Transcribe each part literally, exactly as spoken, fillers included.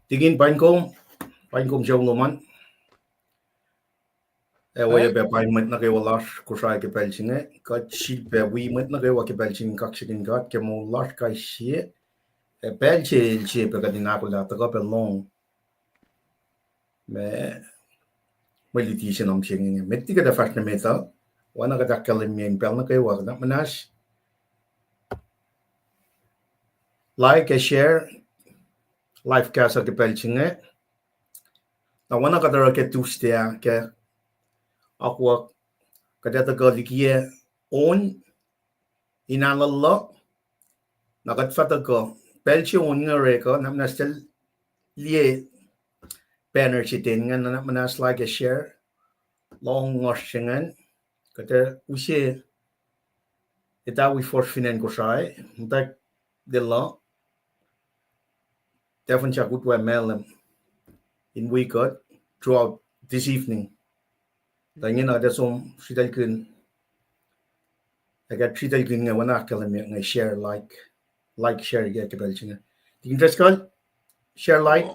Tikin, paing kom, paing kom sucu lom an. Ac oacyacpac paing mwet nuh kwewa lasr Kosrae ke pacl se inge, kuht sifilpac wi mwet nuh kwewa ke pacl se inge, kaksakihn God ke moul lasr kais sie. Ac pacl se el sie pac kuht in ahkolah tuhkuh pac lohng ma mwe luti se nuh mihsenge inge. Met liki kuht ac fahsr nuh met uh, oacna kuht ahkkahlwemye in pacl nuh kwewa, kuht nuhnak muhnahs like ac share live cast uh ke pacl se inge. Na oacna kuht oruh ke Tuesday ah ke akwuck, kuht ac tuhkuh likiyac on in alu luhk. Na kuht fah tuhkuh pacl se on inge orek uh, nuhnak muhnahs tuh liye banner se ten inge, nuhnak muhnahs like ac share, lohng ngohsr se ingacn, kuht ac use etawi force fin acn Kosrae, muhta lelu, tafun sakut wa malem in wi kuht throughout this evening. Tuh ingena kuht ac som sritaclkihn, ac kuht sritaclkihn inge oacna ahkkahlwemye inge, share, like, like, share ke, ke pacl se inge. Tikin Driscoll, share, like.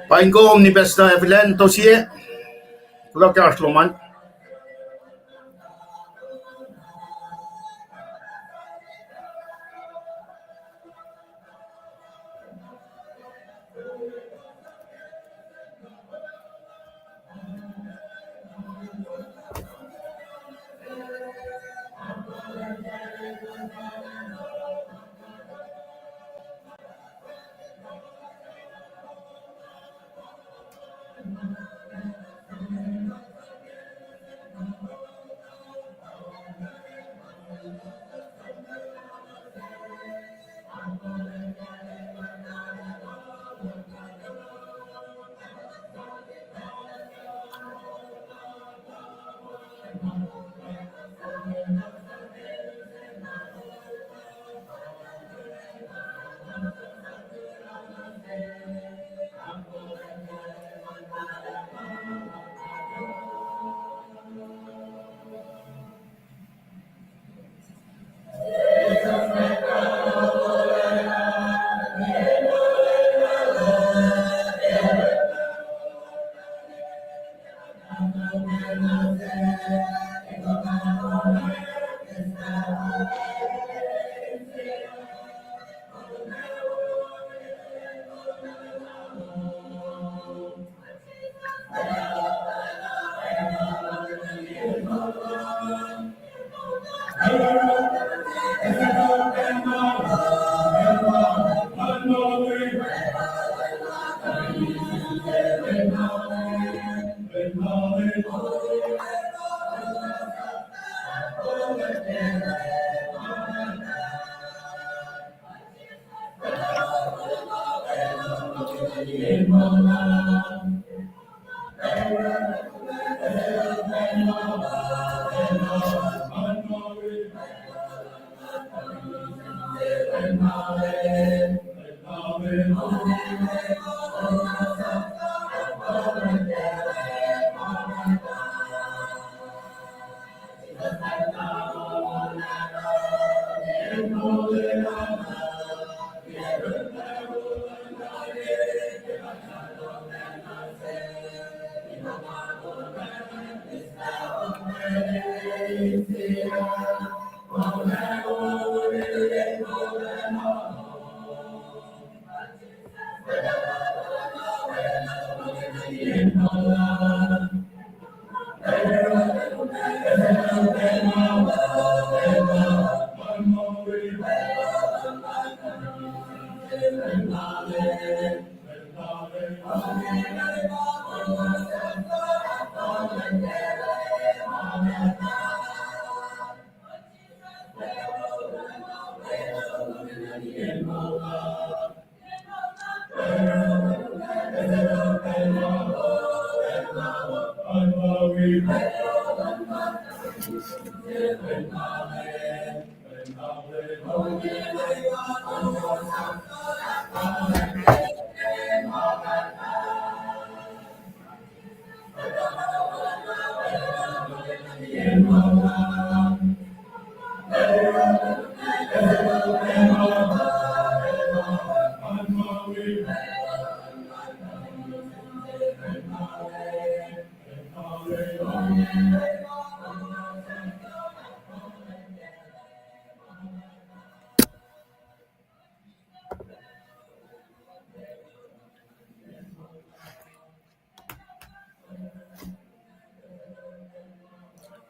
Paing kom ni Pastor Evelyn Tosie. Kuloh ke oasr lom an.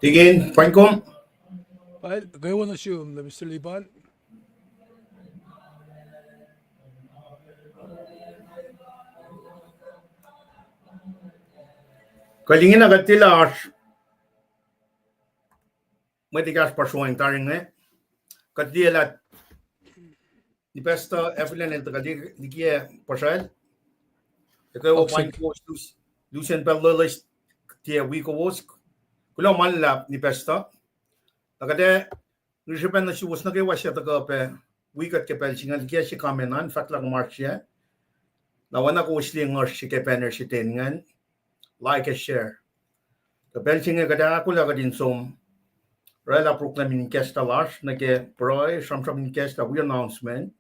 Tikin, paing kom? Well, kwewa nuh sum, Mister Lipan. Kuht ingena kuht tilac oasr mwet ekahsr puhsroang tari inge. Kuht liye lah Nipastuh Evelyn el tuhkuh liki, liki puhsral. Ekwe wo paing kowos lus-, lusen pacl loeloes tiac wi kowos. Kuloh ma luhlahp Nipastuh. Na kuht ac ngisrihpen nuh suwos nuh kwewa suc tuhkuh pac wi kuht ke pacl se inge, liki se comment an, fahk lah kom oasr yac. Na oacna kowos liye nguhsr se ke banner se ten ingacn, like ac share. Ke pacl se inge kuht ahkolah kuht in som oraclah program in ikacslah lasr nuh ke pruhe, sramsram in ikacslah wi announcement.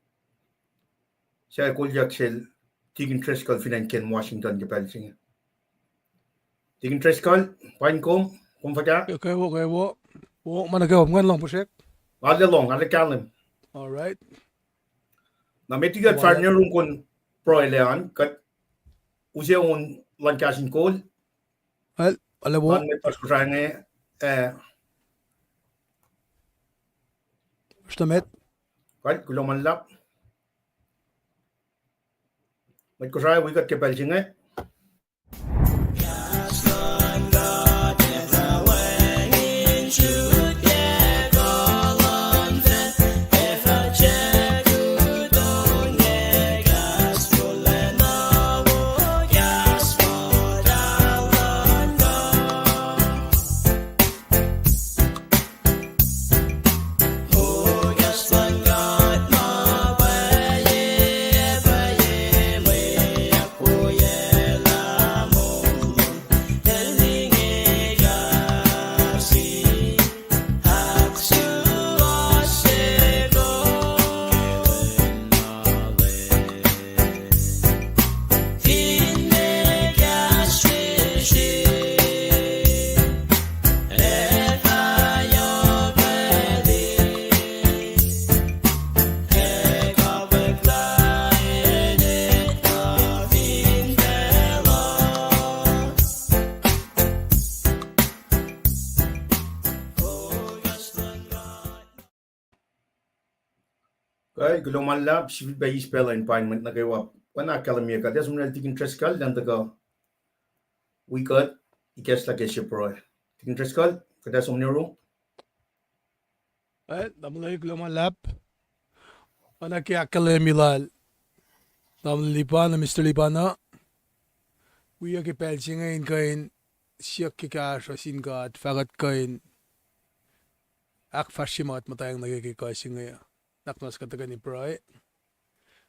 Suc kolyuck sel Tikin Driscoll fin acn Kent, Washington ke pacl se inge. Tikin Driscoll, paing kom, kom fuhkah? Kwewa, kwewa. O, ma nuh kwewa, ngan lohng puhsrek. Arlac lohng, arlac kahlwem. All right. Na met liki kuht fahsr nuh yurum kom pruhelac an, kuht use on luhn kahs in kol. Well, ale wo. Luhn mwet Kosrae inge, eh. Kuloh ma luhlahp. Mwet Kosrae, wi kuht ke pacl se inge. Kuh, kuloh ma luhlahp, sifilpac eis pacl uh in paing mwet nuh kwewa. Oacna ahkkahlwemye kuht ac som nuh sel Tikin Driscoll elan tuhkuh wi kuht ikacslah ke sie pruhe. Tikin Driscoll, kuht ac som nuh yurum. Eh, tamuhlwel, kuloh ma luhlahp. Oacna ke ahkkahlwemye lal tamuhlwel Lipan, Mister Lipan uh, wi kuht ke pacl se inge in kuh in siyuck ke kahsruh sin God, fah kuht kuh in ahkfahsrye ma kuht muhtwacng nuh ke ke kuh se inge. Nuhnak muhnahs kuht tuhkweni pruhe.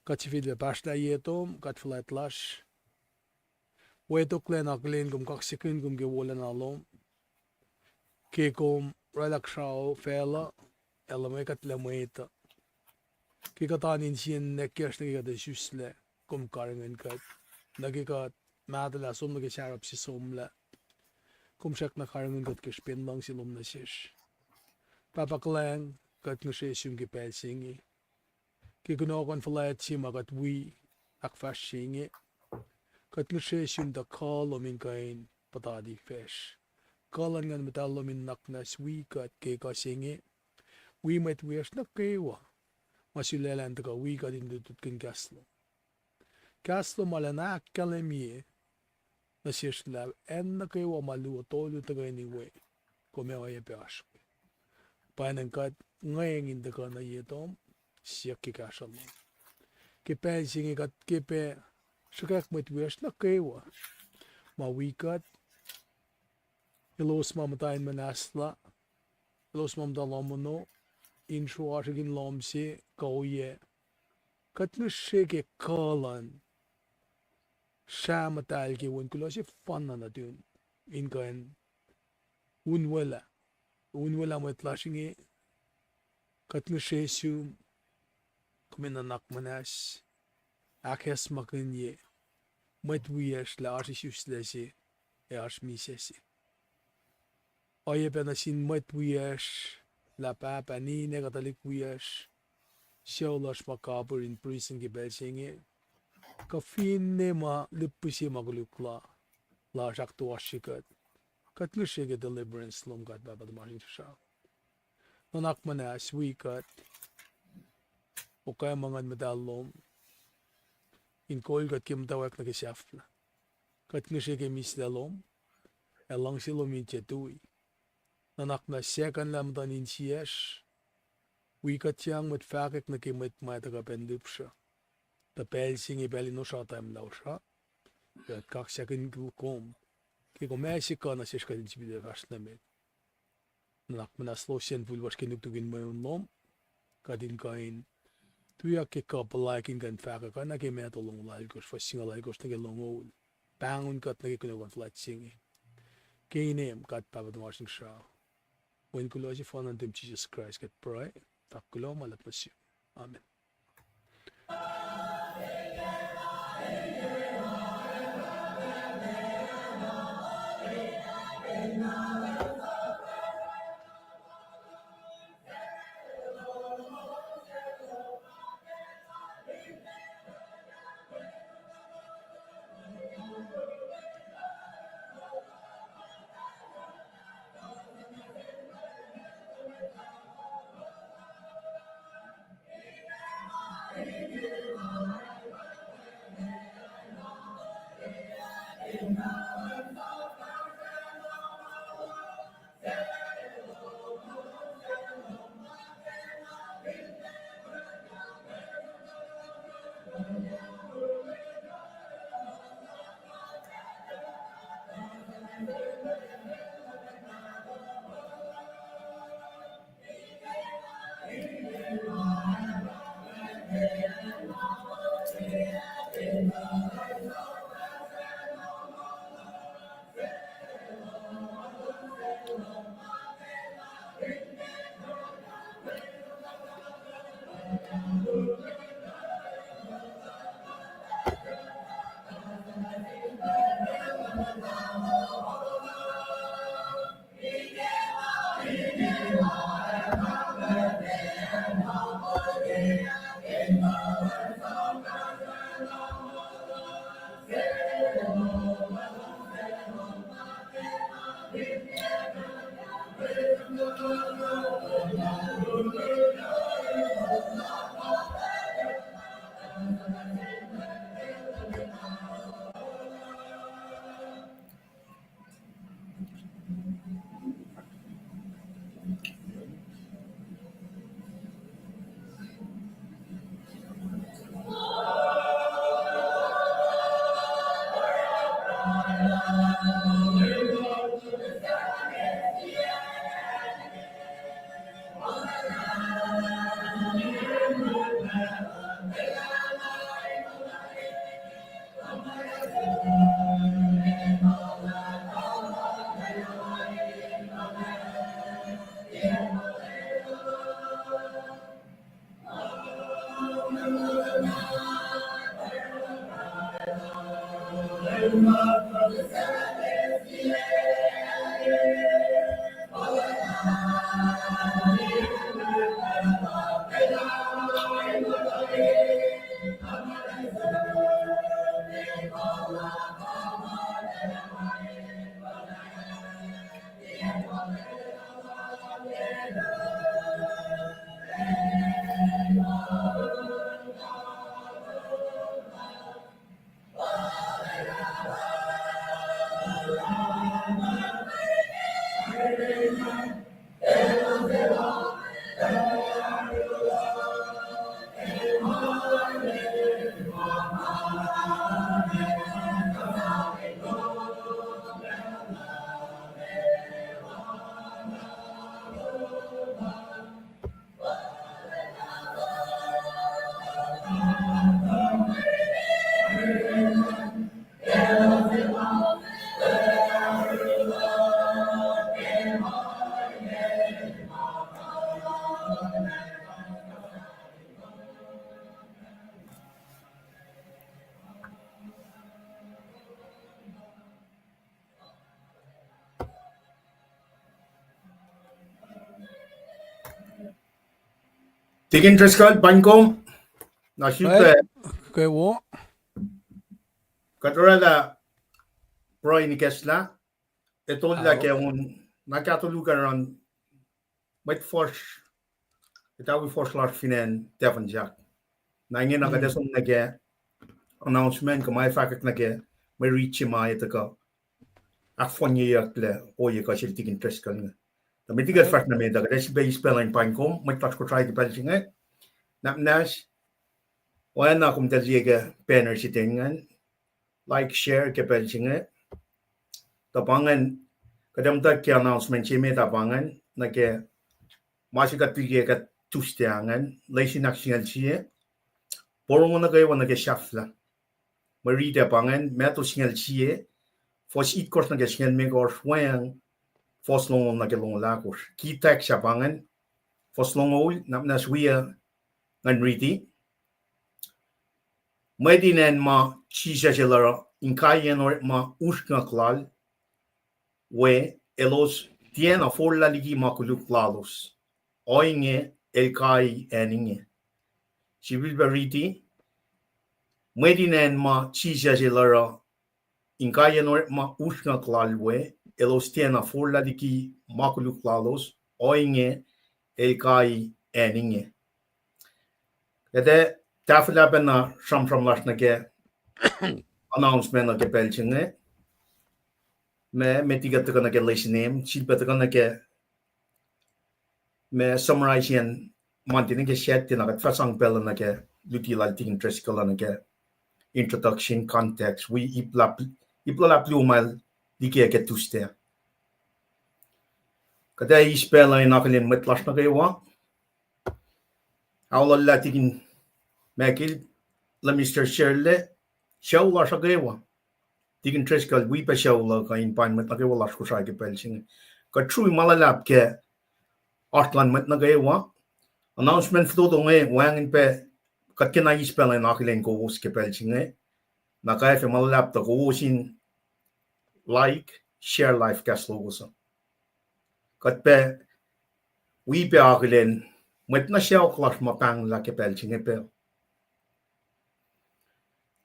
Kuht sifilpac pahsrlah ye tom, God fuhlwact lasr. Wetoklac na akihlen kom, kaksakihn kom ke wolacna lom. Ke kom oraclah srao facluh, ac luhmwe kuhtlac mwet uh. Ke kuht oan insiyacn nwackyacsr nuh ke kuht isuslac, kom karihngihn kuht. Nuh ke kuht mahtuhlah som nuh ke sarap se somlah, kom srackna karihngihn kuht ke srihpen luhngse lom nuh sesr. Pahpah kuhlwacng, kuht ngihsre sum ke pacl se inge. Ke kunohkohn fuhlwact se ma kuht wi ahkfahsrye inge, kuht ngihsre sum tuh kuh lom in kuh in puhtati facsr. Kuh luhn Nguhn Muhtahl lom in nuhnak muhnahs wi kuht ke kuh se inge. Wi mwet wiyacsr nuh kwewa ma sulaclah in tuhkuh wi kuht in lutlutkihn kahs lom. Kahs lom ma elan ahkkahlwemye nuh sesr lah acn nuh kwewa ma luo tolu tuhkweni we, kom ac oacyacpac oasr we. Pwacnwacng kuht ngweng in tuhkuh nuh ye tom, siyuck ke kahsruh lom. Ke pacl se inge kuht ke pac sruhkwack mwet wiyacsr nuh kwewa ma wi kuht Elos ma muhta in muhnahslah, elos ma muhta lohm ono, in sruasrihk in lohm se, kuh oyac. Kuht ngihsre ke kuh luhn srah muhtahl ke Wen kuloh sefanna nuhtin, in kuh in unwelah, unwelah mwet lasr inge, kuht ngihsre sum, kom in nuhnak muhnahs, ahkacsmakihnye mwet wiyacsr lah oasr isuslac se, ac oasr misac se. Oacyacpac nuh sin mwet wiyacsr, lah pahpah ninac kuh tuhlihk wiyacsr, sucu lasr ma kapihr in prison ke pacl se inge, kuh finne ma lihpihsye ma koluk la, lasr ahktoasrye kuht. Kuht ngihsre ke deliverance lom God Pahpah tuhmasr Inkuhsrao. Nuhnak muhnahs wi kuht, okwe ma Nguhn Muhtahl lom, in kol kuht ke muhtwacwacack nuh ke sahflah. Kuht ngihsre ke mislac lom, ac luhngse lom in tiac tui. Nuhnak muhnahs sahkuhnlah muhtuhn insiyacsr, wi kuhtyang mwet fahkwack nuh ke mwet ma etuh kuh pacna lihpsruh. Tuh pacl se inge pacl in osra, time lah osra, ac kuht kaksakihn kom, ke kom ase kuh nuh sesr kuht in sifilpac fahsr nuh met. Nuhnak muhnahs lohsr yen fihl lasr ke nuknuk in mweun lom, kuht in kuh in tuyak ke kuh puhlaik in kuh in fahkwack na ke Matthew longoul alkosr, fuhs singucul alkosr nuh ke longoul. Pahngon kuht nuh ke kunohkohn fuhlwact se inge. Ke inem God Pahpah tuhmasr Inkuhsrao, Wen kuloh sefanna nuhtum Jisus Kraist kuht pruhe, fahk kuloh ma luhlahp nuh sum. Amen. Tikin Driscoll, paing kom. Na sifilpac, kuht oraclah pruhe in ikacslah, etollah ke on, na kahto luhk an, mwet fuhsr, etawi fuhsr lasr fin acn Tafonsahk. Na ingena kuht ac som nuh ke announcement kuh ma ac fahkwack nuh ke mwe rit se ma ac tuhkuh ahkfohnyeyucklac ohiyac kuh sel Tikin Driscoll inge. Tuh met liki kuht fahsr nuh met uh, kuht ac sifilpac eis pacl in paing kom, mwet lasr Kosrae, ke pacl se inge. Nahtuhsr, oacna kom tuh liye ke banner se ten ingacn, like, share ke pacl se inge. Tuh pa ingacn, kuht ac muhtwacwacack ke announcement se met ah pa ingacn, nuh ke ma se kuht liye ke Tuesday ingacn, lesin ahksingucul sie, porongo nuh kwewa nuh ke sahflah. Mwe rit ah pa ingacn, Matthew singucul sie, fuhs itkohsr nuh ke singucul limekohsr, weacng fuhs longoul nuh ke longoul ahkosr. Ki text ah pa ingacn, fuhs longoul, nahtuhsr wi uh ngan riti. Mwet in acn ma Jisus el oruh inkaiyacn orekma usrnguck lal we, elos tiacna forlah liki ma koluk lalos. Ohinge el kai acn inge. Sifilpac riti. Mwet in acn ma Jisus el oruh inkaiyacn orekma usrnguck lal we, elos tiacna forlah liki ma koluk lalos, ohinge el kai acn inge. Kuht ac tahfwelah pacna sramsram lasr nuh ke announcement uh ke pacl se inge. Ma met liki kuht tuhkuh nuh ke lesin em, sifilpac tuhkuh nuh ke ma summarize-ian Monday nuh ke Saturday, na kuht fah sang pacl uh nuh ke luti lal Tikin Driscoll uh nuh ke introduction, context, wi ip luhlahp luo ma el liki ke Tuesday. Kuht ac eis pacl uh in akihlen mwet lasr nuh kwewa. Aollah Tikin Michael, Lemister Sherle, sucu lasr nuh kwewa. Tikin Driscoll, wi pac sucu luhk uh in paing mwet nuh kwewa lasr Kosrae ke pacl se inge. Kuht srui ma luhlahp ke oasr luhn mwet nuh kwewa. Announcement fototo inge wacngihn pac, kuht kena eis pacl in akihlen kowos ke pacl se inge. Na kwacfe ma luhlahp tuh kowos in like, share live cast lowos uh. Kuht pac wi pac akihlen mwet na sacohk lasr ma pahnglah ke pacl se inge pac.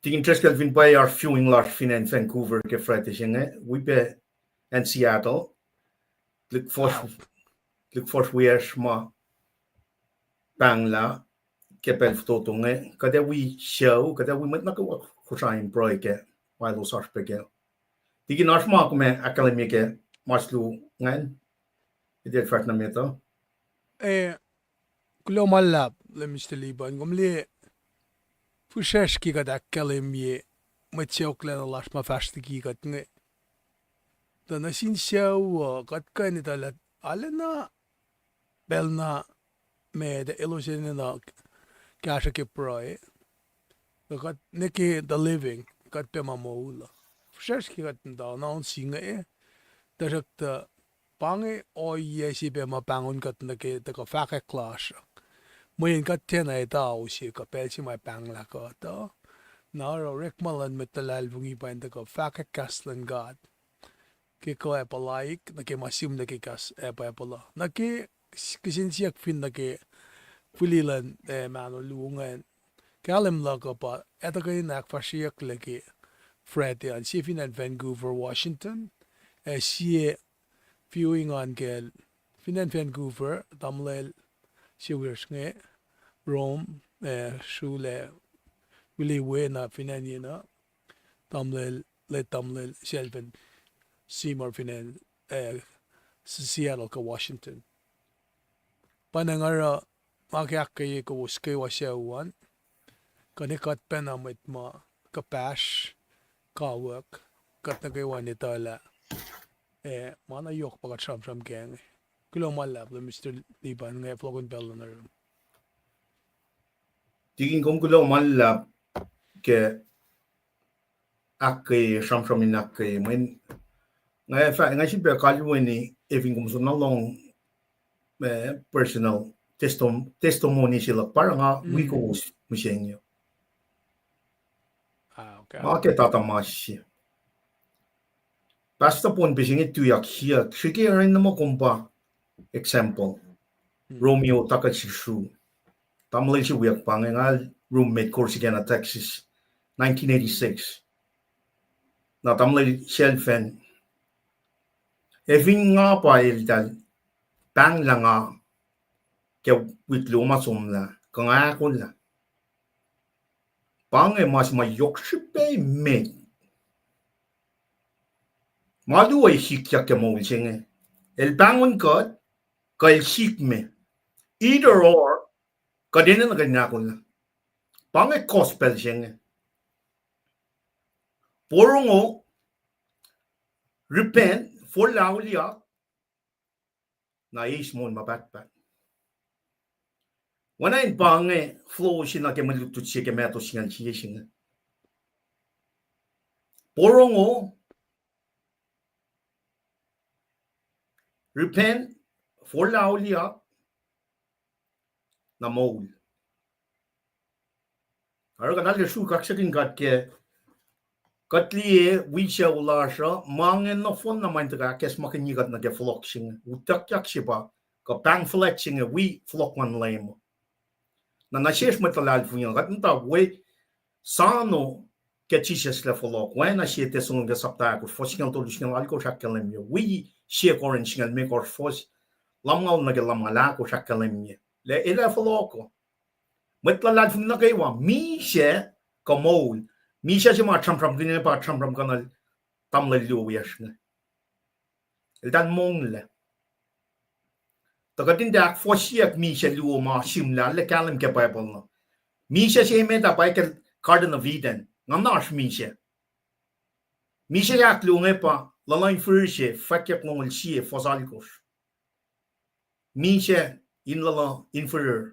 Tikin Driscoll, fin pwacye oasr viewing lasr fin acn Vancouver ke Friday se inge, wi pac acn Seattle, lihk fuhsr wiyacsr ma pahnglah ke pacl fototo inge, kuht ac wi sucu, kuht ac wi mwet nuh kwewa Kosrae in pruhe ke ma elos oasr pac kac. Tikin, oasr ma kom ahkkahlwemye ke mas luo ingacn? Kuht ac fahsr nuh met uh. Eh, kuloh ma luhlahp, Lemister Lipan, kom liye, fihsracsr ke kuht ahkkahlwemye mwet sacohklacna lasr ma fahsr liki kuht inge. Tuh nuh sin sucu uh, kuht kuh in etuh lah arulacna pacl na met elos enenuh kahsruh ke pruhe. Tuh kuht nuh ke the living, kuht pac ma moul uh. Fihsracsr ke kuht muhta announcing inge, tuhsruhktuh pa inge ohiyac se pac ma pahngon kuht nuh ke tuhkuh fahkwack lasr uh. Mweyen kuht tiacna etuh ause kuh pacl se ma pahnglah kuht uh. Na oruh orekma luhn mwet luhlahlfongi pa in tuhkuh fahkwack kahs luhn God ke kuh ac puhlaik, nuh ke ma sim nuh ke kahs ac pwacpuhl uh. Nuh ke kihsen siyuck fin nuh ke fihli luhn, eh, mahno luo ingacn, kahlwem luhk uh pa ac tuhkuh in ahkfahsryeyucklac ke Friday an, sie fin acn Vancouver, Washington, ac sie viewing an kacl fin acn Vancouver, tamuhlwel se wiyacsr inge, Rome, eh, srulac, wili we na fin acn yenuh, tamuhlwel, late tamuhlwel Shelvin Seymour fin acn, eh, Seattle kuh Washington. Pa na nga oruh, nga ke ahkkweye kowos kwewa sucu an, kuh ne kuht pacna mwet ma kuhpahsr, kawuck, kuht nuh kwewa in etuh lah, eh, ma na yohk pa kuht sramsram kac inge. Kuloh ma luhlahp, Lemister Lipan, inge fohlohkihn pacl luhn orekma. Tikin, kom kuloh ma luhlahp ke ahkkweye, sramsram in ahkkweye. Mweyen nga fah, nga sifilpac kalweni, efin kom soenna lohng, eh, personal testim-, testimony se luhk, pa oruh nga wi kowos mihsenge. Ma ke tata ma se. Pastor Pohnpei se inge tuyak siyuck, srihke oacna muh kom pa example. Romeo takuh sisru. Tamuhlwel se wiyuck pa inge, nga roommate Corsicana, Texas, nineteen eighty-six. Na tamuhlwel Shelfen, ac fin nga pa eltahl pahnglah nga ke wik luo ma somlah, kuh nga ahkolah. Pa inge ma se ma yohk srihpac met. Ma luo ac sikyak ke moul se inge. El pahngon kuht, kuh el sikme. Either or, kuht enenuh kuht in ahkolah. Pa inge gospel se inge. Porongo, repent, forlah auliyak, na eis moul ma pahtpaht. Oacna in pa inge flow se nuh ke mwe lutlut se ke Matthew singucul sie se inge. Porongo, repent, forlah auliyak, na moul. Oruh kuht arlac sruhk kaksakihn God ke kuht liye wi sucu lasr uh, ma inge nohfohn na ma in tuhkuh ahkacsmakihnye kuht nuh ke fohlohk se inge. Utuckyak se pa, kuh pahng fuhlwact se inge wi fohlohk luhn Leum. Na nuh sesr mwet luhlahlfongi uh, kuht muhta we soano ke Jisus el ac fohlohk. Oacna sie Thessalonians sapta ahkosr, fuhs singucul tolu, singucul alkosr ahkkahlwemye. Wi sie Corinth singucul limekohsr, fuhs lumngaul nuh ke lumngaul ahkosr ahkkahlwemye lah el ac fohlohk uh. Mwet luhlahlfongi nuh kwewa, misac kuh moul. Misac se ma sramsramkihn inge pa sramsramkihn tamuhlwel luo wiyacsr inge. Eltahl monglac. Tuh kuht in tiac ahkfohsyeyuck misac luo ma sihmlac, arlac kahlwem ke Bible uh. Misac se emet ah pa ke Garden of Eden. Nga na oasr misac. Misac ahkluo inge pa Luhluh in Firir se, fwackyuck longoul sie, fuhs alkosr. Misac in Luhluh in Firir.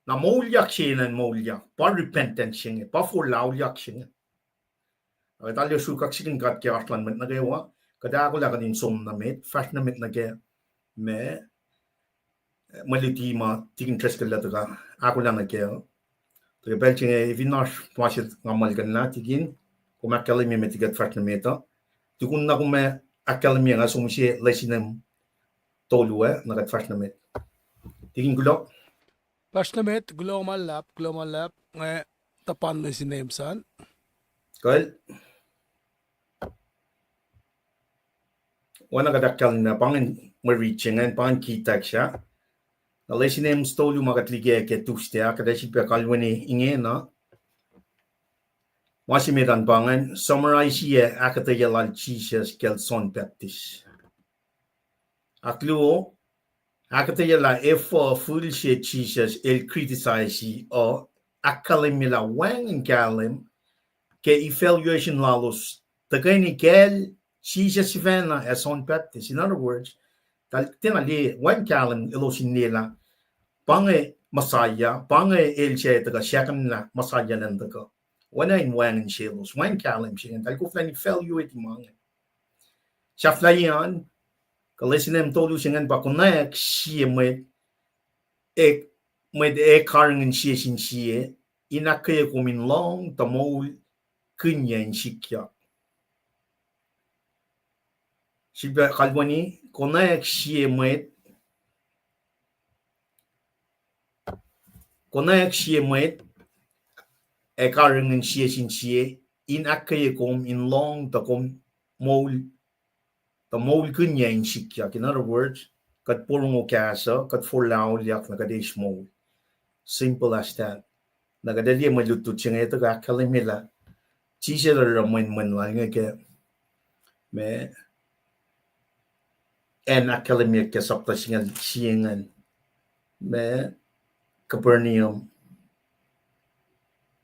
Na moulyak se enenuh in moulyak, pa repentance se inge, pa forlah auliyak se inge. Ac kuht arlac sruhk kaksakihn God ke oasr luhn mwet nuh kwewa, kuht ahkolah kuht in som nuh met, fahsr nuh met nuh ke ma, mwe luti ma Tikin Driscoll el tuhkuh ahkolah nuh kac. Tuh ke pacl se inge fin oasr ma se nga muhlkuhnlah, Tikin, kom ahkkahlwemye met liki kuht fahsr nuh met uh. Tukun na kom ahkkahlwemye, nga som se lesin em tolu ah, na kuht fahsr nuh met. Tikin, kuloh. Fahsr nuh met, kuloh ma luhlahp, kuloh ma luhlahp, nga tuhpan lesin em san. Kuhl. Oacna kuht ahkkahlwemye, pa ingacn mwe rit se ingacn, pa ingacn key text ah. Na lesin em tolu ma kuht liye ke Tuesday ah, kuht ac sifilpac kalweni ingena. Ma se met an pa ingacn, summarize-i ahkuhtweyac lal Jisus kacl John Baptist. Ahkluo, ahkuhtweyac lah efuh fihl se Jisus el criticize-i uh, ahkkahlwemye lah wacngihn kahlwem ke evaluation lalos tuhkweni kacl Jisus sifacna ac John Baptist. In other words, eltahl tiacna liye wacngihn kahlwem elos in liye lah pa inge Messiah, pa inge el se tuhkuh second lah Messiah elan tuhkuh. Oacna in wacngihn selos, wacngihn kahlwem se ingacn, eltahl koflah in evaluate ma inge. Sahflahiyac an, kuh lesin em tolu se ingacn pa konwacack sie mwet, mwet ac karihngihn sie sin sie, in ahkkweye kom in lohng tuh moulkihnyuc in sikyak. Sifilpac kalweni, konwacack sie mwet, konwacack sie mwet ac karihngihn sie sin sie, in ahkkweye kom in lohng tuh kom moul, tuh moulkihnyuc in sikyak. In other words, kuht porongo kahs uh, kuht forlah auliyak, na kuht eis moul. Simple as that. Na kuht liye mwe lutlut se inge tuhkuh ahkkahlwemye lah Jisus el oruh mwenmwen lal inge ke ma acn ahkkahlwemyeyuck ke sapta singucul sie ingacn, ma Capernaum,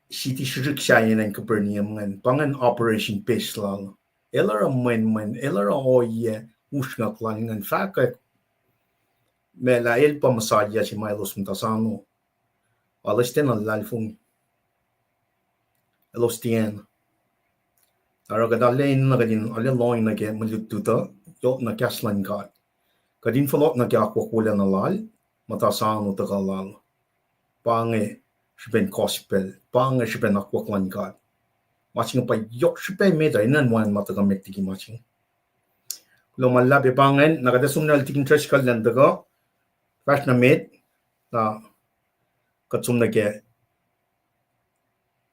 siti srihsrihk sahyac in acn Capernaum ingacn, pa ingacn operation base lal. El oruh mwenmwen, el oruh ohiyac usrnguck lal ingacn, fahkwack ma lah el pa Messiah se ma elos muhta sano. Elos tiacna luhlahlfongi. Elos tiacna. Oruh kuht arlac enenuh kuht in arlac lohng nuh ke mwe lutlut uh, yohk na kahs luhn God. Kuht in fohlohk nuh ke akwuck wolacna lal, muhta sano tuhkuh lal. Pa inge srihpen gospel, pa inge srihpen akwuck luhn God. Ma se inge pa yohk srihpac met uh, enenuh in wacngihn ma tuhkuh met liki ma se inge. Kuloh ma luhlahp. Pa ingacn, na kuht ac som nuh sel Tikin Driscoll elan tuhkuh fahsr nuh met, na kuht som nuh ke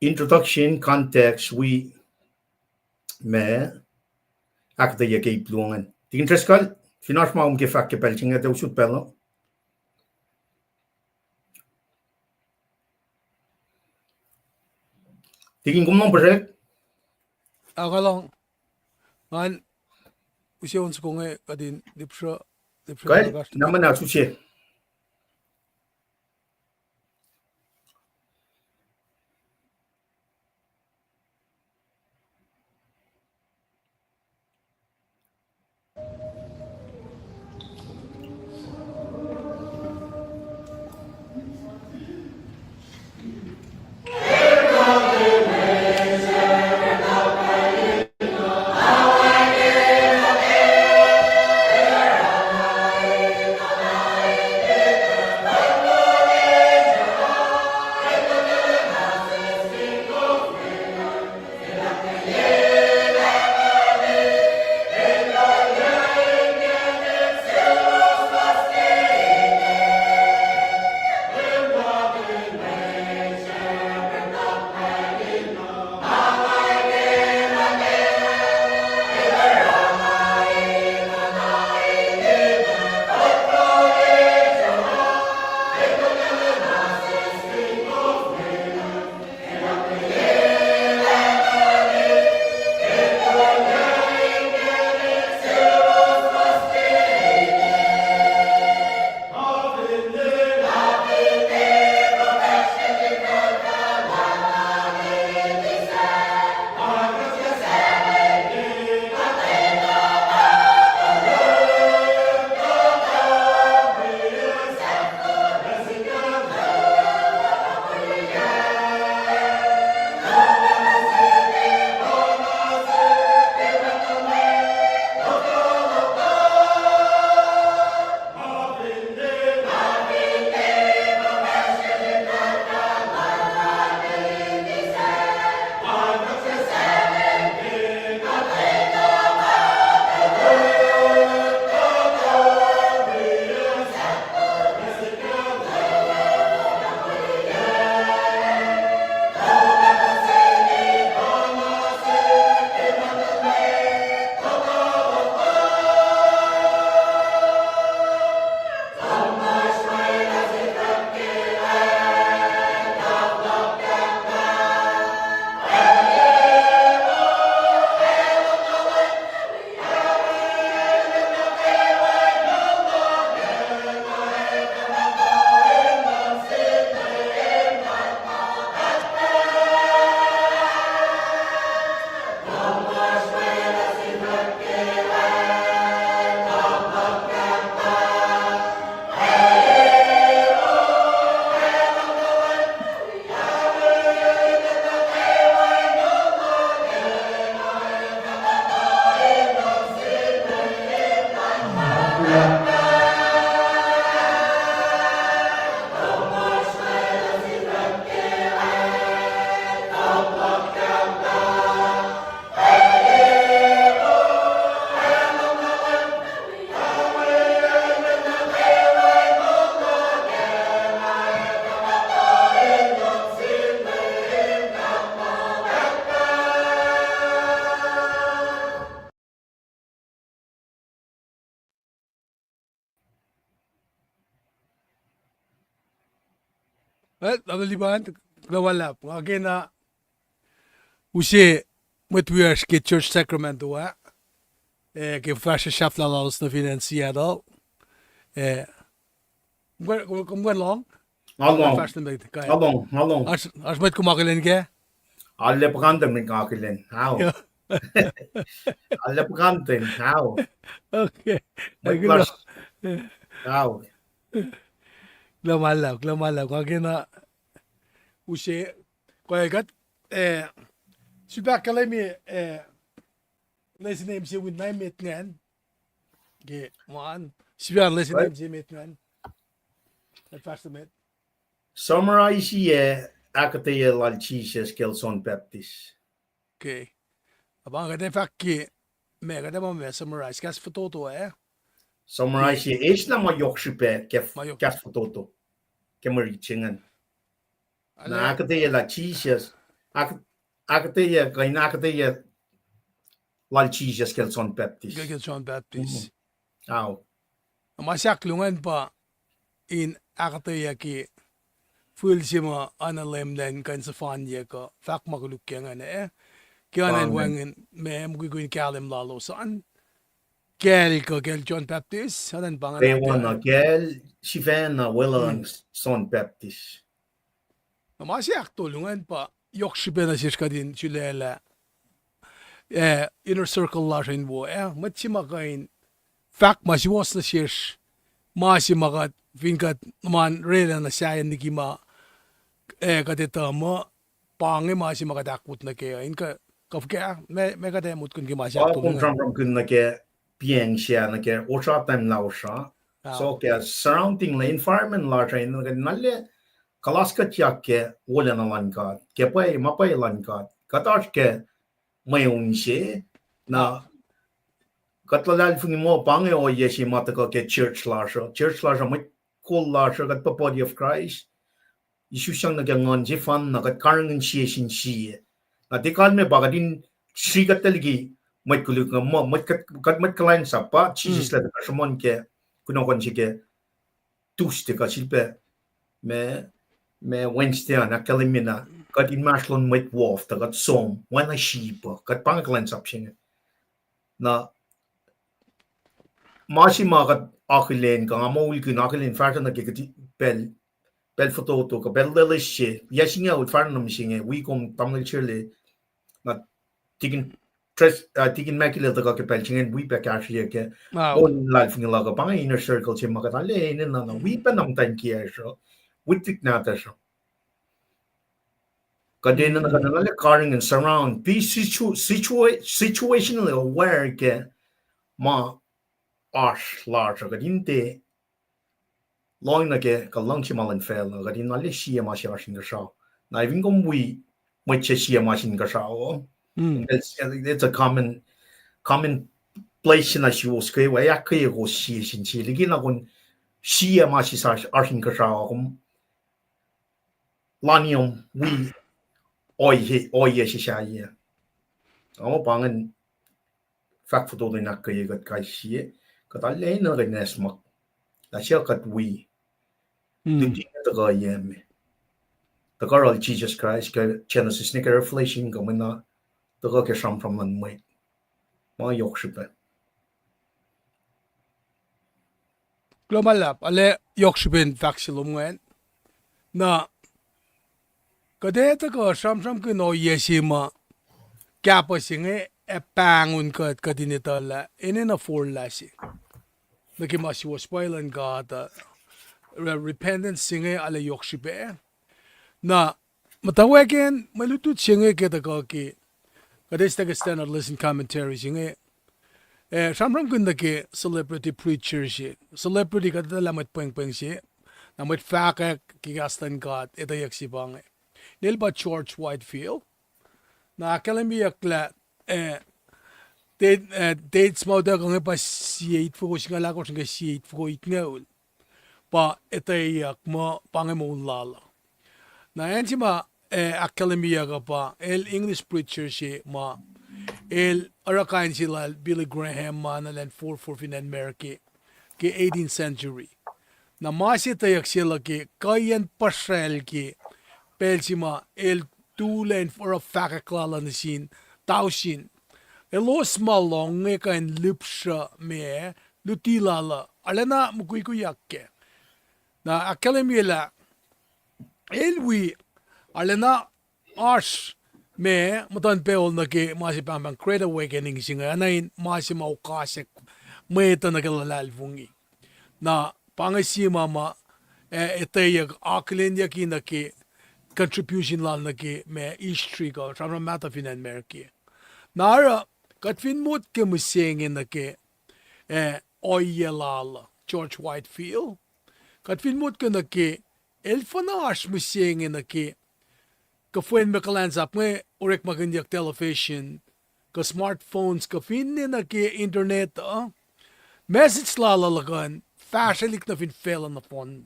introduction, context, wi ma ahkuhtweyac ke ip luo ingacn. Tikin Driscoll, fin oasr ma kom ke fahk ke pacl se inge, tiac usot pacl uh. Tikin, kom lohng puhsrek? Ac, nga lohng. Ngan use on soko inge kuht in lipsruh, lipsruh. Kal, na muhnahs use. Well, Tamuhlwel Lipan, kuloh ma luhlahp. Nga kena use mwet wiyacsr ke church Sacramento ah, eh, ke fahsruh sahflah lalos nuh fin acn Seattle. Eh, kom, kom, kom kuh in lohng? Nga lohng. Fahsr nuh met, kuh. Nga lohng, nga lohng. Oasr, oasr mwet kom akihlen kac? Arlac puhkantwen mwet nga akihlen. Ao. Arlac puhkantwen. Ao. Okay. Mwet lasr. Ao. Kuloh ma luhlahp, kuloh ma luhlahp. Nga kena use, kuh kuht, eh, sulpac ahkkahlwemye, eh, lesin se win na emet ingacn. Ke ma, sulpac lesin se emet ingacn. Kuht fahsr nuh met. Summarize-i ahkuhtweyac lal Jisus kacl John Baptist. Okay. Apa kuht ac fahk ke, ma kuht ac ma, ma summarize, kahs fototo, eh? Summarize-i, eis na ma yohk srihpac ke kahs fototo ke mwe rit se ingacn. Na ahkuhtweyac lah Jisus, ahk-, ahkuhtweyac, kuh in ahkuhtweyac lal Jisus kacl John Baptist. Kacl John Baptist. Ao. Na ma se ahkluo ingacn pa in ahkuhtweyac ke fihl se ma oacna Leum elan kuh in sifacna kuh fahk ma koluk ke ingacn, eh? Ke oacna in wacngihn ma mukwikwi in kahlwem lalos an. Kacl kuh kacl John Baptist, oacna pa ingacn. Kwewana kacl sifacna weluhl an John Baptist. Na ma se ahktolu ingacn pa yohk srihpac nuh sesr kuht in sulaclah, eh, inner circle lasr in wo, eh, mwet se ma kuh in fahk ma suwohs nuh sesr, ma se ma kuht fin kuht nuhman oraclah nuh sahyacn liki ma, eh, kuht etuh muh, pa inge ma se ma kuht ahkwot nuh kac uh, in kuh, kuh fuhkah, ma, ma kuht ac motkihn ke ma se ahktolu ingacn. Sramsramkihn nuh ke piacng se, nuh ke osra time lasr uh. So ke surrounding, environment lasr uh, in kuht na lah kuhlaskutyak ke wolacna luhn God, ke pwacye, ma pwacye luhn God. Kuht oasr ke mweun se, na kuht luhlahlfongi muh pa inge ohiyac se ma tuhkuh ke church lasr uh. Church lasr uh, mwet kol lasr uh, kuht pa body of Christ. Isusiyang nuh ke nguhn sefanna, kuht karihngihn sie sin sie. Na tiac kalmac pa kuht in sri kuht tuh liki mwet koluk, muh, mwet kuht, kuht mwet kuhlwacnsap pa Jisus El tuhkuh sruhmuhn ke kunohkohn se ke Tuesday kuh sifilpac ma, ma Wednesday an, ahkkahlwemye na kuht inmahsrlon mwet wolf tuh kuht som, oacna sip uh, kuht pa inge kuhlwacnsap se inge. Na ma se ma kuht akihlen, kuh nga moulkihn akihlen fahsruh nuh ke kuht pacl, pacl fototo kuh pacl loeloes se, yac singucul fahsruh nuh mihsenge, wi kom tamuhlwel Shirley, na tikin, ah, tikin Makilel tuhkuh ke pacl se ingacn wi pac kahsrweyuc ke, o, luhlahlfongi luhk uh pa inge inner circle se ma kuht arlac enenuh na wi pac na muhtwacn kiyacsr uh, wi tuhlihk nahtuhsr uh. Kuht enenuh kuht in arlac karihngihn, surround, be situ-, situa-, situationally aware ke ma oasr lasr uh, kuht in tiac lohng nuh ke kuh luhngse ma luhn facluh, kuht in arlac sie ma se oasr inkuhsrao. Na fin kom wi mwet se sie ma se inkuhsrao, it's a common, common place se na suwohs kwewa, ahkkweye kowos sie sin sie. Liki na kom sie ma se oasr inkuhsrao, kom laniom wi ohiyac, ohiyac se sahyac. Nga muh pa ingacn fahk fototo in ahkkweye kuht kais sie, kuht arlac enenuh kuht in acsmak lah suc kuht wi. Luti inge tuhkuh yac me? Tuhkuh lal Jisus Kraist ke Genesis nuh ke Revelation kuh mwe na tuhkuh ke sramsram luhn mwet? Ma yohk srihpac. Kuloh ma luhlahp, arlac yohk srihpen fahk se lom ingacn. Na kuht ac tuhkuh sramsramkihn ohiyac se ma kahpuh se inge ac pahngon kuht, kuht in etuh lah enenuh forlah se nuh ke ma suwohs pwacye luhn God uh, repentance se inge arlac yohk srihpac. Na muhtwacwacackiyacn mwe lutlut se inge ke tuhkuh ke kuht eis tuh ke Standard Lesson Commentary se inge, ac sramsramkihn nuh ke celebrity preacher se. Celebrity kuht etuh lah mwet pwengpweng se, na mwet fahkwack ke kahs luhn God etweyuck se pa inge. Inel pa George Whitefield. Na ahkkahlwemyeyuck lah, eh, date, eh, dates ma utuckuh inge pa sie itfoko singucul ahkosr nuh ke sie itfoko itngucul. Pa etweyuck muh pa inge moul lal uh. Na acn se ma, eh, ahkkahlwemyeyuck uh pa el English preacher se ma el oruh kain se lal Billy Graham ma na elan forfor fin acn America ke eighteenth century. Na ma se etweyuck se luh ke kuhiyacn puhsracl ke pacl se ma el tulac in oruh fahkwack lal uh nuh sin tausin. Elos ma lohng inge kuh in lihpsruh ma luti lal uh arulacna mukwikwiyak kac. Na ahkkahlwemye lah el wi arulacna oasr ma muhtuhn pacl nuh ke ma se pahngpahng Great Awakening se inge, oacna in ma se ma okasack mwet uh nuh ke luhlahlfongi. Na pa inge sie ma ma, eh, etweyuck akihlenyucki nuh ke contribution lal nuh ke ma history kuh sramsram mahtuh fin acn America. Na oruh, kuht fin motko mihsenge nuh ke, eh, ohiyac lal uh, George Whitefield, kuht fin motko nuh ke el fuhnuh oasr mihsenge nuh ke kuhfwen ma kuhlwacnsap inge orekmakihnyuck television, kuh smartphones, kuh finne nuh ke internet uh, message lal uh luhkuhn fahsrwelihk nuh fin facluh nohfohn.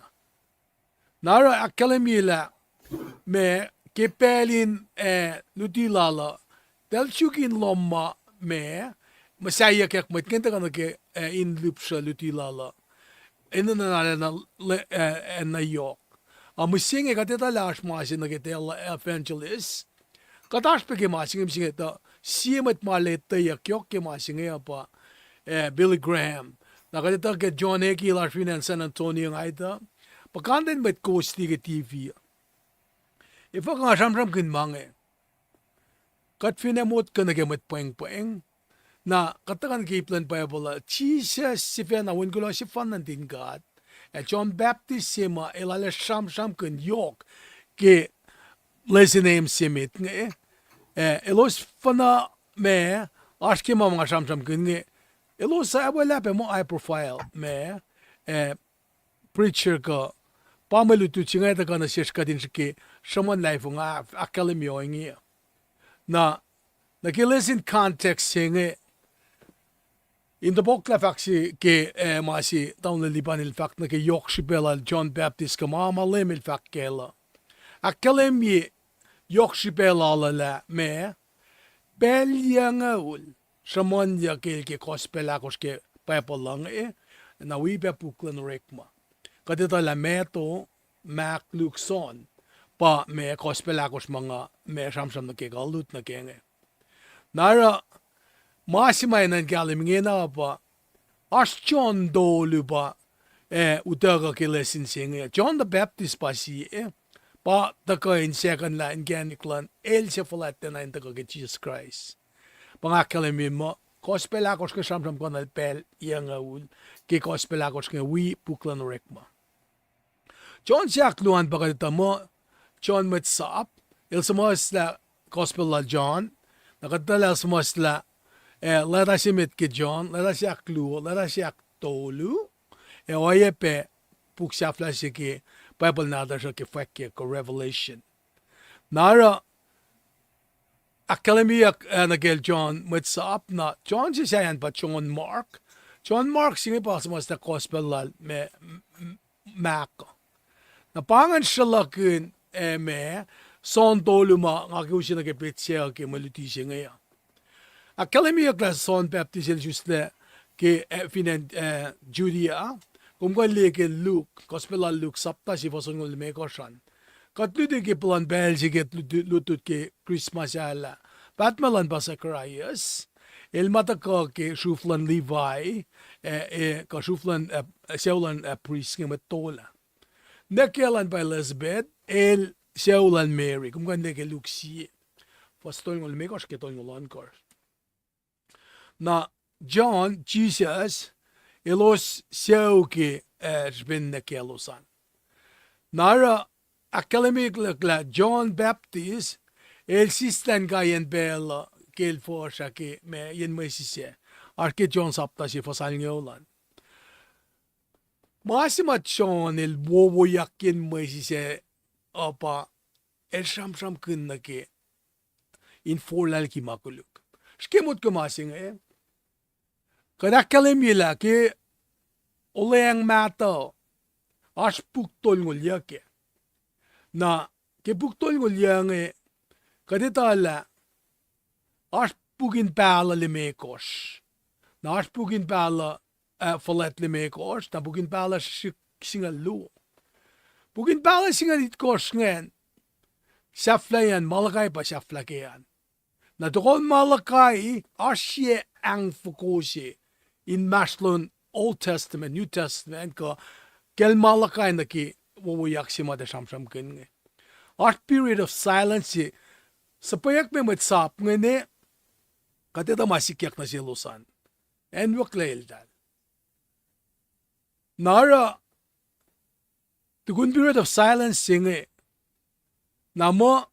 Na oruh ahkkahlwemye lah ma ke pacl in, eh, luti lal uh, eltahl suk in lohm ma, ma, muhsahiyuckyak mwet ingacn tuhkuh nuh ke, eh, in lihpsruh luti lal uh. Enenuh na, eh, na yohk. Ac mihsenge kuht etuh lah oasr ma se nuh ke evangelist. Kuht oasr pac ke ma se inge, mihsenge tuh sie mwet ma lweteyuck yohk ke ma se inge uh pa, eh, Billy Graham. Na kuht etuh ke John Hagee el oasr fin acn San Antonio nga etuh. Puhkantwen mwet kowos liye ke T V uh. Efuh nga sramsramkihn ma inge? Kuht finne motko nuh ke mwet pwengpweng, na kuht tuhkuh nuh ke ip luhn Bible uh, Jisus sifacna wen kuloh sefanna nuhtin God, ac John Baptist se ma el arlac sramsramkihn yohk ke lesin emet se met inge, ac elos fuhnuh ma oasr ke ma ma nga sramsramkihn inge, elos ac welah pac muh high profile ma, eh, preacher kuh pa mwe lutlut se inge tuhkuh nuh sesr kuht in srihke sruhmuhn life uh, nga ahkkahlwemye ohinge. Na, nuh ke lesin context se inge, in topuklah fahk se ke, eh, ma se tamuhlwel Lipan el fahk nuh ke yohk srihpac lal John Baptist kuh ma ma Leum el fahk kacl uh. Ahkkahlwemye yohk srihpac lal uh lah ma, pacl yucngucul sruhmuhnyuck el ke gospel ahkosr ke Bible luhn inge, na wi pac puk luhn Orekma. Kuht etuh lah Matthew, Mark, Luke, John, pa ma gospel ahkosr ma nga ma sramsram nuh ke kuh lut nuh ke inge. Na oruh, ma se ma enenuh in kahlwem ingena pa, oasr John tolu pa, eh, utuckuh ke lesin se inge. John the Baptist pa sie, pa tuhkuh in second lah inkacnek luhn el suc fuhlwactlacna in tuhkuh ke Jisus Kraist. Pa nga ahkkahlwemye muh gospel ahkosr inge sramsramkihn pacl yucngucul ke gospel ahkosr inge wi puk luhn Orekma. John se ahkluo an pa kuht etuh muh John Mwet Sap, el suhmuhslah gospel lal John, na kuht etuh lah el suhmuhslah, eh, leta se met ke John, leta se ahkluo, leta se ahktolu, ac oacyacpac puk sahflah se ke Bible nahtuhsr uh ke Fwackyuck kuh Revelation. Na oruh, ahkkahlwemyeyuck, eh, nuh kacl John Mwet Sap, na John se sahyac an pa John Mark. John Mark se inge pa suhmuhslah gospel lal ma, m-, m-, Mark. Na pa ngan sruhlahkihn, eh, ma, John tolu ma nga ke use nuh ke petsac uh ke mwe luti se inge uh. Ahkkahlwemyeyuck lah John Baptist el isuslac ke, eh, fin acn, eh, Judea. Kom kuh in liye ke Luke, gospel lal Luke, sapta se fuhs onngoul limekohsr an. Kuht luti ke puhlan pacl se ke luti-, lutlut ke Christmas ah lah pahtma luhn pa Zacharias, el ma tuhkuh ke sruf luhn Levi, eh, eh, kuh sruf luhn, eh, sucu luhn, eh, prist inge mwet tol ah. Ninac kiyacl an pa Elizabeth, el sucu luhn Mary. Kom kuh in liye ke Luke sie, fuhs tolngoul limekohsr ke tolngoul ohnkohsr. Na John, Jisus, elos sucu ke, eh, srihpen ninac kiyaclos an. Na oruh, ahkkahlwemyeyuck lah John Baptist, el sislah inkaiyacn pacl uh ke el fuhsr ah ke ma yen mwesis ah. Oasr ke John sapta se fuhs alngoul an. Ma se ma John el wowoyak yen mwesis ah, uh, pa el sramsramkihn nuh ke in forlah liki ma koluk. Srihke motko ma se inge, kuht ahkkahlwemye lah ke Olweacng Mahtuh, oasr puk tolngoul yuc kac. Na ke puk tolngoul yuc inge, kuht etuh lah oasr puk in pahluh limekohsr. Na oasr puk in pahluh, ah, fuhlwact limekohsr, na puk in pahluh srihk singucul luo. Puk in pahluh singucul itkohsr ingacn, sahflahiyacn Malachi pa sahflah ke an. Na tohkohl Malachi, oasr sie ahngfoko se inmahsrlon Old Testament, New Testament, kuh kacl Malachi nuh ke wowoyak se ma tuh sramsramkihn inge. Oasr period of silence se, suhpweyuck me Mwet Sap ingena, kuht etuh ma sikyak nuh selos an. Acnwucklac eltahl. Na oruh, tukun period of silence se inge, na muh,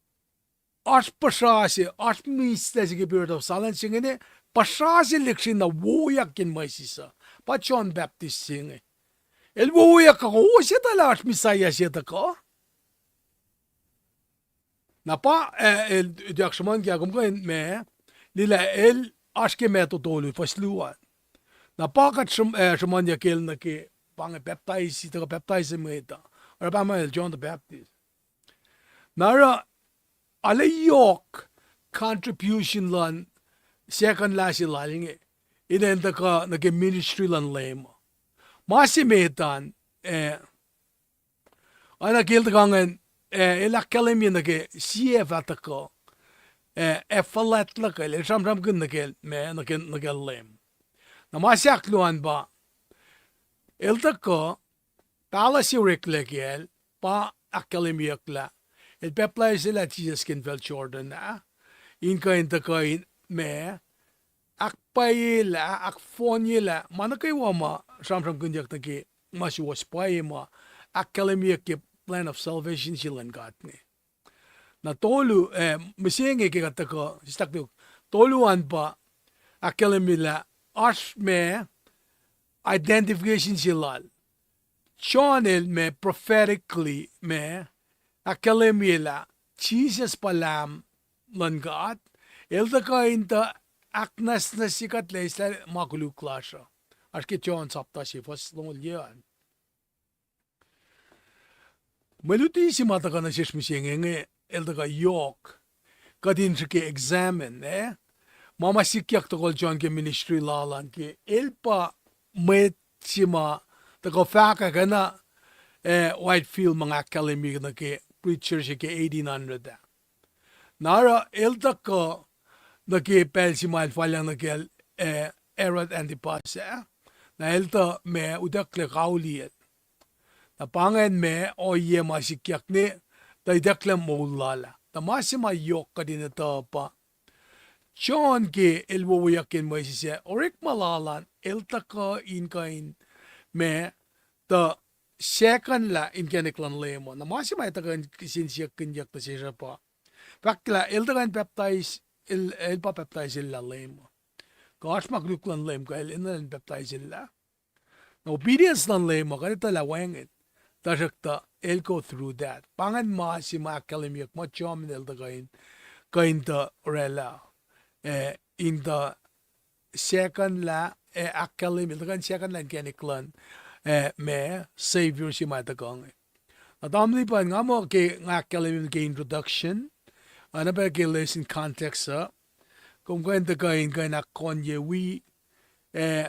oasr puhsra se, oasr mihslac se ke period of silence se ingena, puhsra se lihksreni na wowoyak yen mwesis uh, pa John Baptist se inge. El wowoyak, kowos etuh lah oasr Messiah se tuhkuh? Na pa, eh, el, tuyak sruhmuhn ke kom kuh in ma, liye el oasr ke Matthew tolu, fuhs luo an. Na pa kuht sruhmuhnyuck el nuh ke, pa inge pacptais, tuhkuh pacptais mwet uh. Oruh pa ma el John the Baptist. Na oruh, arlac yohk contribution luhn second lah se lal inge, in el tuhkuh nuh ke ministry luhn Leum. Ma se met an, eh, oacna ke el tuhkuh ingacn, eh, el ahkkahlwemye nuh ke sie fah tuhkuh, eh, ac fuhlwact luhkel, el sramsramkihn nuh ke, ma, nuh ke, nuh ke Leum. Na ma se ahkluo an pa, el tuhkuh, pahluh se oreklac kacl, pa ahkkahlwemyeyuck lah el pacptaiselah Jisus ke infacl Jordan ah, in kuh in tuhkuh in, ma, ahkpwacyelah, ahkfohnyelah ma nuh kwewa ma sramsramkihnyuck nuh ke ma suwohs pwacye ma ahkkahlwemyeyuck ke plan of salvation se luhn God inge. Na tolu, eh, mihsenge ke kuht tuhkuh, sislah tok, tolu an pa ahkkahlwemye lah oasr, ma, identification se lal. John el, ma, prophetically, ma, ahkkahlwemye lah Jisus pa Lam luhn God, el tuhkuh in tuh ahknwacsnwacsye kuht lah eislah ma koluk lasr uh. Oasr ke John sapta se fuhs longoul yac an. Mwe luti se ma tuhkuh nuh sesr mihsenge inge, el tuhkuh yohk kuht in srihke examine, eh? Ma ma sikyak tohkohl John ke ministry lal an ke el pa mwet se ma tuhkuh fahkwack na, eh, Whitefield ma nga ahkkahlwemye nuh ke preacher se ke eighteen hundred ah. Na oruh el tuhkuh nuh ke pacl se ma el falyang nuh kacl, eh, Herod Antipas ah. Na el tuh, ma, utucklac kauliyacl. Na pa ingacn, ma, ohiyac ma sikyak ne, tuh itucklac moul lal ah. Tuh ma se ma yohk kuht in etuh pa John ke el wowoyak ke mwesis ah, orekma lal an el tuhkuh in kuh in, ma, tuh second lah inkacnek luhn Leum uh. Na ma se ma el tuhkuh in kihsen siyuck kihnyuck nuh sesr uh pa, fahk lah el tuhkuh in pacptais, el, el pa pacptaisellah Leum uh. Kuh oasr ma koluk luhn Leum kuh el enenuh in pacptaisellah. Na obedience luhn Leum uh kuht etuh lah wacngihn. Tuhsruhktuh el go through that. Pa ingacn ma se ma ahkkahlwemyeyuck muh John el tuhkuh in, kuh in tuh oraclah, eh, in tuh second lah, eh, ahkkahlwemye, el tuhkuh in second lah inkacnek luhn, eh, ma, Savior se ma tuhkuh inge. Na tamuhlwel, pa nga muh ke nga ahkkahlwemye ke introduction, ah, na pac ke lesson context uh, kom kuh in tuhkuh in kuh in ahkkohnye wi, eh,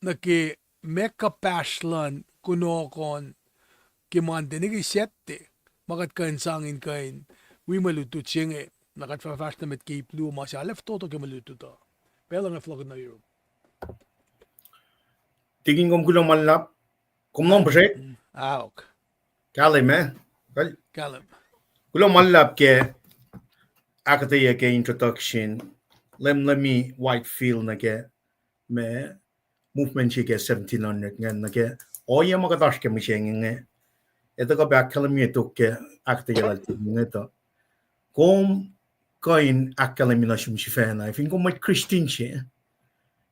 nuh ke ma kuhpahsr luhn kunohkohn ke Monday nuh ke Saturday, ma kuht kuh in sang in kuh in wi mwe lutlut se inge, na kuht fah fahsr nuh met ke ip luo ma se arlac fototo ke mwe lutlut uh. Pacl uh nga fohlohk nuh yurum. Tikin, kom kuloh ma luhlahp. Kom lohng puhsrek? Mm, ahok. Kahlwem, eh? Kal-, Kahlwem. Kuloh ma luhlahp ke ahkuhtweyac ke introduction, Leum, Leum Whitefield nuh ke, ma, movement se ke seventeen hundred ingacn nuh ke ohiyac ma kuht oasr ke mihsenge inge. Etuh kuh pac ahkkahlwemye tok ke ahkuhtweyac lal Tikin inge tuh, kom kuh in ahkkahlwemye nuh sum sifacna, fin kom mwet Christian se,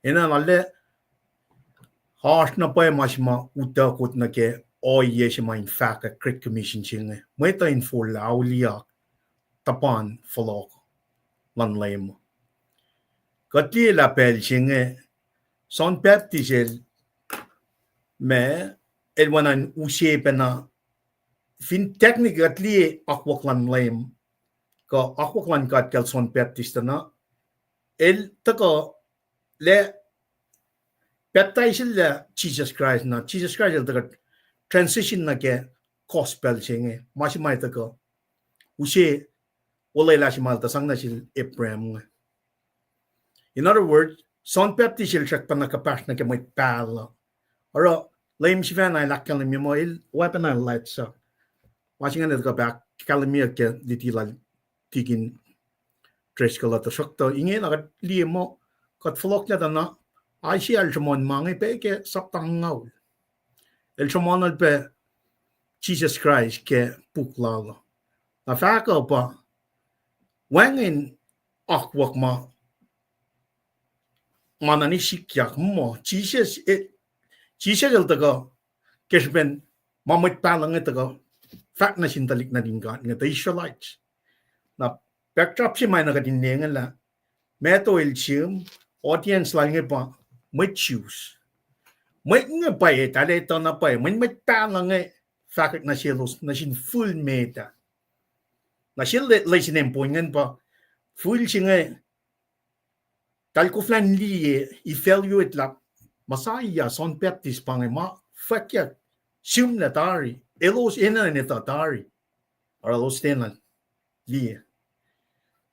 enenuh lah oasr na pwacye ma se ma utuckoht nuh ke ohiyac se ma in fahkwack Great Commission se inge. Mwet uh in forlah auliyak tuhpan fohlohk luhn Leum. Kuht liye lah pacl se inge John Baptist el, ma, el oacna in use pacna, fin technically kuht liye akwuck luhn Leum kuh akwuck luhn God kacl John Baptist uh na, el tuhkuh lah pacptaisellah Jisus Kraist, na Jisus Kraist el tuhkuh transition nuh ke gospel se inge, ma se ma tuhkuh use olwelah se ma el tuh sang nuh sel Abraham inge. In other words, John Baptist el srackpacna kuhpahsr nuh ke mwet pahluh. Oruh Leum sifacna el ahkkahlwemye muh el oacpacna el lat uh. Ma se ingacn el kuh pac ahkkahlwemye ke luti lal Tikin Driscoll uh, tuhsruhktuh ingena kuht liye muh kuht fohlohklac tuh na Isaiah el sruhmuhn ma inge pac ke sapta angngaul. El sruhmuhnel pac Jisus Kraist ke puk lal uh. Na fahk uh pa wacngihn akwuck ma, ma na ne sikyak muh Jisus, eh, Jisus el tuhkuh ke srihpen ma mwet pahluh inge tuhkuh fahk nuh sin tuhlihk nuhtin God inge, the Israelites. Na backdrop se ma na kuht in liye inge lah Matthew el sihm, audience lal inge pa mwet Jews. Mwet inge pwacye, eltahl etuh na pwacye, mweyen mwet pahluh inge fahkwack nuh selos nuh sin fihl met ah. Asel le, lesin point ingacn pa, fihl se inge, tahl koflah in liye, evaluate lah Messiah, John Baptist pa inge ma fwackyuck, sihmlac tari, elos enenuh in etuh tari, oruh elos tiacna liye.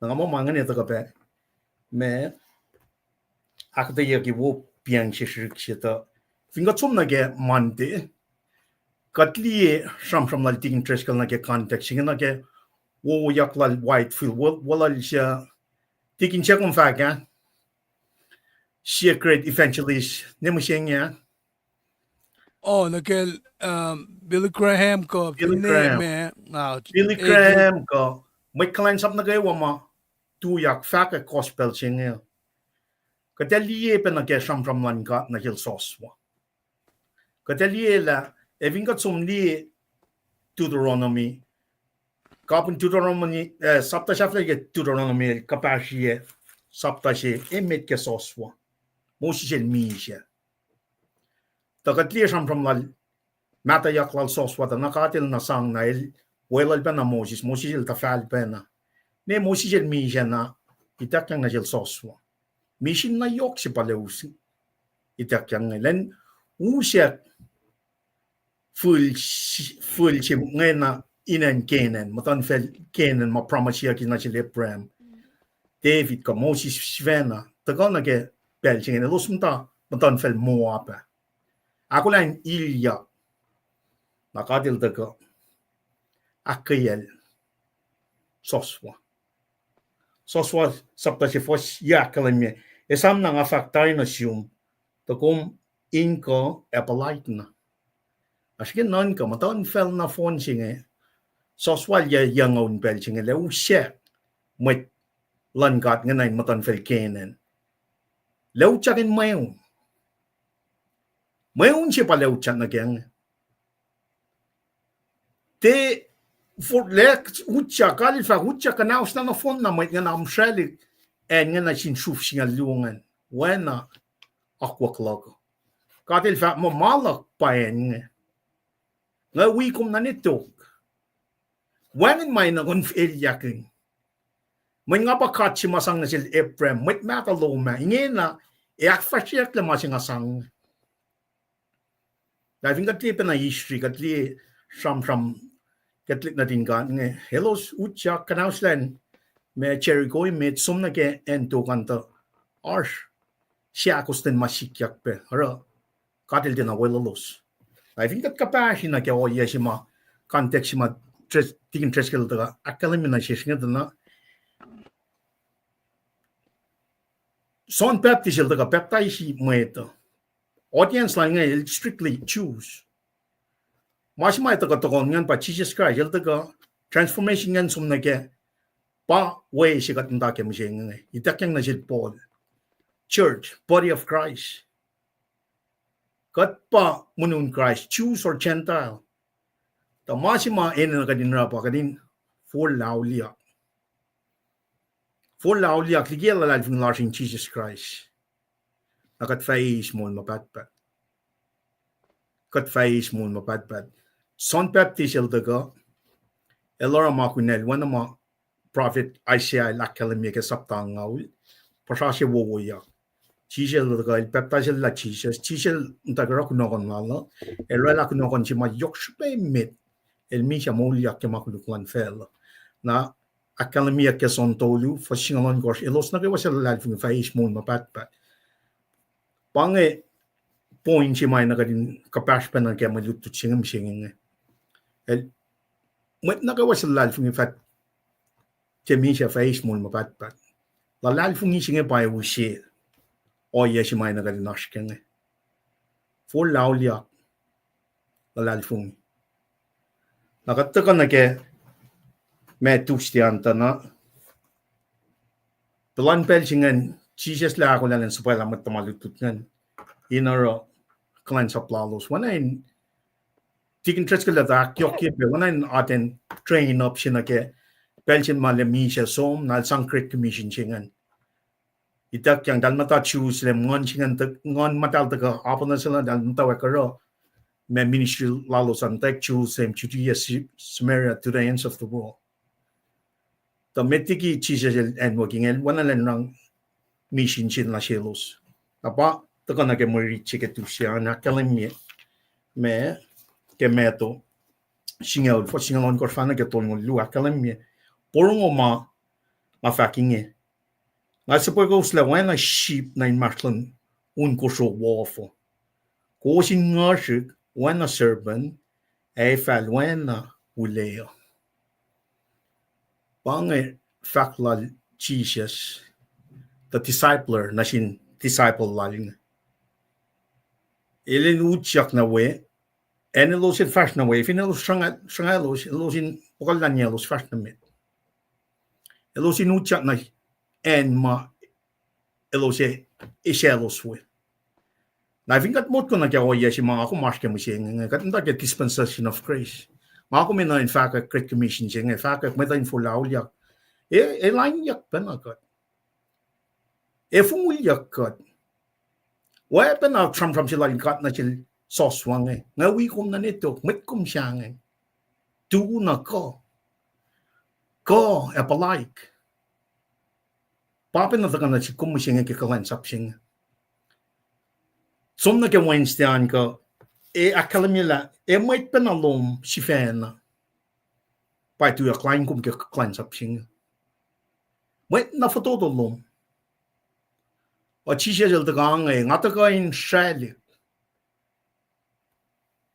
Na nga muh ma ingacn etuh kuh pac, ma ahkuhtweyucki wo piacng sesr srihk se tuh, fin kuht som nuh ke Monday, kuht liye sramsram lal Tikin Driscoll nuh ke context se inge nuh ke wowoyak lal Whitefield, wo-, wolal se, Tikin se kom fahk ah, sie great evangelist ne mihsenge ah. Oh, nuh ke, um, Billy Graham kuh, Billy Graham. Billy Graham kuh mwet kuhlwacnsap nuh kwewa ma tuyak fahkwack gospel se inge. Kuht ac liye pac nuh ke sramsram luhn God nuh sel Joshua. Kuht ac liye lah, ac fin kuht som liye Deuteronomy, kapihn Deuteronomy, eh, sapta sahflah ke Deuteronomy el kuhpahsrye sapta se emet ke Joshua. Moses el misac. Tuh kuht liye sramsram lal, mahtuhyak lal Joshua tuh na God el na sang na el weluhl pacna Moses, Moses el tuhfahl pacna. Ne Moses el misac na, ituckyang nuh sel Joshua. Misin na yohk se pa el us ituckyang inge. Lwen usack fihl, fihl se ingena inen Canaan, muhtuhnfacl Canaan ma promiseyucki nuh sel Abraham, David kuh Moses sifacna, tuhkuh nuh ke pacl se inge elos muhta muhtuhnfacl Moab ah. Ahkolah in ilyak. Na God el tuhkuh ahkkweyacl Joshua. Joshua sapta se fuhs yac ahkkahlwemye, esam na nga fahk tari nuh sum, tuh kom in kuh ac puhlaik na. Oasr ke nuhnkuh muhtuhnfacl nohfohn se inge, Joshua el yac yuhngoun pacl se inge, lah usack mwet luhn God ingena in muhtuhnfacl Canaan. Lah utyak in mweun. Mweun se pa lah utyak nuh kac inge. Te, for, lah utyak, God el fahk utyak kuhnahoslah nohfohn na mwet ingena amsralihk acn ingena sin sruf singucul luo ingacn. Oacna akwuck luhk uh. God el fahk muh ma luhk pa acn inge. Nga wi kom nuh netok. Wacngihn ma enenuh kom elyakihn. Mweyen nga pa God se ma sang nuh sel Abraham, mwet mahtuh lom ah, ingena, ac ahkfahsryeyucklac ma se nga sang. Na fin kuht liye pacna history, kuht liye sramsram Catholic nuhtin God inge, elos utyak kuhnahoslah acn ma Jericho emet, som nuh ke acn tok an tuh oasr seahkostwen ma sikyak pac, oruh God el tiacna weluhlos. Na fin kuht kuhpahsri nuh ke ohiyac se ma, context se ma Dres-, Tikin Driscoll el tuhkuh ahkkahlwemye nuh sesr inge tuh na, John Baptist el tuhkuh pacptaisi mwet uh. Audience lal inge el strictly Jews. Ma se ma tuhkuh tohkoh ingacn pa Jisus Kraist el tuhkuh, transformation ingacn som nuh ke, pa we se kuht muhta ke mihsenge inge. Ituckyang nuh sel Paul. Church, body of Christ. Kuht pa munun Kraist, Jews or Gentile. Tuh ma se ma enenuh kuht in oruh pa kuht in forlah auliyak. Forlah auliyak liki luhlahlfongi lasr in Jisus Kraist. Na kuht fah eis moul ma pahtpaht. Kuht fah eis moul ma pahtpaht. John Baptist el tuhkuh, el oruh ma kunacl oacna ma prophet Isaiah el ahkkahlwemye ke sapta angngaul, puhsra se wowoyak. Jisus el tuhkuh, el pacptaislah Jisus, Jisus el muhta ke oruh kunohkohn lal uh, el oraclah kunohkohn se ma yohk srihpac emet, el misac moulyak ke ma koluk luhn facluh. Na ahkkahlwemyeyuck ke John tolu, fuhs singucul ohnkohsr, elos nuh kwewa suc luhlahlfongi fah eis moul ma pahtpaht. Pa inge point se ma enenuh kuht in kuhpahsr pacna ke mwe lutlut se inge mihsenge inge. El, mwet nuh kwewa suc luhlahlfongi fah, tiac misac, fah eis moul ma pahtpaht. Luhlahlfongi se inge pa ac use ohiyac se ma enenuh kuht in oasr ke inge. Forlah auliyak, luhlahlfongi. Na kuht tuhkuh nuh ke ma Tuesday an tuh na, puhlan pacl se ingacn, Jisus el ahkolah elan suhpwaclah mwet tuhma lutlut ingacn in oruh kuhlwacnsap lalos. Oacna in Tikin Driscoll el tuh ahkyohkye pac, oacna in atacn train up se nuh ke pacl se ma el misac som, na el sang Great Commission se ingacn. Ituckyang, tahl muhta Jerusalem, Nguhn se ingacn, Nguhn Muhtahl tuhkuh apkuhran nuh sel, tahl muhtwacwacack oruh ma ministry lalos an, muhtwacwacack Jerusalem, Judea, Samaria, to the ends of the world. Tuh met liki Jisus el acnwuki inge, el oacna elan rang misin se nuh selos. Na pa tuhkuh nuh ke mwe rit se ke Tuesday an, ahkkahlwemye ma ke Matthew singucul, fuhs singucul ohnkohsr fahk nuh ke tolngoul luo, ahkkahlwemye, porongo ma nga fahk inge. Nga suhpwekowoslah oacna sip nuh inmahsrlon un kosro wof uh. Kowos in nguhsrihk oacna serpent, ac fal oacna uleoh. Pa inge fahk lal Jisus, the discipler, nuh sin disciple lal inge. El in utyak nuh we, acn elos in fahsr nuh we, fin elos sruhnga-, sruhnga elos, elos in puhkuhllah elos fahsr nuh met. Elos in utyak nuh acn ma elos ac eisaclos we. Na fin kuht motko nuh ke ohiyac se ma nga kom oasr ke mihsenge inge, kuht muhta ke dispensation of grace. Nga kom enenuh in fahkwack Great Commission se inge, fahkwack mwet uh in forlah auliyak. E, e lainyuck pacna kuht. E fongulyak kuht. Oacpacna sramsram se lal God nuh sel Joshua inge, nga wi kom nuh netok, mwet kom sahngweng. Tu na kuh. Kuh ac puhlaik. Pa pacna tuhkuh nuh sihk kom mihsenge ke kuhlwacnsap se inge. Som nuh ke Wednesday an kuh, e ahkkahlwemye lah e mwet pacna lom sifacna pa tuyak lain kom ke kuhlwacnsap se inge. Mwet na fototo lom. O Jisus el tuhkuh inge, nga tuhkuh in sralihk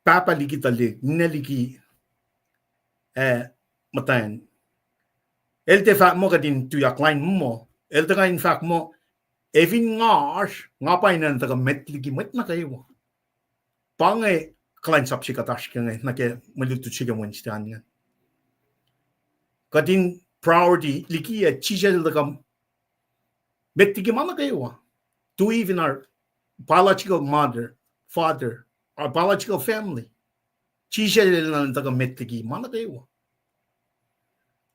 Pahpah liki tuhlihk, ninac liki, eh, muhtwacn. El tiac fahk muh kuht in tuyak lain muh. El tuhkuh in fahk muh, e fin nga oasr, nga pa enenuh in tuhkuh met liki mwet nuh kwewa. Pa inge kuhlwacnsap se kuht oasr ke inge, nuh ke mwe lutlut se ke Wednesday an inge. Kuht in priority liki, eh, Jisus el tuhkuh met liki ma nuh kwewa. To even our biological mother, father, our biological family. Jisus el enenuh in tuhkuh met liki ma nuh kwewa.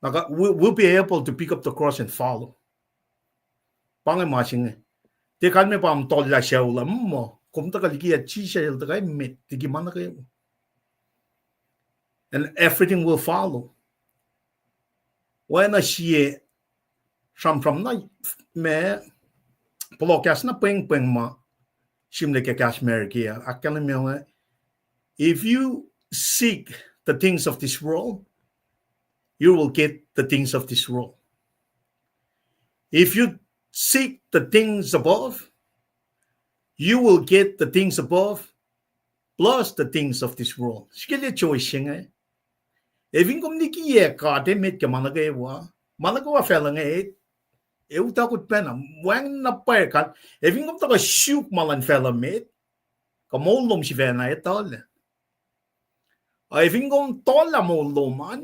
Na kuht, we, we'll be able to pick up the cross and follow. Pa inge ma se inge. Tiac kalmac pa muh tollah sucu lah muh, kom tuhkuh liki ah Jisus el tuhkuh met liki ma nuh kwewa. And everything will follow. Oacna sie sramsram na ma puhlohkahs na pwengpweng ma sihmlac ke kahs America ah, ahkkahlwemye, if you seek the things of this world, you will get the things of this world. If you seek the things above, you will get the things above plus the things of this world. Srihke choice se inge. Ac fin kom likiyac God emet ke ma nuh kwewa, ma nuh kwewa facluh inge, e utuckot pacna, wacngihn na pwacr God. Ac fin kom tuhkuh suk ma luhn facluh met, kuh moul lom sifacna etuhlah. Ac fin kom tollah moul lom an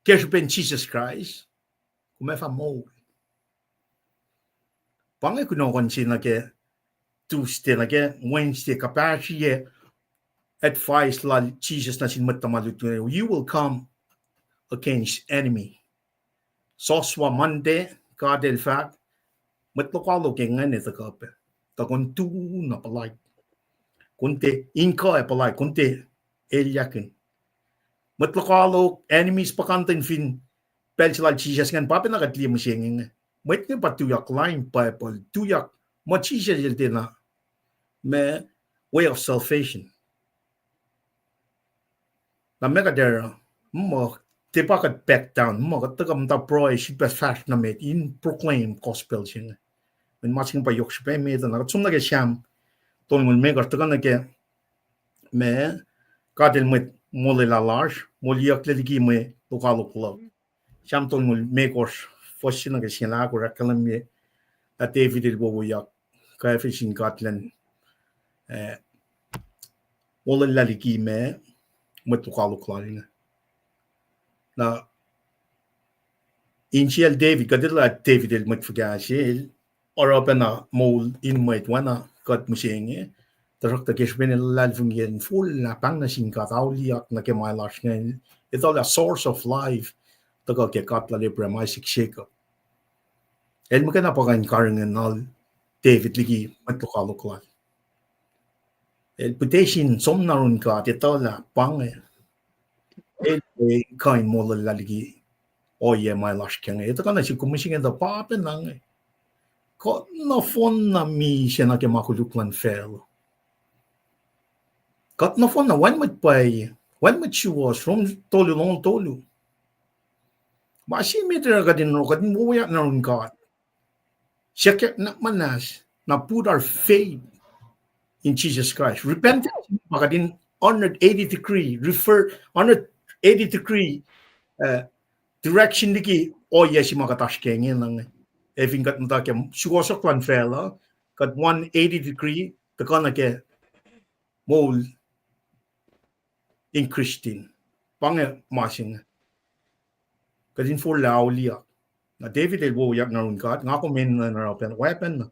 ke srihpen Jisus Kraist, kom ac fah moul. Pa inge kunohkohn se nuh ke Tuesday, nuh ke Wednesday, kuhpahsrye advice lal Jisus nuh sin mwet tuhma lutlut, you will come against enemy. Joshua, Monday, God el fahk, mwet lokoalok ingacn ac tuhkuh pac. Tuh kom tu na puhlaik. Kom tiac in kuh ac puhlaik, kom tiac elyahkihn. Mwet lokoalok, enemies, puhkantwen fin pacl se lal Jisus ingacn, pa pacna kuht liye mihsenge inge. Mwet inge pa tuyak lain Bible, tuyak ma Jisus el tiacna, ma way of salvation. Na ma kuht oruh, muh, tiac pa kuht back down, muh kuht tuhkuh muhta pruhe, srihpac fahsr nuh met in proclaim gospel se inge. Mweyen ma se inge pa yohk srihpac met, na kuht som nuh ke Sam tolngoul limekohsr, tuhkuh nuh ke ma God el mwet molwelah lasr, moliyucklac liki mwe lokoalok luhk. Sam tolngoul limekohsr, fuhs se nuh ke singucul ahkosr, ahkkahlwemye lah David el wowoyak kwacfe sin God elan, eh, molwelah liki ma mwet lokoalok lal inge. Na insiyacl David, kuht etuh lah David el mwet fuhkah se, el oruh pacna moul in mwet oacna kuht mihsenge. Tuhsruhktuh ke srihpen el luhlahlfongi in fohlohk pahng nuh sin God, auliyak nuh ke ma lasr inge, etuh lah source of life tuhkuh ke God lal Abraham, Isaac, Jacob. El muhkwena pa kuh in karihngihn lal David liki mwet lokoalok lal. El pihte sin som na yurin God, etuh lah pa inge el kuh in molwelah liki ohiyac ma lasr ke inge. Etuh kuh na sik kom mihsenge tuh pa pacna inge. Kuht nohfohn na misac nuh ke ma koluk luhn facluh. Kuht nohfohn na, wacngihn mwet pwacye, wacngihn mwet suwohs, Rom tolu, longoul tolu. Ma se met uh kuht in, kuht in wowoyak nuh yurin God. Siyuck na muhnahs, na put our faith in Jesus Christ. Repentance pa kuht in hundred eighty degree, refer, hundred eighty degree, uh, direction liki ohiyac se ma kuht oasr ke inge. Ac fin kuht muhta ke sukohsohk luhn facluh, kuht one eighty degree tuhkuh nuh ke moul in Christian. Pa inge ma se inge. Kuht in forlah auliyak. Na David el wowoyak nuh yurin God, nga kom enenuh in oruh pacna, oacpacna.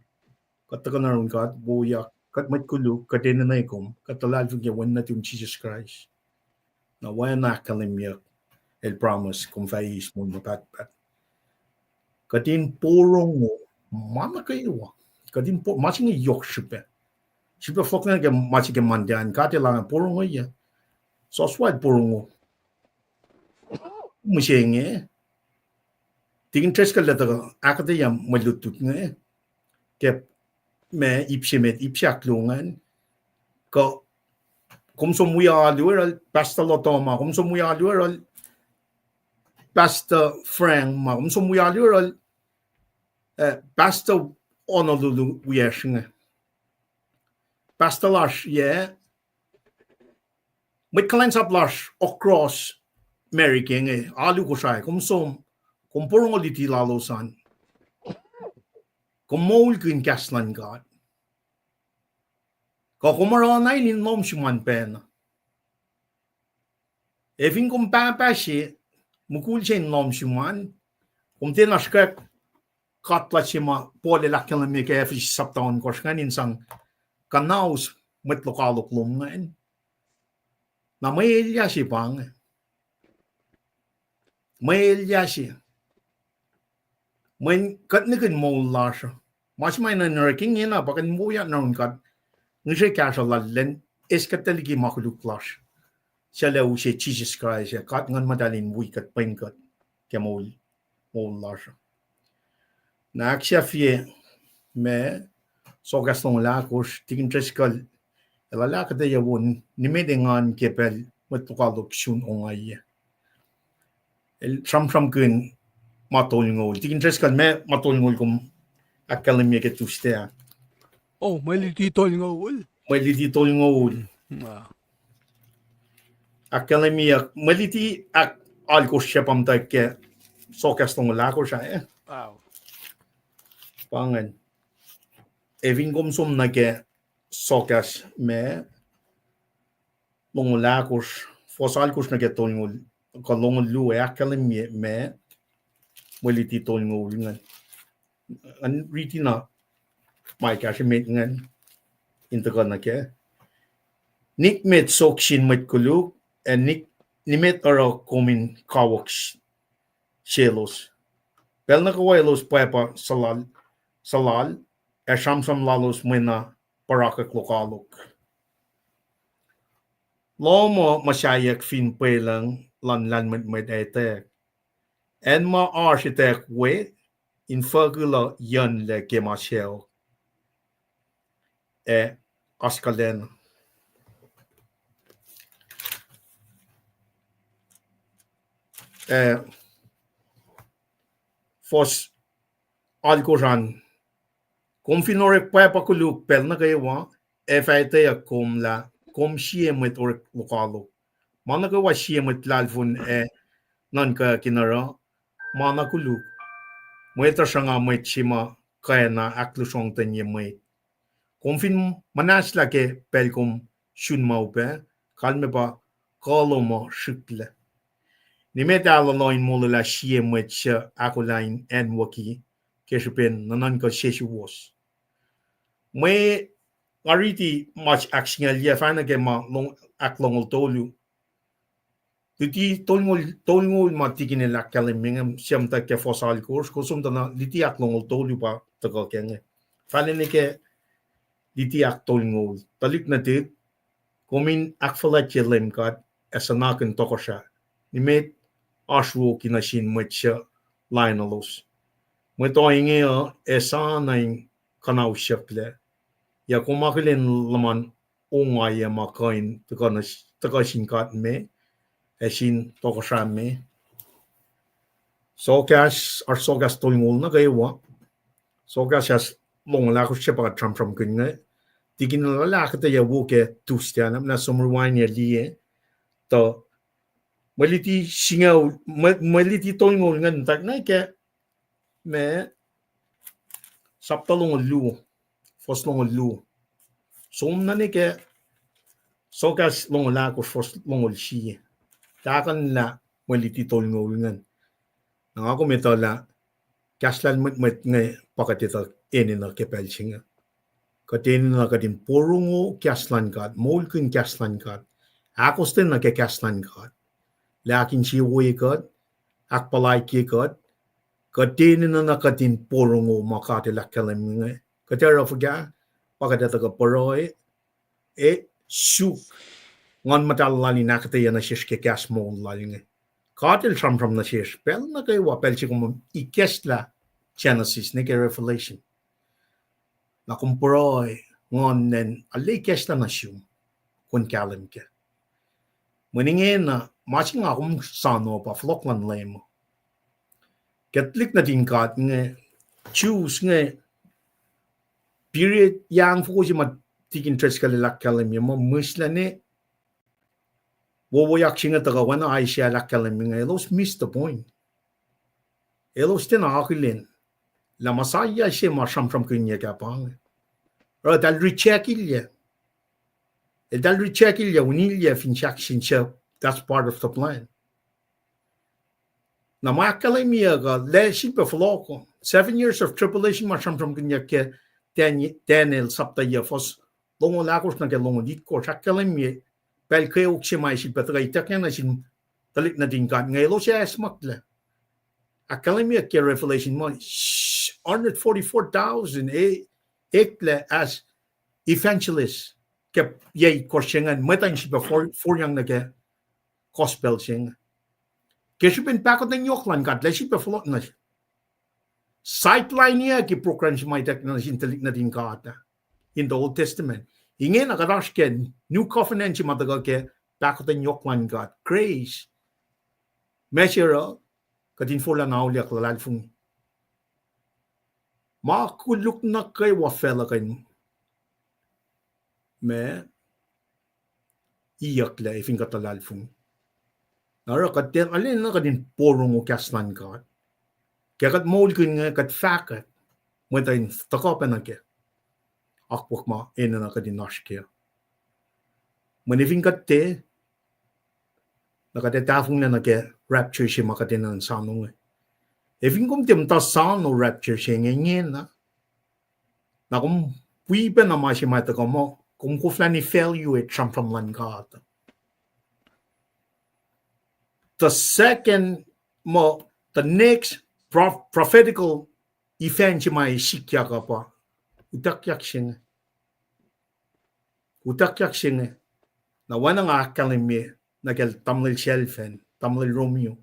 Kuht tuhkuh nuh yurin God, wowoyak, kuht mwet koluk, kuht enenuh kom, kuht luhlahlfongi ke Wen nuhtum Jisus Kraist. Na oacna ahkkahlwemyeyuck, el promise, kom fah eis moul ma pahtpaht. Kuht in porongo ma nuh kwewa. Kuht in po-, ma se inge yohk srihpac. Srihpac fohlohk nuh ke ma se ke Monday an, God El ac porongoiye. Soswal porongo. Mihsenge, Tikin Driscoll el tuh ahkuhtweyac mwe lutlut inge ke ma ip se met, ip se ahkluo ingacn. Kuh kom som wi alu yohrohl Pastor Lotoma, kom som wi alu yohrohl Pastor Frank ma, kom som wi alu yohrohl, eh, Pastor Honolulu wiyacsr inge. Pastor lasr yac, mwet kuhlwacnsap lasr across America inge, alu Kosrae, kom som, kom porongo luti lalos an. Kom moulkihn kahs luhn God. Kuh kom oruh na in lohm sum an pacna. Ac fin kom pahpah se, mukul se in lohm sum an, kom tiacna srihkwack katla se ma Paul el ahkkahlwemye ke Ephesus sapta ohnkohsr ingacn in sang kuhnaus mwet lokoalok lom ingacn. Na mwe elyah se pa inge. Mwe elyah se. Mweyen kuht nihkihn moul lasr uh. Ma se ma enenuh in oruh ke ingena pa kuht in wowoyak nuh yurin God, ngihsre kahsruh Lal elan eis kuht liki ma koluk lasr. Suc El use Jisus Kraist ac God Nguhn Muhtahl in wi kuht, pwen kuht ke moul, moul lasr uh. Na ahksahfye ma sokahs longoul ahkosr, Tikin Driscoll el ahkuhtweyac wo nimet engan ke pacl mwet lokoalok sun ongaiyac. El sramsramkihn ma tolngoul. Tikin Driscoll, ma, ma tolngoul kom ahkkahlwemye ke Tuesday ah? Oh, mwe luti tolngoul. Mwe luti tolngoul. Ahkkahlwemye mwe luti ahk-, alkosr se pa muhtwacwacack ke sokahs longoul ahkosr ah, eh? Pa ingacn. Ac fin kom som nuh ke sokahs ma longoul ahkosr, fuhs alkosr nuh ke tolngoul, kuh longoul luo, ac ahkkahlwemye ma mwe luti tolngoul ingacn. Ngan riti na ma ekahsr emet ingacn in tuhkuh nuh kac. Nikmet sok sin mwet koluk, ac nik-, nimet oruh kom in kawuck s-, selos. Pacl nuh kwewa elos pwacpa suhlal, suhlal, ac sramsram lalos mwena purakwack lokoalok. Lohm uh muhsaheack fin pwelucng luhn lahlmwetmwet ac etwacack. Acn ma oasr etwacack we, infuckihl uh yucnlac ke ma sacohk ac oaskuhlacna. Eh, fuhs alkosr an, kom fin orek pwacpa koluk pacl nuh kwewa, ac fah etweyuck kom lah kom sie mwet orek lokoalok. Ma nuh kwewa sie mwet luhlahlfongi ac nuhnkweyuck in oruh ma na koluk. Mwet uh sruhnga mwet se ma kwacna ahklusrohngtwenye mwet. Kom fin muhnahslah ke pacl kom sun ma upac, kalmac pa kuh lom uh srihklac. Nimet ahlohloh in molwelah sie mwet suc ahkolah in acnwucki ke srihpen nuhnuhnkuh sesuwohs. Mwe nga riti ma ahksingucul yac, fahna ke ma long-, ahklongoul tolu. Luti tolngoul, tolngoul ma tikin el ahkkahlwemye inge, siamta ke fuhs alkosr, kom som tuh na luti ahklongoul tolu pa tuhkuh ke inge. Fahla nuh ke luti ahktolngoul. Tuhlihk nuhtihk, kom in ahkfuhlwactye Leum God ac suhnakihn tohkohsrah. Nimet oasr woki nuh sin mwet suc lain elos. Mwet ohinge uh ac sa na in kuhnausyucklac. Yac kom akihlen luhman ongaiyac ma kuh in tuhkuh sin God me, ac sin tohkohsrah me. Sokahs, oasr sokahs tolngoul nuh kwewa. Sokahs longoul ahkosr se pa kuht sramsramkihn inge. Tikin luhlahp ahkuhtweyac wo ke Tuesday ah, na som rewind ac liye. Tuh mwe luti singucul, mwe, mwe luti tolngoul ingacn muhtwacwacack nuh ke, ma, sapta longoul luo, fuhs longoul luo. Som nuh ke Sokahs longoul ahkosr, fuhs longoul sie. Tahkuhnlah mwe luti tolngoul ingacn. Na nga kom etuh lah kahs lahlmwetmwet inge pa kuht etuh enenuh ke pacl se inge. Kuht enenuh kuht in porongo kahs luhn God, moulkihn kahs luhn God, ahkostwen nuh ke kahs luhn God, lah ahkinsewowoye kuht, ahkpuhlaikye kuht, kuht enenuh na kuht in porongo ma God El ahkkahlwemye inge. Kuht oruh fuhkah? Pa kuht etuh kuh pruhe, e, suk Nguhn Muhtahl Lal in ahkuhtweyac nuh sesr ke kahs moul Lal inge. God El sramsram nuh sesr pacl nuh kwewa, pacl se kom ikacslah Genesis nuh ke Revelation. Na kom pruhe, Nguhn, elan arlac ikacslah nuh sum, kom kahlwem kac. Mweyen ingena, ma se nga kom soano pa fohlohk luhn Leum. Ke tuhlihk nuhtin God inge, Jews inge, period yang foko se ma Tikin Driscoll el ahkkahlwemye muh mihslac inge, wowoyak se inge tuhkuh oacna Isaiah el ahkkahlwemye inge, elos miss the point. Elos tiacna akihlen lah Messiah se ma sramsramkihnyuck ah pa inge, oruh eltahl reject-ilyac. Eltahl reject-ilyac, unilyac fin sahk sin suc, that's part of the plan. Na ma ahkkahlwemyeyuck uh, lah sifilpac fohlohk uh, seven years of tribulation ma sramsramkihnyuck ke Dan-, Daniel sapta yac, fuhs longoul ahkosr nuh ke longoul itkohsr, ahkkahlwemye pacl kweok se ma sifilpac tuhkuh ituckyang nuh sin tuhlihk nuhtin God inge, elos ac acsmaklac. Ahkkahlwemyeyuck ke Revelation muh, hundred forty-four thousand, e, eklac as evangelist ke yac itkohsr se ingacn, mwet uh in sifilpac for-, forlah nuh ke gospel se inge. Ke srihpen pahkotwen yohk luhn God, lah sifilpac fohlohk nuh, sideline-iyucki program se ma ituckyang nuh sin tuhlihk nuhtin God ah in the Old Testament. Ingena kuht oasr ke New Covenant se ma tuhkuh ke pahkotwen yohk luhn God, grace. Ma se oruh, kuht in forlah na auliyak luhlahlfongi. Ma koluk nuh kwewa facluh kuh in, ma, iyucklac fin kuht luhlahlfongi. Na oruh kuht tiac, arulacna kuht in porongo kahs luhn God. Ke kuht moulkihn inge kuht fahkwack, mwet uh in tuhkuh pac nuh kac. Akwuck ma enenuh kuht in oasr kac. Mweyen fin kuht tiac, na kuht ac tahfonglac nuh ke rapture se ma kuht enenuh in soano inge. Ac fin kom tiac muhta soano rapture se inge ingena, na kom wi pacna ma se ma tuhkuh muh kom koflah in evaluate sramsram luhn God. The second, muh, the next prof-, prophetical event se ma sikyak uh pa utuckyak se inge. Utuckyak se inge. Na oacna nga ahkkahlwemye nuh ke tamuhlwel Shelfan, tamuhlwel Romeo,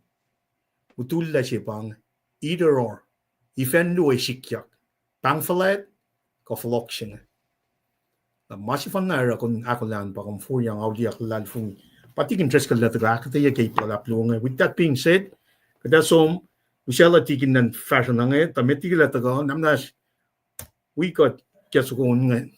utullac se pa inge, either or, event luo ac sikyak, pahng fuhlwact kuh fohlohk se inge. Na ma sefanna oruh kom ahkolah in pa kom forlah auliyak luhlahlfongi. Pa Tikin Driscoll el tuhkuh ahkuhtweyac ke ip luhlahp luo inge. With that being said, kuht ac som, usaclah Tikin in fahsruh na inge, tuh met Tikin el tuhkuh, na muhnahs wi kuht ke soko inge.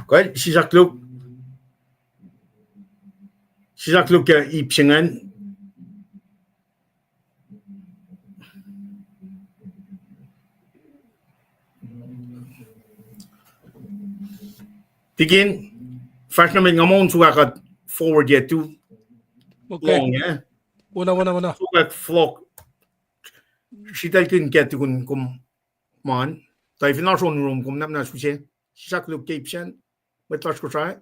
Kuh, sisaklu-, sisakluhk ke ip se ingacn. Tikin, fahsr nuh met nga muh on sukwack kuht forward ye tu Okay. long, eh? Wona, wona, wona. Sukwack vlog. Sritacl kihn ke tukun kom man. Tuh fin oasr on room kom nap na suse. Sislah koluk ke ip sacn. Mwet lasr Kosrae.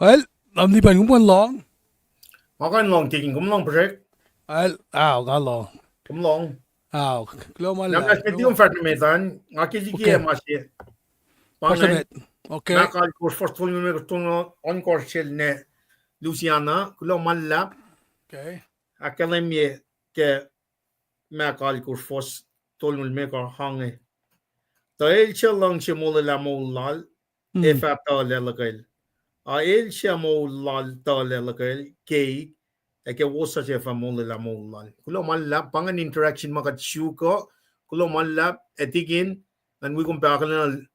Well, Lumlipan, kom kuh in lohng? Nga kuh in lohng, Tikin, kom lohng, Prusek? Well, ao, nga lohng. Kom lohng. Ao, kuloh ma luhlahp. Nga ke siti kom fahsr nuh met an, nga ke siti ke ma se. Pa inge. Okay. Mac Alkosr, fuhs tolngoul limekohsr, tolngoul ohnkohsr sel ne Louisiana, kuloh ma luhlahp. Okay. Ahkkahlwemye ke Mac Alkosr, fuhs tolngoul limekohsr, ah inge. Tuh el suc luhngse molwelah moul lal, ac fah tuhlac luhkwel. Ac el suc moul lal tuhlac luhkwel, keik, ac ke wosasuc fah molwelah moul lal. Kuloh ma luhlahp, pa ingacn interaction ma kuht suk uh, kuloh ma luhlahp, ac Tikin, ngan wi kom pac akihlen,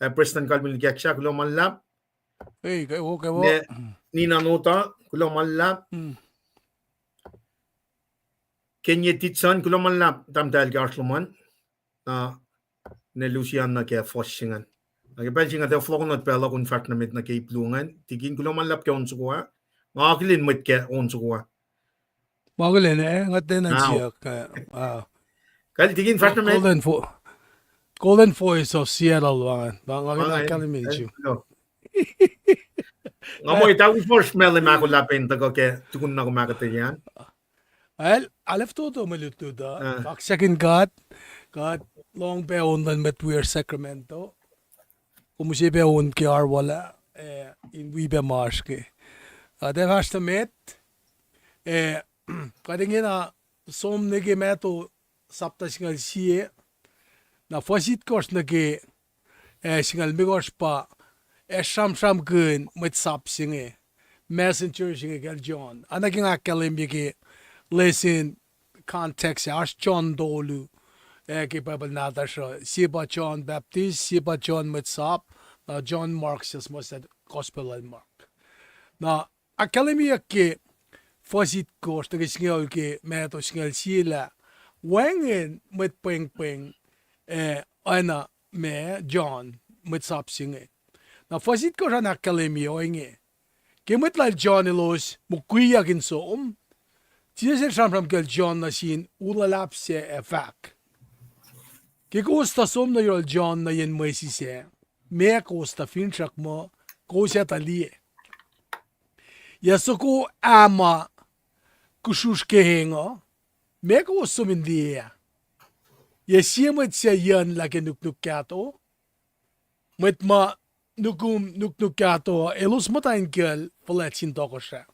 eh, Prestuhn Kalvin Likaksah, kuloh ma luhlahp. Nina Nota, kuloh ma luhlahp. Kenye Titson, kuloh ma luhlahp, tahmtahel ke oasr lom an, na, ne Louisiana ke fuhs se ingacn. Na ke pacl se inge tuh fohlohkohnot pacl uh kom fahsr nuh met nuh ke ip luo ingacn, Tikin, kuloh ma luhlahp ke on soko ah. Nga akihlen mwet ke on soko ah. Ma akihlen, eh, nga tiacna siyuck, ah. Kal Tikin fahsr nuh met. Golden Voice of Seattle, pa ingacn. Pa nga, nga, nga, nga muh ita wi first mail ma kom luhlahp in tuhkuh ke tukun na kom ahkuhtweyac an. El, alef toto mwe lutlut uh. Kaksakihn God, God lohng pac on luhn mwet wiyacsr Sacramento. Kom use pac on ke arulacna, eh, in wi pac ma oasr ke. Ah, ac fahsr tuh met, eh, kuht ingena som nuh ke Matthew sapta singucul sie, na fuhs itkohsr nuh ke, eh, singucul limekohsr pa, ac sramsramkihn mwet sap se inge, messenger se inge kacl John. Oacna ke nga ahkkahlwemye ke lesin context ah, oasr John tolu, eh, ke Bible nahtuhsr uh, sie pa John Baptist, sie pa John mwet sap, na John Mark se suhmuhslah gospel lal Mark. Na ahkkahlwemyeyuck ke fuhs itkohsr nuh ke singucul ke Matthew singucul sie lah wacngihn mwet pwengpweng, eh, oacna ma John mwet sap se inge. Na fuhs itkohsr an ahkkahlwemye ohinge. Ke mwet lal John elos mukwiyuck in som, Jisus el sramsram kacl John nuh sin u luhlahp sac ac fahk, ke kowos tuh som nuh yohrohl John nuh yen mwesis ah, meac kowos tuh finsrak muh kowos etuh liye? Yac soko ah ma kusrusr ke eng uh, meac kowos som in liye ah? Yac sie mwet suc yucnlah ke nuknuk kahto? Mwet ma nukum nuknuk kahto uh elos muhta in kacl fuhlwact sin tohkohsrah.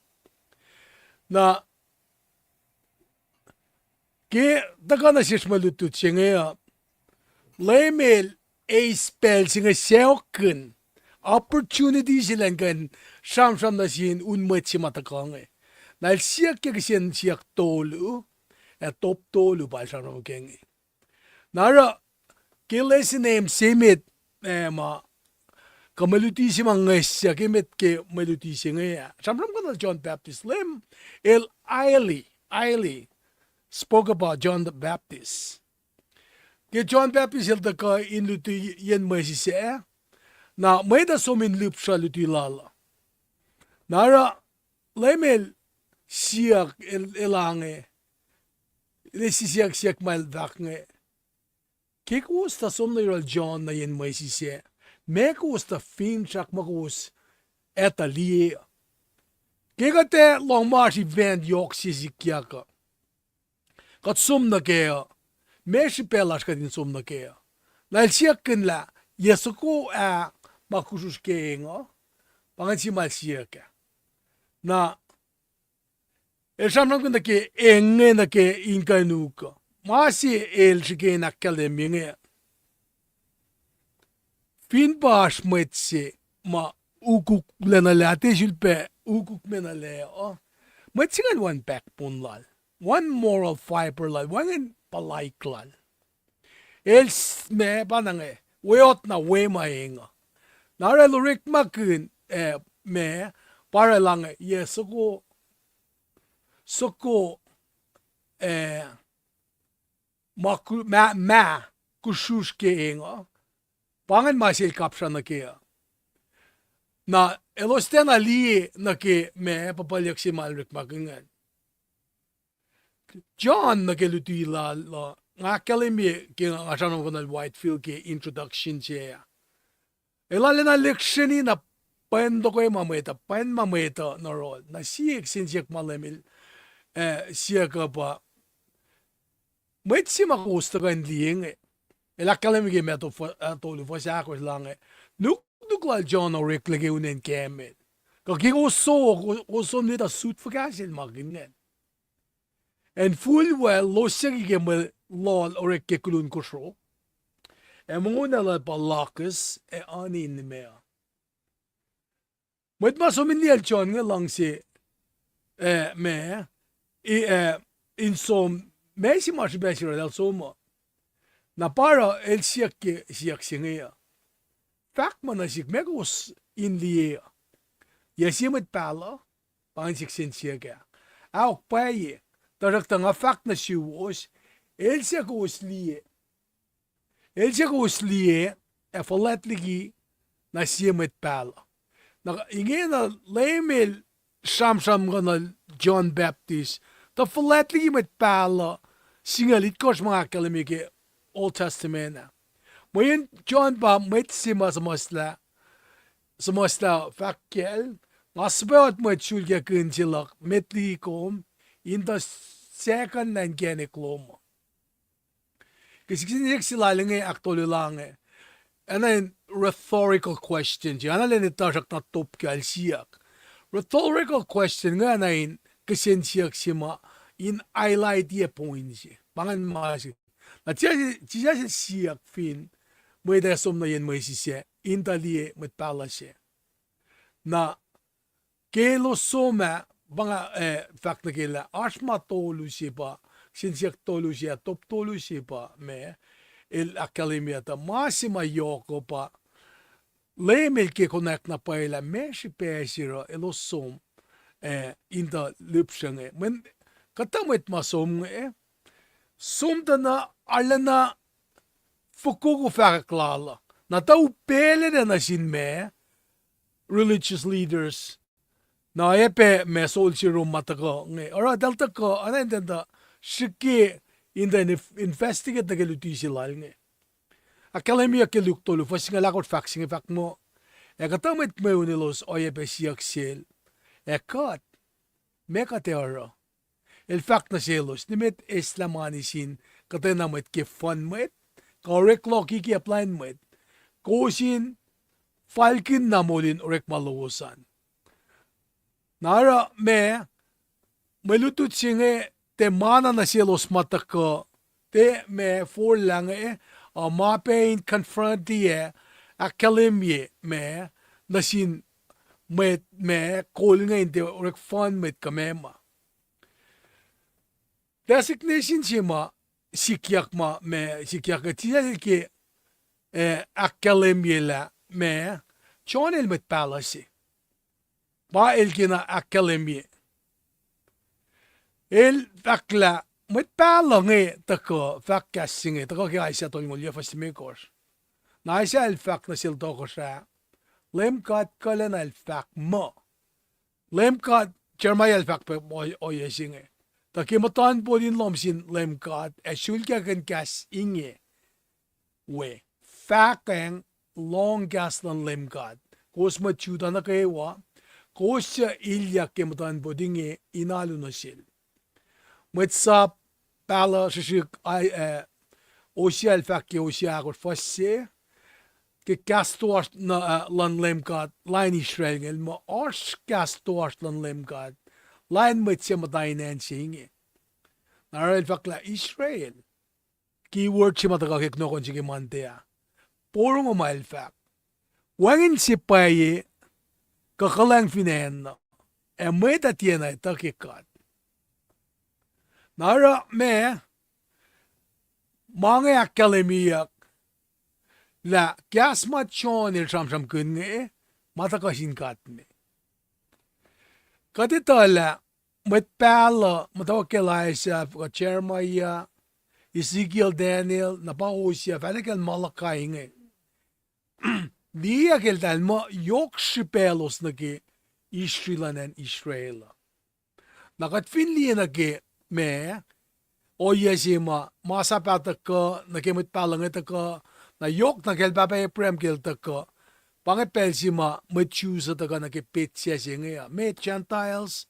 Na ke tuhkuh nuh sesr mwe lutlut se inge uh, Leum El eis pacl se inge sacohkkihn, opportunity se elan kuh in sramsram nuh sin un mwet se ma tuhkuh inge. Na El siyuck ke kihsen siyuck tolu, ac top tolu pa El sramsram ke inge. Na oruh, ke lesin em se met, eh, ma, kuh mwe luti se ma ngihsyak emet ke mwe luti se inge ah, sramsramkihn John Baptist, Leum El highly, highly spoke about John the Baptist. Ke John Baptist el tuhkuh in luti yen mwesis ah, na mwet uh som in lihpsruh luti lal uh. Na oruh, Leum El siyuck, El, El ange, El siyuck, siyuck ma El fahk inge, ke kowos tuh som nuh yohrohl John nuh yen mwesis ah, meac kowos tuh finsrak muh kowos etuh liye uh? Ke kuht ac lohng ma oasr event yohk se sikyak uh, kuht som nuh kac uh, meac srihpac lasr kuht in som nuh kac uh? Na El siyuckkihn lah, yac soko ah ma kusrusr ke eng uh, pa ingacn se ma El siyuck ah. Na El sramsramkihn nuh ke eng inge nuh ke in kuh in uk uh. Ma se El srihke in ahkkahlwemye inge, fin pa oasr mwet se ma ukuklac nuh lac, tiac sulpac ukukme nuh lac uh, mwet se ingacn wacngihn backbone lal, wacngihn moral fiber lal, wacngihn puhlaik lal. El s-, ma pa na inge, weot na we ma eng uh. Na oruh El orekmakihn, eh, ma, pa oruh El ange, yac soko, soko, eh, ma ku-, ma, ma kusrusr ke eng uh, pa ingacn ma se El kapsra nuh kac uh. Na elos tiacna liye nuh ke ma puhpuhlyuck se ma El orekmakihn ingacn. John nuh ke luti lal uh, nga ahkkahlwemye ke nga sramsramkihn Whitefield ke introduction se ah. El arulacna lihksreni na pwacn tokwe ma mwet uh, pwacn ma mwet uh nuh yohrohl. Na sie kihsen siyuck ma Leum El, eh, siyuck uh pa, mwet se ma kowos tuhkuh in liye inge. El ahkkahlwemye ke Matthew fo-, ah, tolu fuhs ahkosr lah inge, nuknuk lal John oreklac ke unen camel. Kuh ke kowos so, kowos som liye tuh sut fuhkah se el ma ingacn. Acn fuhlwacl losyucki ke mwe loal orek ke kulun kosro, ac mongunacl lal pa locusts ac honey in nimac uh. Mwet ma som in liyacl John inge luhngse, eh, ma, i-, eh, in som, ma se ma srihpac se oruh el som uh. Na pa oruh el siyuck ke siyuck se inge uh, fahk ma nuh sihk, meac kowos in liye uh? Yac sie mwet pahluh? Pa ingacn sihk sen siyuck ah. Ahok, pwacye, tuhsruhktuh nga fahk nuh suwos, el suc kowos liye, el suc kowos liye ac fuhlwact liki, na sie mwet pahluh. Na ingena Leum El sramsramkihn John Baptist tuh fuhlwact liki mwet pahluh singucul itkohsr ma nga ahkkahlwemye ke Old Testament ah. Mweyen John pa mwet se ma suhmuhslah, suhmuhslah fahk kacl, nga suhpwacot mwet sulkackihn se luhk met liki kom, in tuh second lah inkacnek lom uh. Ke sik se, sik se lal inge ahktolu la inge, oacna in rhetorical question se, oacna lwen etuh srackna top ke el siyuck. Rhetorical question inge oacna in kihsen siyuck se ma in highlight-i point se. Pa ingacn ma se. Na Jisus, Jisus el siyuck fin mwet ac som nuh yen mwesis sac in tuh liye mwet pahluh se. Na ke elos som ah, pa nga, eh, fahk nuh ke lah oasr ma tolu se pa, kihsen siyuck tolu se, top tolu se pa ma el ahkkahlwemye tuh ma se ma yohk uh pa Leum el ke konwacack na pwacye lah meac srihpac se oruh elos som, eh, in tuh lihpsre inge. Mweyen kuhtuh mwet ma som inge, som tuh na arulacna fokoko fahkwack lal uh. Na tuh upaclac nuh sin ma religious leaders. Na oacyacpac ma soldier Rom ma tuhkuh inge. Oruh eltahl tuhkuh, oacna in tuh srihke in tuh in-, investigate nuh ke luti se lal inge. Ahkkahlwemyeyuck ke Luke tolu, fuhs singucul ahkosr, fahk se inge fahk muh, ac kuhtuh mwet mweun elos oacyacpac siyuck sel, ac kuht, meac kuht ac oruh? El fahk nuh selos, nimet eslah mani sin kuhtwena mwet ke fun mwet, kuh orek loh kikiyacp lain mwet, kowos in falkihn na moul in orekma lowos an. Na oruh ma, mwe lutlut se inge tiac ma na nuh selos ma tuhkuh, tiac ma forlah inge, uh, ma pac in confront-i ac ahkkahlwemye ma nuh sin mwet ma kol inge in tiac orek fun mwet kuh meac ma. Designation se ma sikyak ma, ma sikyak uh, Jisus el ke, eh, ahkkahlwemye lah ma John el mwet pahluh se. Pa el kena ahkkahlwemye. El fahk lah mwet pahluh inge tuhkuh fahk kahs se inge, tuhkuh ke Isaiah tolngoul yuc fuhs limekohsr. Na Isaiah el fahk nuh sel tohkohsrah, Leum God kuhlacna el fahk muh, Leum God, Jeremiah el fahk pac ohiyac se inge, tuh ke muhtuhnpot in lohm sin Leum God ac sulkakihn kahs inge, we, fahkwacng lohng kahs luhn Leum God, kowos mwet Judah nuh kwewa, kowos suc ilyak ke muhtuhnpot inge in alu nuh sel. Mwet sap pahluh srihsrihk, eh, Hosea el fahk ke Hosea ahkosr fuhs se, ke kahs toasr luhn Leum God lain Israel inge, el muh oasr kahs toasr luhn Leum God lain mwet suc muhta in acn se inge. Na oruh el fahk lah Israel, keyword se ma tuhkuh ke kunohkohn se ke Monday ah, porongo ma el fahk, wacngihn se pwacye kuh kuhlwacng fin acn uh, ac mwet uh tiacna etuh ke God. Na oruh ma, ma inge ahkkahlwemyeyuck lah kahs ma John el sramsramkihn inge, ma tuhkuh sin God me. Kuht etuh lah mwet pahluh muhtwacwacack ke Isaiah, kuh Jeremiah, Ezekiel, Daniel, na pa Hosea, fahla kacl Malachi inge, liyeyuck eltahl muh yohk srihpac elos nuh ke history luhn acn Israel uh. Na kuht fin liye nuh ke ma, ohiyac se ma, ma sap ah tuhkuh, nuh ke mwet pahluh inge tuhkuh, na yohk nuh kacl pahpah Abraham ke el tuhkuh, pa inge pacl se ma mwet Jews uh tuhkuh nuh ke petsac se inge uh. Mwet Gentiles,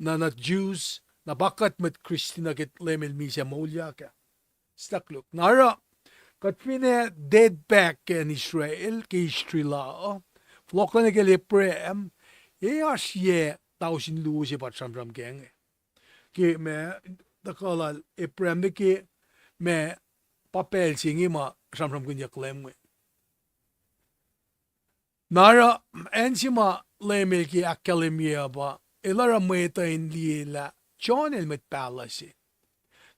na, na Jews, na pa kuht mwet Christian uh ke Leum el misac moulyak ah. Stuck look. Na oruh, kuht finne date back ke acn Israel, ke history la uh, fohlohk nuh kacl Abraham, e oasr yac tausin luo se pa sramsram ke inge. Ke ma, tuhkuh lal Abraham nuh ke ma, pa pacl se inge ma sramsramkihnyuck Leum inge. Na oruh, acn se ma Leum el ke ahkkahlwemye uh pa, el oruh mwet uh in liye lah John el mwet pahluh se.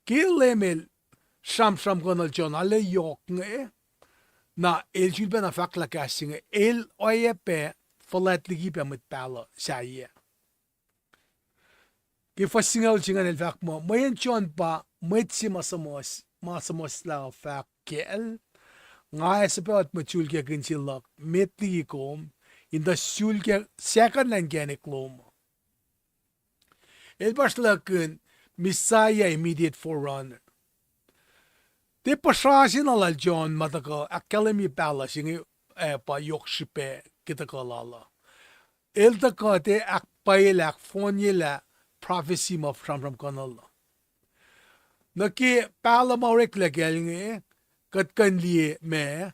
Ke Leum el sramsramkihnuhl John, arlac yohk inge, na el sulpacna fahk lah kahs se inge, el oacyacpac fuhlwact liki pac mwet pahluh sahyac. Ke fuhs singucul se ingacn el fahk muh, mweyen John pa mwet se ma suhmuhs-, ma suhmuhslah uh fahk kacl, nga ac suhpwacot mwet sulkackihn se luhk met liki kom, in tuh sulkack-, sahkuhnlah inkacnek lom uh. El pa sruhlahkihn Messiah, immediate forerunner. Tiac puhsra se na lal John ma tuhkuh ahkkahlwemye pahluh se inge, eh, pa yohk srihpac ke tuhkuh lal uh. El tuhkuh tiac ahkpwacyelah, ahkfohnyelah prophecy ma sramsramkihnuhl uh. Nuh ke pahluh ma oreklac kacl inge, kuht kuh in liye ma,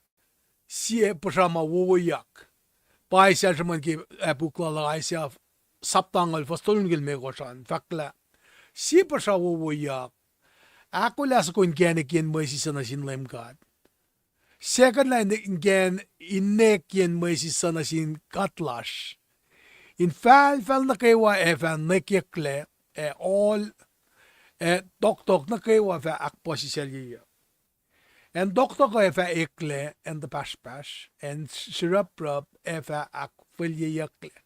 sie puhsra ma wowoyak. Pa Isaiah sruhmuhn ke, ah, puk lal Isaiah, sapta angngaul, fuhs tolngoul limekohsr an, fahk lah, sie puhsra wowoyak, ahkolah soko inkacnek yen mwesis uh nuh sin Leum God. Second lah in, inkacnek yen mwesis uh nuh sin God lasr. Infahlfahl nuh kwewa ac fah nwekyucklac, ac ohl, ac tohktohk nuh kwewa fah ahkpuhsisaclyeyuck. Acn tohktohk uh ac fah eklac, acn tuhpahsrpahsr, acn sruhruhpruhp ac fah ahkfwellyeyucklac.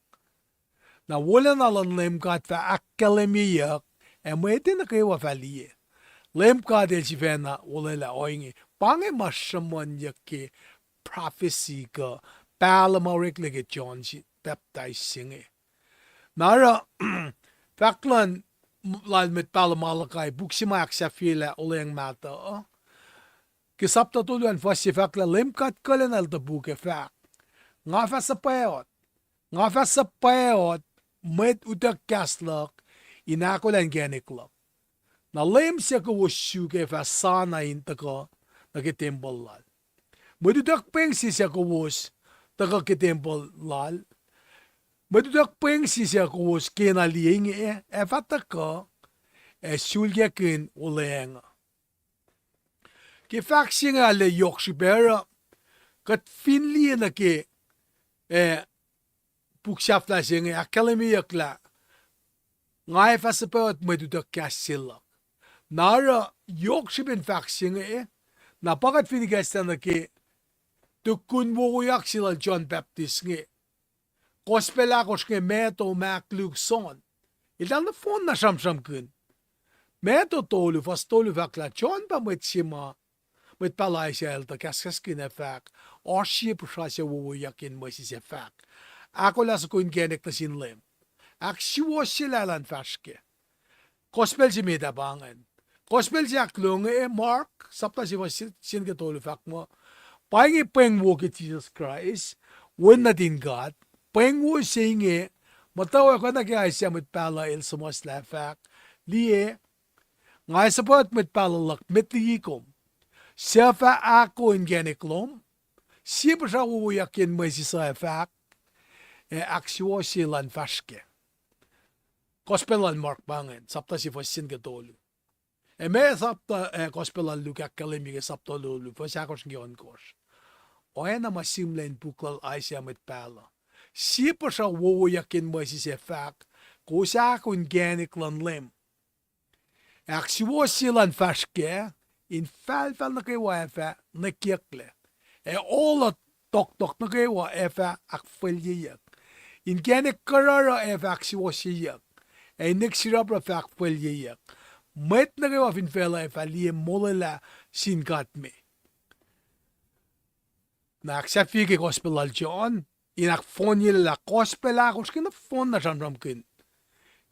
Na wolacna luhn Leum God fah ahkkahlwemyeyuck, ac mwet nuh kwewa fah liye. Leum God El sifacna olwelah ohinge. Pa inge ma sruhmuhnyuck ke prophecy kuh pahluh ma oreklac ke John si-, pacptais se inge. Na oruh, fahk luhn, lal mwet pahluh Malachi, puk se ma ahksahfyelah olweacng mahtuh uh, ke sapta tolu an fuhs se fahk lah Leum God kuhlacna El topuk ac fahk, nga fah suhpwaot, nga fah suhpwaot mwet utuck kahs luhk in ahkolah inkacnek luhk. Na leum se kowos suk ac fah sana in tuhkuh nuh ke tempuhl lal. Mwet utuck pweng se suc kowos tuhkuh ke tempuhl lal, mwet utuck pweng se suc kowos kena liye inge ac fah tuhkuh ac sulkakihn olweacng uh. Ke fahk se inge arlac yohk srihpac oruh, kuht fin liye nuh ke, ah, puk sahflah se inge ahkkahlwemyeyuck lah, nga ac fah suhpwaot mwet utuck kahs se luhk. Na oruh yohk srihpen fahk se inge, na pa kuht fin ikacslah nuh ke tukun wowoyak se lal John Baptist inge, Gospel ahkosr inge, Matthew, Mark, Luke, John. Eltahl nohfohn na sramsramkihn. Matthew tolu, fuhs tolu fahk lah John pa mwet se ma mwet pahluh Isaiah el tuh kahskahskihn ac fahk, oasr sie puhsra suc wowoyak yen mwesis ac fahk, ahkolah soko inkacnek nuh sin Leum. Ahksuwohsyelah elan fahsr kac. Gospel se met ah pa ingacn. Gospel se ahkluo inge, Mark, sapta se fuhs se-, se nuh ke tolu fahk muh, pa inge pweng wo ke Jisus Kraist, Wen nuhtin God, pweng wo se inge, muhtwacwacack oacna ke Isaiah mwet pahluh el suhmuhslah fahk, liye, nga ac suhpwaot mwet pahluh luhk met liki kom, suc fah ahko inkacnek lom, sie puhsra wowoyak yen mwesis uh ac fahk, ac ahksuwohsye elan fahsr kac. Gospel lal Mark pa ingacn, sapta se fuhs se nuh ke tolu. Ac ma sapta, ah, Gospel lal Luke ahkkahlwemye ke sapta tolu, fuhs ahkosr nuh ke ohnkohsr. Oacna ma sihmlac in puk lal Isaiah mwet pahluh. Sie puhsra wowoyak yen mwesis ac fahk, kowos ahko inkacnek luhn Leum. Ahksuwohsye elan fahsr kac, infahlfahl nuh kwewa ac fah nwekyucklac. Ac ohl uh tohktohk nuh kwewa ac fah ahkfwelyeyuck. Inkacnek kuhruhruh ac fah ahksuwohsyeyuck. Ac inek sruhruhpruhp fah ahkfwelyeyuck. Mwet nuh kwewa fin facluh ac fah liye molwelah sin God me. Na ahksahfye ke Gospel lal John, in ahkfohnyelah lah Gospel ahkosr ke nohfohn na sramsramkihn.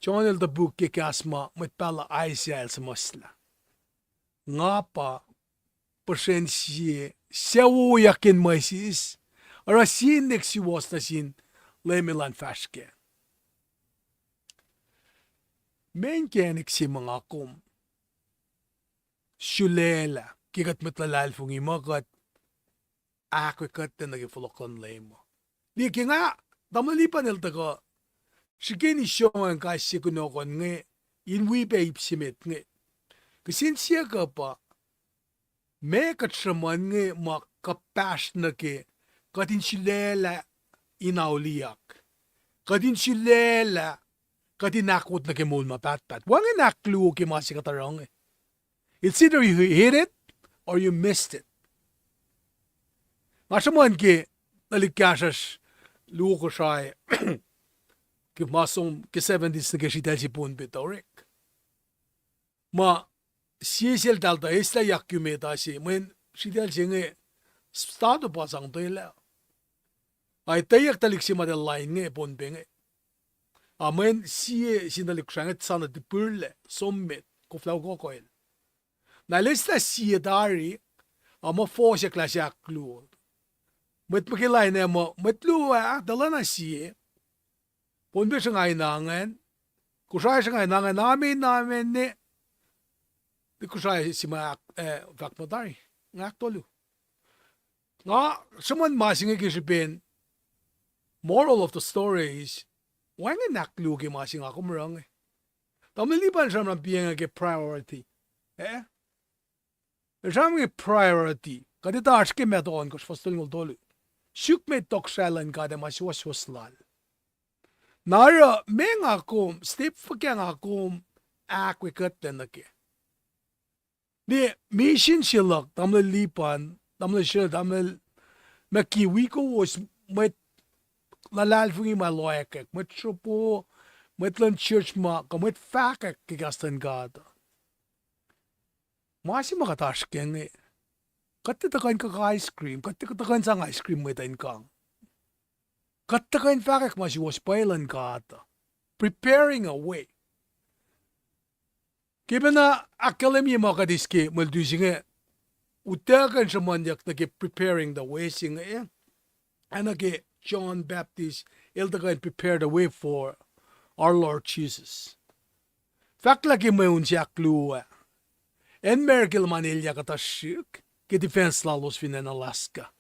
John el topuk ke kahs ma mwet pahluh Isaiah el suhmuhslah. Nga pa puhsren sie, suc wowoyak yen mwesis, oruh sie inek suwohs nuh sin Leum elan fahsr kac. Meac inkacnek se ma nga kom sulaclah ke kuht mwet luhlahlfongi muh kuht ahkolah kuht nuh ke fohlohk luhn Leum uh. Liye ke nga, tamuhlwel Lipan el tuhkuh srihke in isongwacng kais sie kunohkohn inge, in wi pac ip se met inge. Kihsen siyuck uh pa, meac kuht sruhmuhn inge ma kuhpahsr nuh ke kuht in sulaclah in auliyak, kuht in sulaclah kuht in ahkwot nuh ke moul ma pahtpaht. Wacngihn ahkluo ke ma se kuht oruh inge. It's either you hit it or you missed it. Nga sruhmuhn ke tuhlihk kahsruhsr luo Kosrae ke ma som ke seventies nuh ke sritacl se Pohnpei Torek, ma sie seltahl tuh eislah yak ke meta se, mweyen sritacl se inge start up pa sang tuh lah, ac etweyuck tuhlihk se ma tuh lain inge Pohnpei inge. Ac mweyen sie sin tuhlihk srah inge sana tipirlac som met koflah ukokoi. Na el eislah sie tari, ac muh fohsack lah se ahkluo. Mwet muhkwena muh mwet luo ah tuh lana sie, Pohnpei sruhnga in angacn, Kosrae sruhnga in angacn, amena amene, Kosrae se ma ahk-, eh, fahk muh tari, nga ahktolu. Nga sruhmuhn ma se inge ke srihpen moral of the story is, wacngihn ahkluo ke ma se nga kom oruh inge. Tamuhlwel Lipan sramsram piacng ke priority. Eh? Sramsram ke priority. Kuht etuh oasr ke Matthew ohnkohsr fuhs tolngoul tolu. Suk met tohkohsrahi luhn God ac ma suwohswohs lal. Na oruh, meac nga kom, step fuhkah nga kom ahkoekuhtlac nuh kac. Ne misin se luhk, tamuhlwel Lipan, tamuhlwel Sel, tamuhlwel Maki, wi kowos mwet luhlahlfongi ma loackwack, mwet sropo, mwet luhn church ma, kuh mwet fahkwack ke kahs luhn God. Ma se ma kuht oasr kac inge. Kuht tiac tuhkuh in kuh ice cream, kuht tiac tuhkuh in sang ice cream mwet uh in kang. Kuht tuhkuh in fahkwack ma suwohs pwacye luhn God. Preparing a way. Ke pacna ahkkahlwemye ma kuht eis ke mwe luti se inge, utuckuh in sruhmuhnyuck nuh ke preparing the way se inge, ac nuh ke John Baptist el tuhkuh in prepare the way for our Lord Jesus. Fahk lah ke mweun se ahkluo ah, acn America el ma elyah kuhtuh srihk ke defense lalos fin acn Alaska.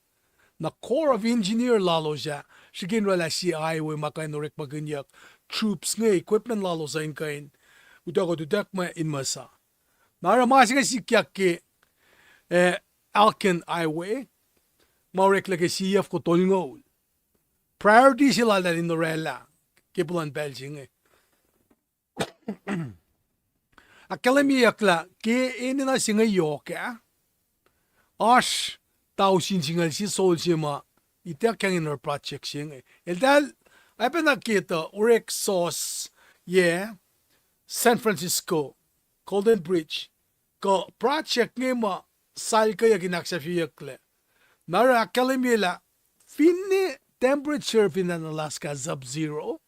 Na Corps of Engineer lalos ah srihke in oraclah sie highway ma kuh in orekmakihnyuck troops inge, equipment lalos uh in kuh in utuckuh, utuckuh ma in muhsa. Na oruh ma se inge sikyak ke, eh, Alcan Highway, ma oreklac ke sie euf ko tolngoul. Priority se laltahl in oraclah ke puhlan pacl se inge. Ahkkahlwemyeyuck lah ke enenuh se inge yohk ah, oasr tausin singucul sie sol se ma ituckyang in oruh project se inge. Eltahl, oacpacna ke tuh orek sos, yac, San Francisco, Golden Bridge, kuh project inge ma salkeyuck in ahksahfyeyucklac. Na oruh ahkkahlwemye lah finne temperature fin acn Alaska sub-zero,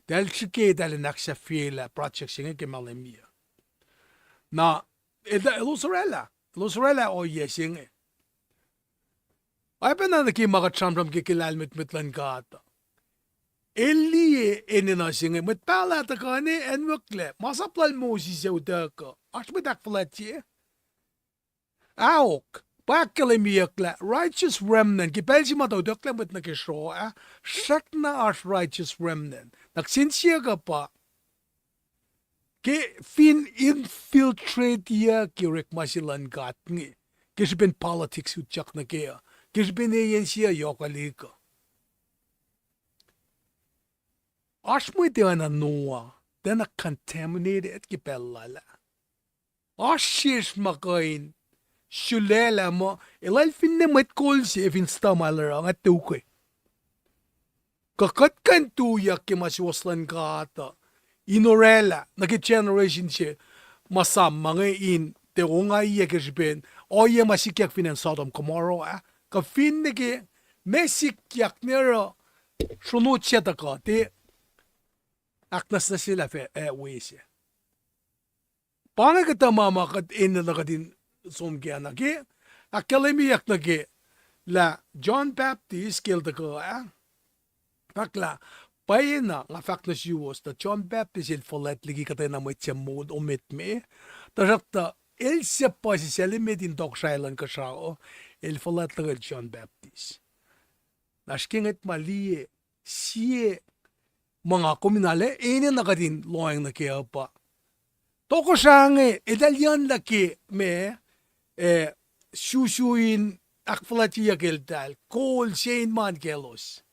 eltahl srihke eltahl in ahksahfyelah project se inge ke mahlwem yuc. Na, el-, elos oraclah, elos oraclah ohiyac se inge. Oacpacna nuh ke ma kuht sramsram ke ke lahlmwetmwet luhn God. El liye enenuh se inge, mwet pahluh tuhkuh ne anwucklac, masap lal Moses ac utuckuh, oasr mwet ahkfuhlwactye. Ahok, pa ahkkahlwemyeyuck lah righteous remnant, ke pacl se ma tuh utucklac mwet nuh ke sroh ah, srackna oasr righteous remnant. Na kihsen siyuck uh pa, ke fin infiltrate-yuck ke orekma se luhn God inge, ke srihpen politics utyak nuh kac uh, ke srihpen eyen se uh yohkwelihk uh. Oasr mwet oacna Noah, tiacna contaminated ke pacl lal ah. Oasr sesr ma kuh in sulaclah muh, elah el finne mwet kol se fin stuh ma el oruh, nga tuh ukwe. Kuh kuht kuh in tuyak ke ma suwohs luhn God uh, in oraclah nuh ke generation se ma sam ma inge in tiac ongaiyac ke srihpen ohiyac ma sikyak fin acn Sodom Gomorrah ah, kuh finne ke ma sikyak ne oruh sronot se tuhkuh tiac ahknwacsnwacsyelah fac, ah, we se. Pa inge kuhtuh ma ma kuht enenuh kuht in som kac na ke, ahkkahlwemyeyuck nuh ke lah John Baptist ke el tuhkuh ah, fahk lah, pwacyena nga fahk nuh suwos tuh John Baptist el fuhlwact liki kuhtwena mwet se moul ometme, tuhsruhktuh el suc puhsisacl emet in tohkohsrahi luhn kuhsrao, el fuhlwact luhkel John Baptist. Na srihke ngwet ma liye sie ma nga kom in arlac enenuh kuht in lohacng nuh kac uh pa, tohkohsrah inge eltahl luhnglah ke ma, eh, susu in ahkfuhlwactyeyuck eltahl, kol se in ma kaclos.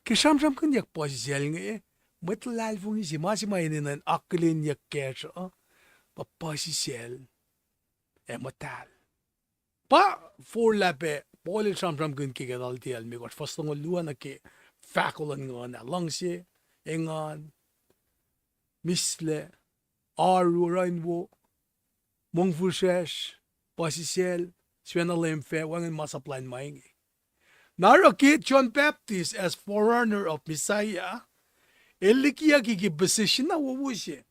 Ke sramsramkihnyuck puhsisacl inge, mwet luhlahlfongi se, ma se ma enenuh in akihlenyuck kacsr uh, pa puhsisacl ac muhtahl. Pa forlah pac Paul el sramsramkihn ke Galatia limekohsr, fuhs longoul luo, nuh ke fahko luhn nguhn ah: luhngse, engan, mislac, oaru, oruh in wo, mongfihsrwacsr, puhsisacl, sifacna leum fac, wacngihn masap lain ma inge. Na oruh ke John Baptist, as forerunner of Messiah, el likiyucki ke position na wowo se.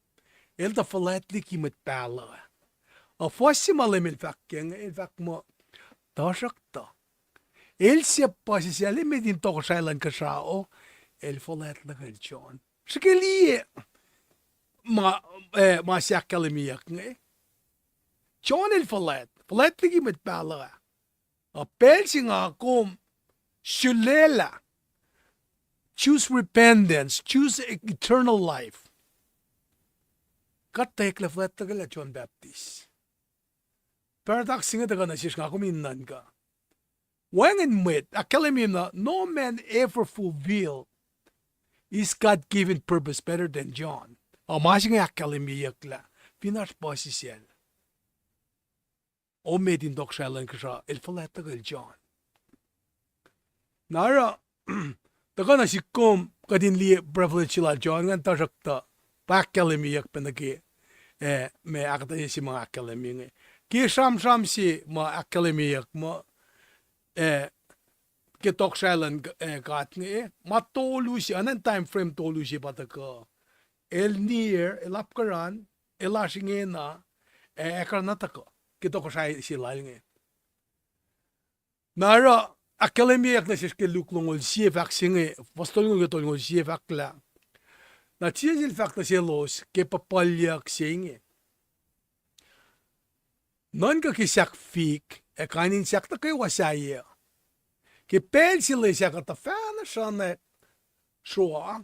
El tuh fuhlwact liki mwet pahluh. Ac fuhs se ma Leum el fahk kac inge, el fahk muh, tuhsruhktuh, el suc puhsisacl emet in tohkohsrahi luhn kuhsrao, el fuhlwact luhkel John. Srihke liye ma, eh, ma se ahkkahlwemyeyuck inge. John el fuhlwact, fuhlwact liki mwet pahluh ah. Na pacl se nga kom sulaclah, choose repentance, choose eternal life, kuht eklac fuhlwact tuhkuh lah John Baptist. Paradox se inge tuhkuh nuh sesr nga kom in nuhnkuh. Wacngihn mwet ahkkahlwemye na, no man ever fulfilled his God-given purpose better than John. A ma se inge ahkkahlwemyeyuck lah fin oasr puhsisacl, oemeet in tohkohsrahi luhn Kosrae el fuhlwact tuhkuh el John. Na oruh, tuhkuh nuh sihk kom kuht in liye privilege lal John ingacn, tuhsruhktuh pa ahkkahlwemyeyuck pac nuh ke, eh, ma ahkuhtweyac se ma ahkkahlwemye inge. Ke sramsram se ma ahkkahlwemyeyuck muh, eh, ke tohkohsrahi luhn, eh, God inge, ma tolu se, oacna in time frame tolu se pa tuhkuh. El near, el apkuhran, el oasr ingena, ac ahkuhran na tuhkuh ke tohkohsrahi se lal inge. Na oruh ahkkahlwemyeyuck nuh sesr ke Luke longoul sie fahk se inge, fuhs tolngoul ke tolngoul sie fahk lah, na Jisus el fahk nuh selos ke puhpuhlyuck se inge, nuhnkuh ke sahk fik ac kain in sahk nuh kwewa sahyac. Ke pacl se lesah kuh tuhfahna sruhnack sroa,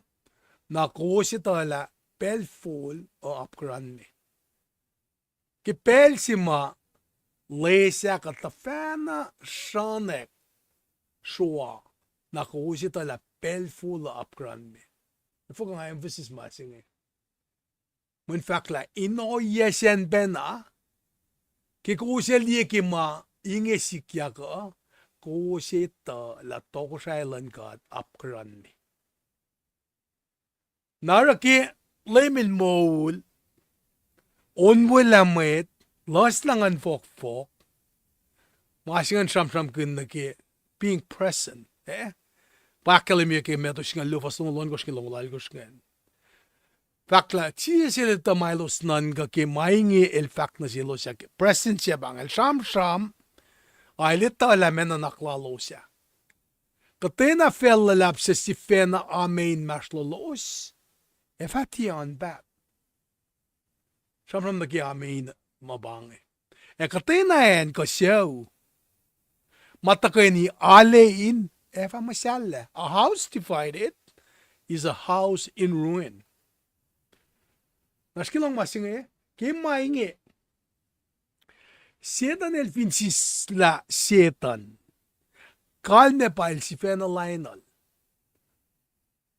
na kowos etuh lah pacl fol uh apkuhranme. Ke pacl se ma lesah kuh tuhfahna sruhnack sroa, na kowos etuh lah pacl fol uh apkuhranme. Efuh nga emphasize ma se inge? Mweyen fahk lah in ohiyac sacn pacna, ke kowos ac liye ke ma inge sikyak uh, kowos etuh lah tohkohsrahi luhn God apkuhranme. Na oruh ke Leum el moul, onwelah mwet, lohslah nguhn fohkfohk, ma se ingacn sramsramkihn nuh ke being present, eh? Pa ahkkahlwemye ke Matthew singucul luo fuhs longoul ohnkohsr ke longoul alkohsr ingacn. Fahk lah Jisus el etuh ma elos nuhnkuh ke ma inge el fahk nuh selos ah, ke present se pa inge el sramsram, a el etuh lah ma nuhnak lalos ah. Kuhtwena facl luhlahp suc sifacna amen inmahsrlolos, ac fah tiac oan paht. Sramsram nuh ke amen ma pa inge. Ac kuhtwena acn kuh sucu ma tuhkweni ale in, ac fah muhsahllah. A house divided is a house in ruin. Na srihke lohng ma se inge, ke ma inge, Setuhn el fin sislah Setuhn, kalmac pa el sifacna lainuhl.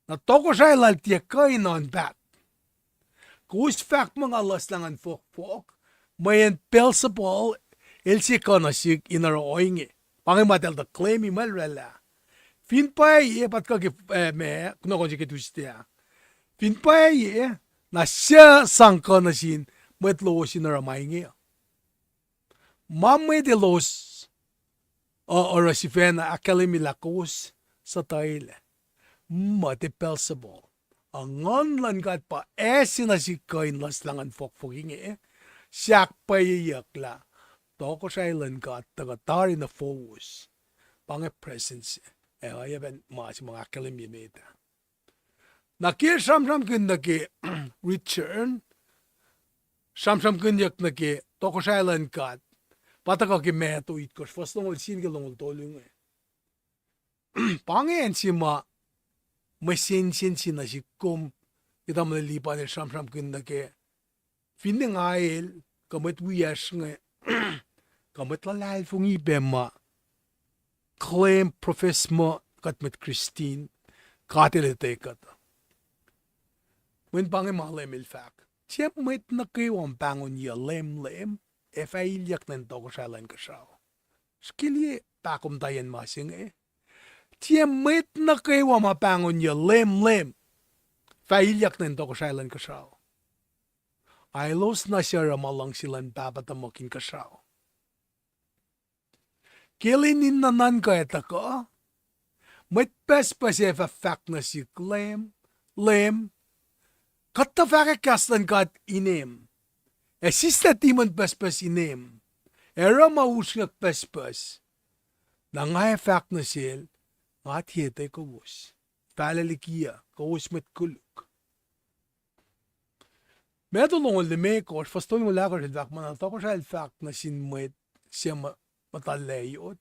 Na tohkohsrahi lal tiac kuh in oan paht. Kowos fahk muh nga lohslah nguhn fohkfohk, mweyen Beelzebul el se kuh nuh sihk in oruh ohinge. Pa inge ma eltahl tuh claim-i muh el oraclah. Fin pwacye, pa tuhkuh ke, eh, ma, kunohkohn se ke Tuesday ah. Fin pwacye, na suc sang kuh nuh sin mwet lowos in oruh ma inge uh? Ma mwet elos uh oruh sifacna ahkkahlwemye lah kowos suhtuhilac. Muh tiac Beelzebul. A Nguhn luhn God pa ase nuh sihk kuh in lohslah nguhn fohkfohk inge, sahkpwacyeyuck lah tohkohsrahi luhn God tuhkuh tari nuh fowos. Pa inge presence, ac oacyacpac ma se ma ahkkahlwemye met ah. Na ke sramsramkihn nuh ke return, sramsramkihnyuck nuh ke tohkohsrahi luhn God, pa tuhkuh ke Matthew itkohsr, fuhs longoul sie nuh ke longoul tolu inge. Pa inge acn se ma mwe sensen se nuh sihk kom, ke tamuhlwel Lipan el sramsramkihn nuh ke, finne nga el, kuh mwet wiyacsr inge, kuh mwet luhlahlfongi pac ma claim, profess muh kuht mwet Kristin, God El etuh kuht. Mweyen pa inge ma Leum El fahk, tiac mwet nuh kwewa ma pahngonyuc Leum, Leum, ac fah ilyak nuh in tohkohsrahi luhn Inkuhsrao. Srihke liye pahkomuhtaiyen ma se inge. Tiac mwet nuh kwewa ma pahngonyuc Leum, Leum, fah ilyak nuh in tohkohsrahi luhn Inkuhsrao, a elos na suc oruh ma luhngse luhn Pahpah tuhmuhk Inkuhsrao. Ke lwen in nuhnuhnkuh ac tuhkuh, mwet pucspucs ac fah fahk nuh sihk, Leum, Leum, kuht tuh fahkwack kahs luhn God inem, ac sislah demon pucspucs inem, ac oruh ma usrnguck pucspucs. Na nga ac fahk nuh sel, nga tiac etuh kowos. Fahlac likiyuc, kowos mwet koluk. Matthew longoul limekohsr, fuhs tolngoul ahkosr el fahk muh na tohkohsrah el fahk nuh sin mwet suc muh-, muhta layot,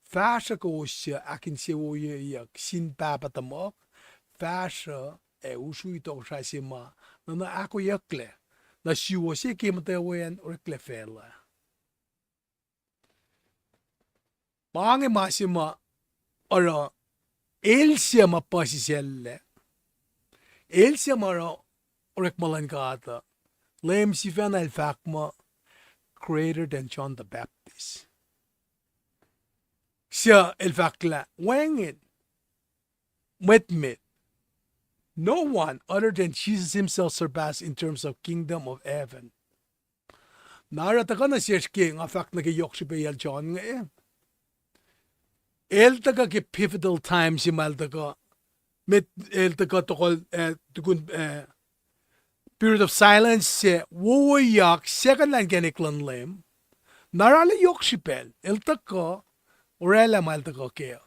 fahsruh kowos suc ahkinsewowoyeyuck sin Pahpah tuhmuhk, fahsruh ac usrui tohkohsrah se ma nuhna ahkoeyucklac nuh suwos ke muhtwacwacack oreklac facluh. Ma inge ma se ma oruh el suc ma puhsisacllac, el suc ma oruh orekma luhn God uh, Leum sifacna el fahk muh, greater than John the Baptist. Suc el fahk lah wacngihn mwet met, no one other than Jesus himself surpassed in terms of kingdom of heaven. Na oruh tuhkuh nuh sesr ke nga fahk nuh ke yohk srihpaciyacl John inge, el tuhkuh ke pivotal time se ma el tuhkuh, met el tuhkuh tokol, eh, tukun, eh, period of silence se wowoyak second lah inkacnek luhn Leum. Na oruh arlac yohk srihpacl el tuhkuh, oraclah ma el tuhkuh kac.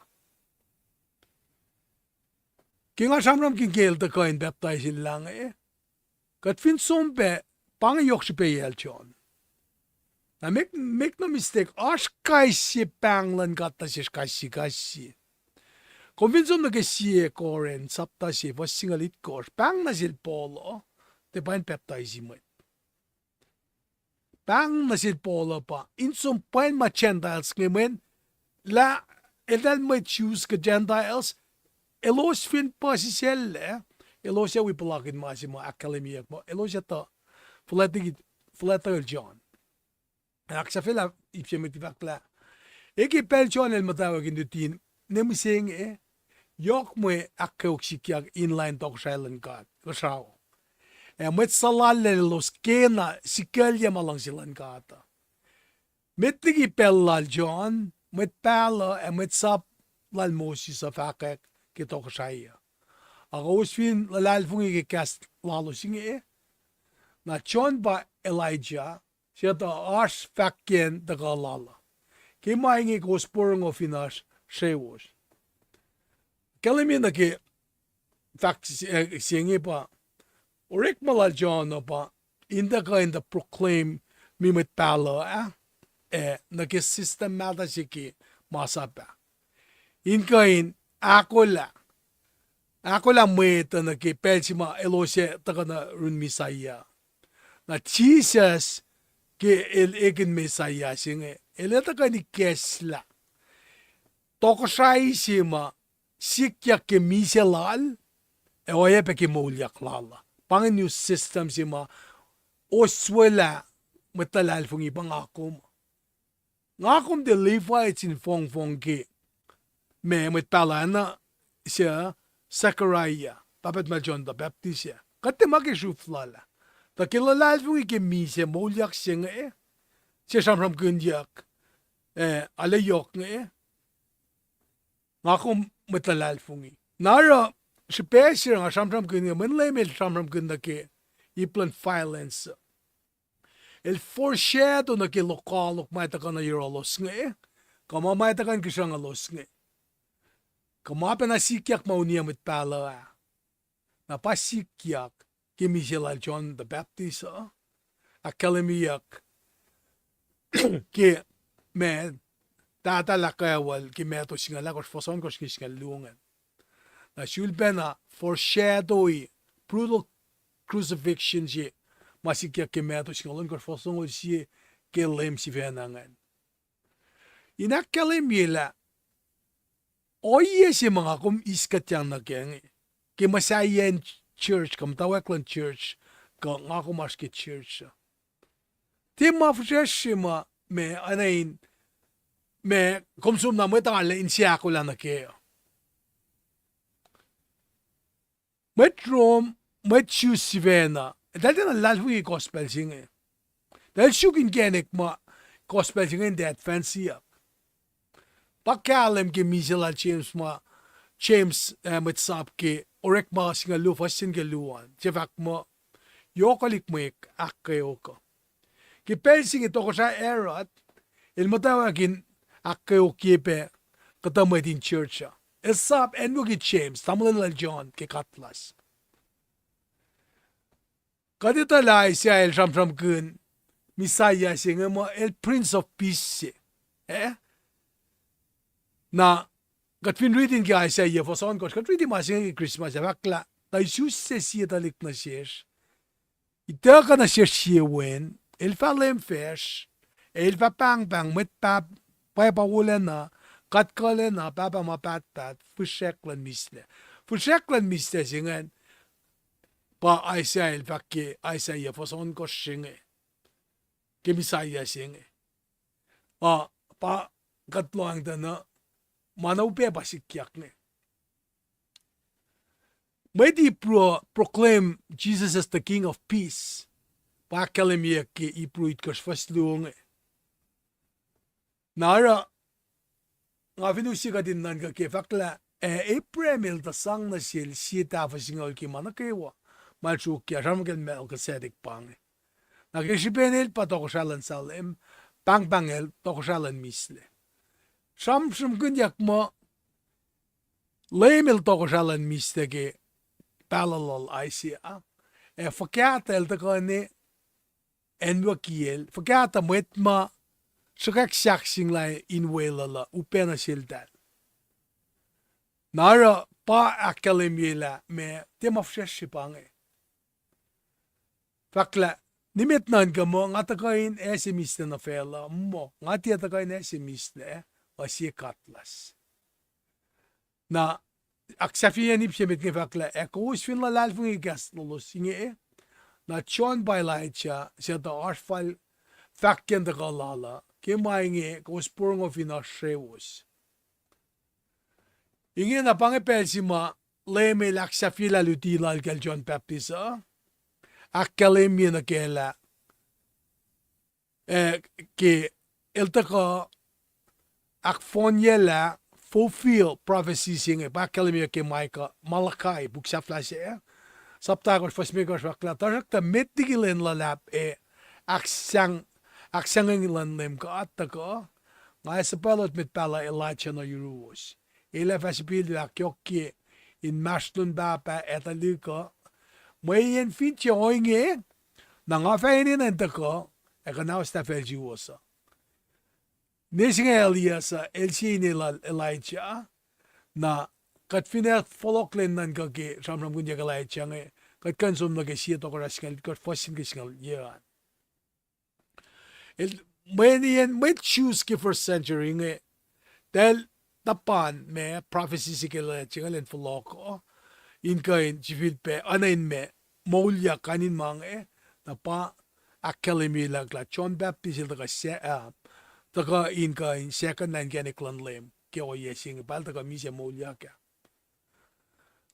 Ke nga sramsramkihn ke el tuhkuh in pacptaiselah inge, kuht fin som pac, pa inge yohk srihpaciyacl John. Na make, make no mistake, oasr kais sie pahng luhn God nuh sesr kais sie, kais sie. Kom fin som nuh ke sie Corinth sapta se fuhs singucul itkohsr, pahng nuh sel Paul uh, tiac pa in pacptaisi mwet. Pahng nuh sel Paul uh pa in som pwacnma Gentiles inge mweyen lah eltahl mwet Jews kuh Gentiles, elos fin puhsisacllac, elos ac wi puhlakihn ma se ma ahkkahlwemyeyuck muh elos ac tuh fuhlwactye, fuhlwactyacl John. Ahksahfyelah ip se met fahk lah, e ke pacl John el muhtwacwacack in luti ne mihsenge, yohk mwe ahkkweok sikyak in lain tohkohsrahi luhn God, kuhsrao. Ac mwet suhlallacl elos kena sikuclye ma luhngse luhn God uh. Met liki pacl lal John, mwet pahluh ac mwet sap lal Moses uh fahkwack ke tohkohsrahi uh. Ac kowos fin luhlahlfongi ke kahs lalos inge, na John pa Elijah, suc tuh oasr fahkwack tuhkuh lal uh. Ke ma inge kowos porongo fin oasr srewos. Ahkkahlwemye nuh ke fahk se, eh, se inge pa, orekma lal John uh pa in tuhkuh in tuh proclaim-i mwet pahluh ah, ac nuh ke system mahtuh se ke masap ah. In kuh in ahkolah, ahkolah mwet uh nuh ke pacl se ma elos ac tuhkuh nuh yurin Messiah. Na Jisus ke el ekihn Messiah se inge, el ac tuhkuh in ikacslah tohkohsrahi se ma sikyak ke misac lal, ac oacyacpac ke moulyak lal uh. Pa inge new system se ma oswelah mwet luhlahlfongi pa nga kom. Nga kom tiac Levites in fongfong ke ma mwet pahluh ah, suc Zechariah, pahpah tuhmwacl John the Baptist ah. Kuht tiac ma ke sruhf lal ah. Tuh ke luhlahlfongi ke misac moulyak se inge, suc sramsramkihnyuck, eh, arlac yohk inge, nga kom mwet luhlahlfongi. Na oruh, srihpac se nga sramsramkihn inge, mweyen Leum el sramsramkihn nuh ke ip luhn violence. El foreshadow nuh ke lokoalok ma tuhkuh nuh yohrohlos inge, kuh ma ma tuhkuh in kihsrucngelos inge. Kuh ma pacna sikyak ma uniyac mwet pahluh ah. Na pa sikyak ke misac lal John the Baptist uh, ahkkahlwemyeyuck ke ma tahtahl ahkkahlwemye ke Matthew singucul ahkosr fuhs ohnkohsr ke singucul luo ingacn. Na sulpacna foreshadow-i brutal crucifixion se ma sikyak ke Matthew singucul ohnkohsr fuhs longoul sie ke Leum sifacna ingacn. In ahkkahlwemye lah ohiyac se ma nga kom eiskuhtyang nuh kac inge, ke muhsahiyacn church, kuh muhtwacwacack luhn church, kuh nga kom oasr ke church uh, tiac ma fihsrwacsr se ma, ma, oacna in, ma, kom som na mwet arlac inse ahkolah nuh kac uh. Mwet Rome, mwet Jew sifacna, eltahl tiacna luhlahlfongi gospel se inge. Eltahl suk inkacnek ma gospel se inge in tiac advance-iyuck. Pa kahlwem ke misac lal James ma, James, eh, mwet sap ke Orekma singucul luo fuhs se nuh ke luo an, se fahk muh, yohkwelihk mwe ahkkweok uh. Ke pacl se inge tohkohsrah Herod el muhtwacwacack in ahkkweokye pac kuhtuh mwet in church uh. El sap acnwuki James, tamuhlwel lal John, ke katlas. Kuht etuh lah Isaiah el sramsramkihn Messiah se inge muh el Prince of Peace se. Eh? Na, kuht fin riti ke Isaiah fuhs ohnkohsr, kuht riti ma se inge ke Christmas, ac fahk lah tuh isus se sie tuhlihk nuh sesr. Ituckuh nuh sesr sie wen, el fah leum facsr, ac el fah pahngpahng mwet pahp-, pwacpa wolacna, kuht kuhlacna, Pahpah ma pahtpaht, fihsrack luhn mihslac. Fihsrack luhn mihslac se ingacn, pa Isaiah el fahk ke Isaiah fuhs ohnkohsr se inge, ke Messiah se inge. Ah, pa kuht lohacng tuh na, ma na upac pa sikyak inge. Mwet Hebrew uh proclaim Jesus as the King of Peace. Pa ahkkahlwemyeyuck ke Hebrew itkohsr fuhs luo inge. Na oruh, nga fin use kuht in nuhnkuh ke fahk lah, ac Abraham el tuh sang nuh sel sie tahfuh singucul ke ma nuh kwewa ma el sruokyac, sramsram kacl Melchizedek pa inge. Na ke srihpen el pa tohkohsrah luhn Salem, pahngpahng el tohkohsrah luhn mihslac. Sramsramkihnyuck muh Leum el tohkohsrah luhn mihslac ke pahluh lal Isaiah, ac fuhkah tuh el tuhkuh ne acnwucki el, fuhkah tuh mwet ma sruhkwack sahkseng lah in weluhl uh upac nuh seltahl. Na oruh pa ahkkahlwemye lah ma tiac ma fihsracsr se pa inge. Fahk lah, nimet nuhnkuh muh nga tuhkuh in ase mihslac nuh facluh, muh nga tiac tuhkuh in ase mihslac, uh sie katlas. Na ahksahfyeiyacn ip se met inge fahk lah ac kowos fin luhlahlfongi kahs lalos inge, na John pa Elijah suc tuh oasr fal fahkwack tuhkuh lal uh ke ma inge kowos porongo fin oasr srewos. Ingena pa inge pacl se ma Leum el ahksahfyelah luti lal kacl John Baptist uh, ahkkahlwemye nuh kac lah, eh, ke el tuhkuh ahkfohnyelah, fulfill prophecy se inge pa ahkkahlwemye ke Micah, Malachi, puk sahflah se, sapta ahkosr fuhs limekohsr fahk lah, tuhsruhktuh met liki lwen luhlahp ac ahksahng-, ahksahngweng luhn Leum God tuhkuh, nga ac suhpwaclos mwet pahluh Elijah nuh yuruwos. El ac fah sifil ahkyohkye inmahsrlon Pahpah ac tuhlihk uh, mweyen fin tiac ohinge, na nga fah enenuh in tuhkuh ac kuhnahoslah facl suwos uh. Ne se inge Elias uh, el sie ine lal Elijah, na kuht fin ac fohlohk lwen nuhnkuh ke sramsramkihnyuck Elijah inge, kuht kuh in som nuh ke sie Tohkohsrah singucul itkohsr fuhs se ke singucul yuh an. El, mweyen mwet Jews ke first century inge, tahl tuhpan ma prophecy se ke Elijah inge elan fohlohk uh, in kuh in sifilpac oacna in ma moulyak kain in ma inge, na pa ahkkahlwemye lah John Baptist el tuhkuh sa-, ah, tuhkuh in kuh in second lah inkacnek luhn Leum ke ohiyac se inge, pa el tuhkuh misac moulyak ah.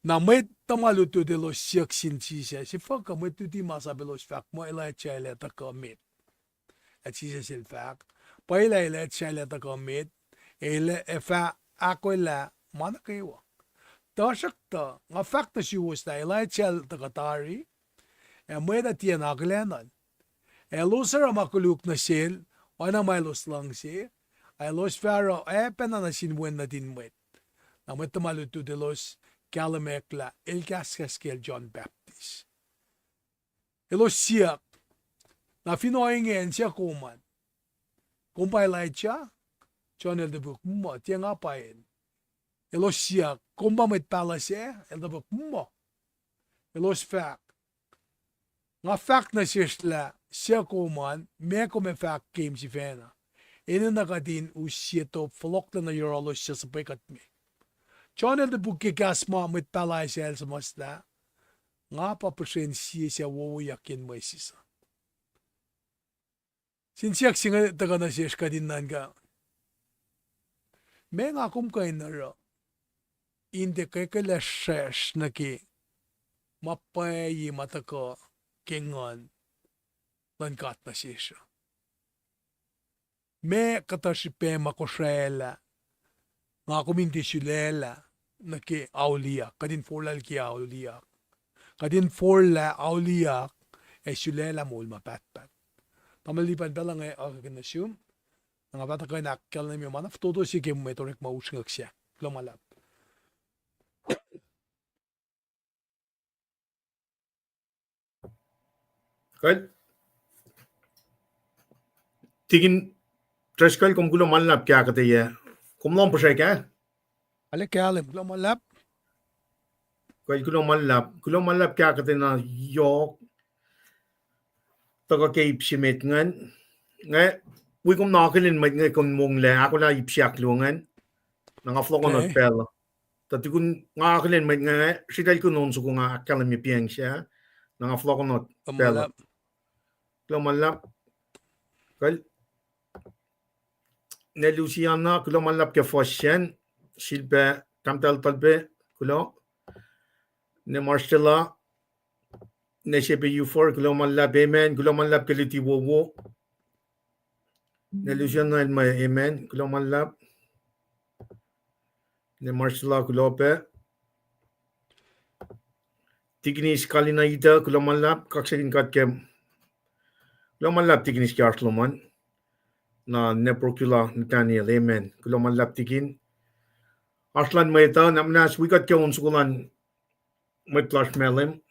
Na mwet tuhma lutlut elos siyuck sin Jisus, efuh kuh mwet luti masap elos fahk muh Elijah el ac tuhkuh met? Ac Jisus el fahk, pwacye lah Elijah el ac tuhkuh met, el ac fah ahkolah ma nuh kwewa. Tuhsruhktuh nga fahk nuh suwos lah Elijah el tuhkuh tari, ac mwet uh tiacna akihlenuhl. Elos oruh ma koluk nuh sel, oacna ma elos luhngse, ac elos fah oruh oacpacna nuh sin Wen nuhtin mwet. Na mwet tuhma lutlut elos kahlwemack lah el kahskahs kacl John Baptist. Elos siyuck, na fin ohinge, insiyuck kom an? Kom pa Elijah? John el topuk, muh, tiac nga pac el. Elos siyuck, kom pa mwet pahluh sac? El topuk, muh. Elos fahk, nga fahk nuh sesr lah suc kom an, meac kom ac fahk kem sifacna? Enenuh kuht in us sie top fohlohklac nuh yohrohlos suc suhpwekuhtme. John el topuk ke kahs ma mwet pahluh Isaiah el suhmuhslah, nga pa puhsren sie suc wowoyak yen mwesis uh. Sin siyuck se inge tuhkuh nuh sesr kuht in nuhnkuh, meac nga kom kuh in oruh in tiac kwekwelah sesr nuh ke ma pwacye ma tuhkuh ke Nguhn luhn God nuh sesr uh? Meac kuhtuh srihpac ma kosraclah nga kom in tiac sulaclah nuh ke auliyak, kuht in forlah liki auliyak? Kuht in forlah auliyak ac sulaclah moul ma pahtpaht. Tamuhlwel, lipan pacl inge akihlen nuh sum, na nga fah tuhkuh in ahkkahlwemye ma na fototo se ke mwet orekma usrnguck sac. Kuloh ma luhlahp. Kuht, Tikin Driscoll, kom kuloh ma luhlahp ke ahkuhtweyac. Kom lohng puhsrek ah? Arlac kahlwem, kuloh ma luhlahp. Kuht kuloh ma luhlahp, kuloh ma luhlahp ke ahkuhtweyac na yohk. Tuhkuh ke ip se met ingacn. Nga, wi kom na akihlen mwet inge kom monglac ahkolah ip se ahkluo ingacn. Na nga fohlohkohnot pacl uh. Tuh tukun nga akihlen mwet inge, sritacl kun on soko nga ahkkahlwemye piacng se. Na nga fohlohkohnot pacl uh. Kuloh ma luhlahp. Kuht, ne Luciana, kuloh ma luhlahp ke fuhs sacn. Silpac, tahmtahel Talpac, kuloh. Ne Marcella, ne Sepe Ufor, kuloh ma luhlahp, amen. Kuloh ma luhlahp ke luti wowo. Ne Luciana el ma amen, kuloh ma luhlahp. Ne Marcella, kuloh pac. Tikinis Kalina Ita, kuloh ma luhlahp, kaksakihn kuht ke. Kuloh ma luhlahp Tikinis ke oasr lom an. Na ne Procula Nathaniel, amen. Kuloh ma luhlahp Tikin. Oasr luhn mwet uh, na muhnahs wi kuht ke on soko luhn mwet lasr Malem.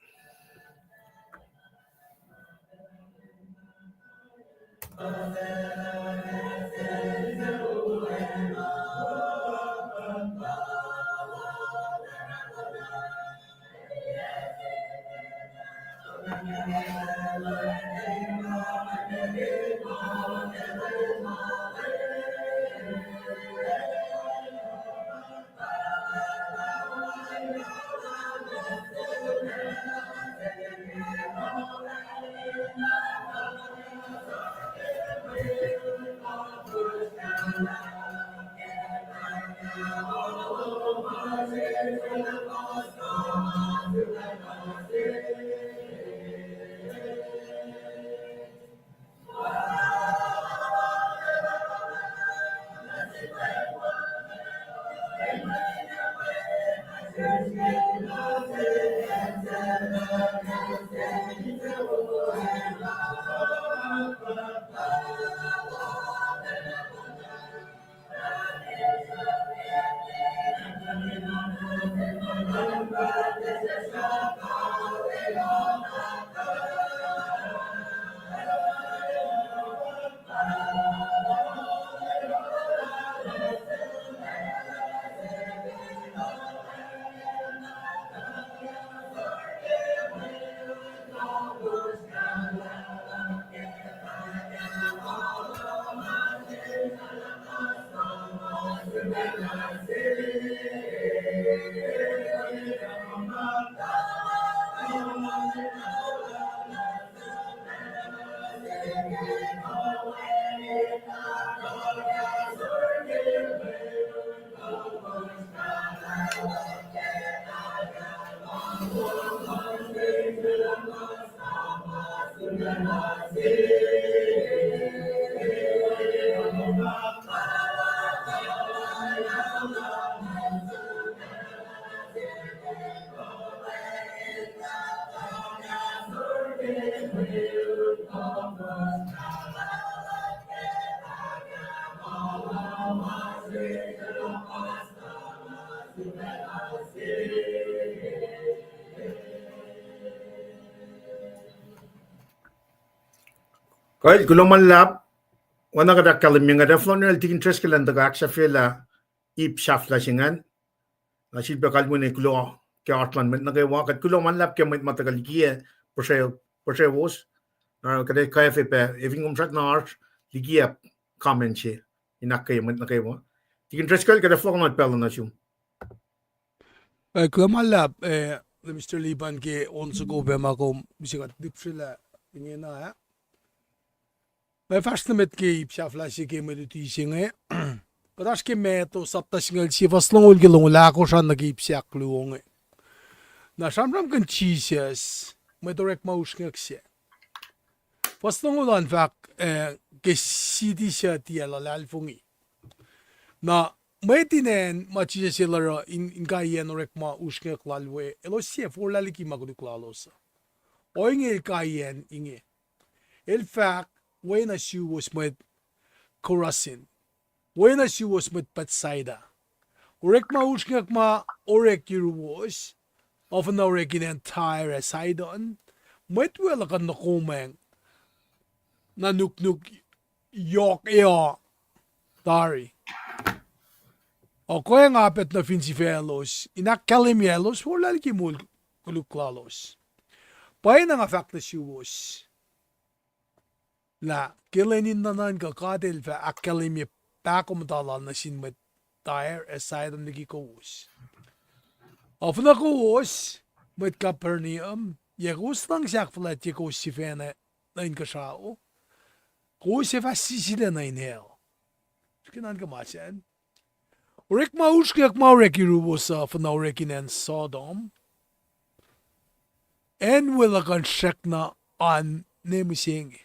Kuloh ma luhlahp, oacna kuht ahkkahlwemye inge, Reverend Tikin Driscoll an tuhkuh ahksahfyelah ip sahflah se ingacn. Na sifilpac kalweni kuloh ke oasr luhn mwet nuh kwewa, kuht kuloh ma luhlahp ke mwet ma tuhkuh likiyac puhsre, puhsrewos. Na kuht ac kwacfe pac, efin kom srackna oasr, likiyac comment se in ahkkweye mwet nuh kwewa. Tikin Driscoll, kuht ac fohlohkohnot pacl uh nuh sum. Eh, kuloh ma luhlahp, eh, Mister Liban ke on soko pac ma kom use kuht lihpsrelah ingena, ah. Nga fahsr nuh met ke ip sahflah se ke mwe luti se inge. Kuht oasr ke Matthew sapta singucul sie fuhs longoul ke longoul ahkosr an nuh ke ip se ahkluo inge. Na sramsramkihn Jisus mwet orekma usrnguck se. Fuhs longoul an fahk, eh, ke siti suc tiac luhlahlfongi. Na mwet in acn ma Jisus el oruh in, in kaiyacn orekma usrnguck lal we, elos sie forlah liki ma koluk lalos uh. Ohinge el kaiyacn inge. El fahk, we nuh suwos mwet Chorazin, we nuh suwos mwet Bethsaida. Orekma usrnguck ma orek yuruwos, often orek in acn Tyre ac Sidon, Mwet weluhl kuh in nuhkomacng na nuknuk yohk ac tari. Ac ke nga paht nuh fin sifaclos in ahkkahlwemye elos forlah liki moul koluk lalos. Pwacyena nga fahk nuh suwos lah ke lwen in nuhnuhnkuh God El fah ahkkahlwemye pahkomuhta lal nuh sin mwet Tyre ac Sidon liki kowos. Ac fin kowos mwet Capernaum, yac kowos luhngse ahkfuhlwactye kowos sifacna nuh inkuhsrao? Kowos ac fah sisilac nuh in hell. Srihke nuhnkuh ma sacn. Orekma usrnguck ma orek yuruwos uh, fin orek in acn Sodom, acn weluhl kuh in srackna oan nwe mihsenge.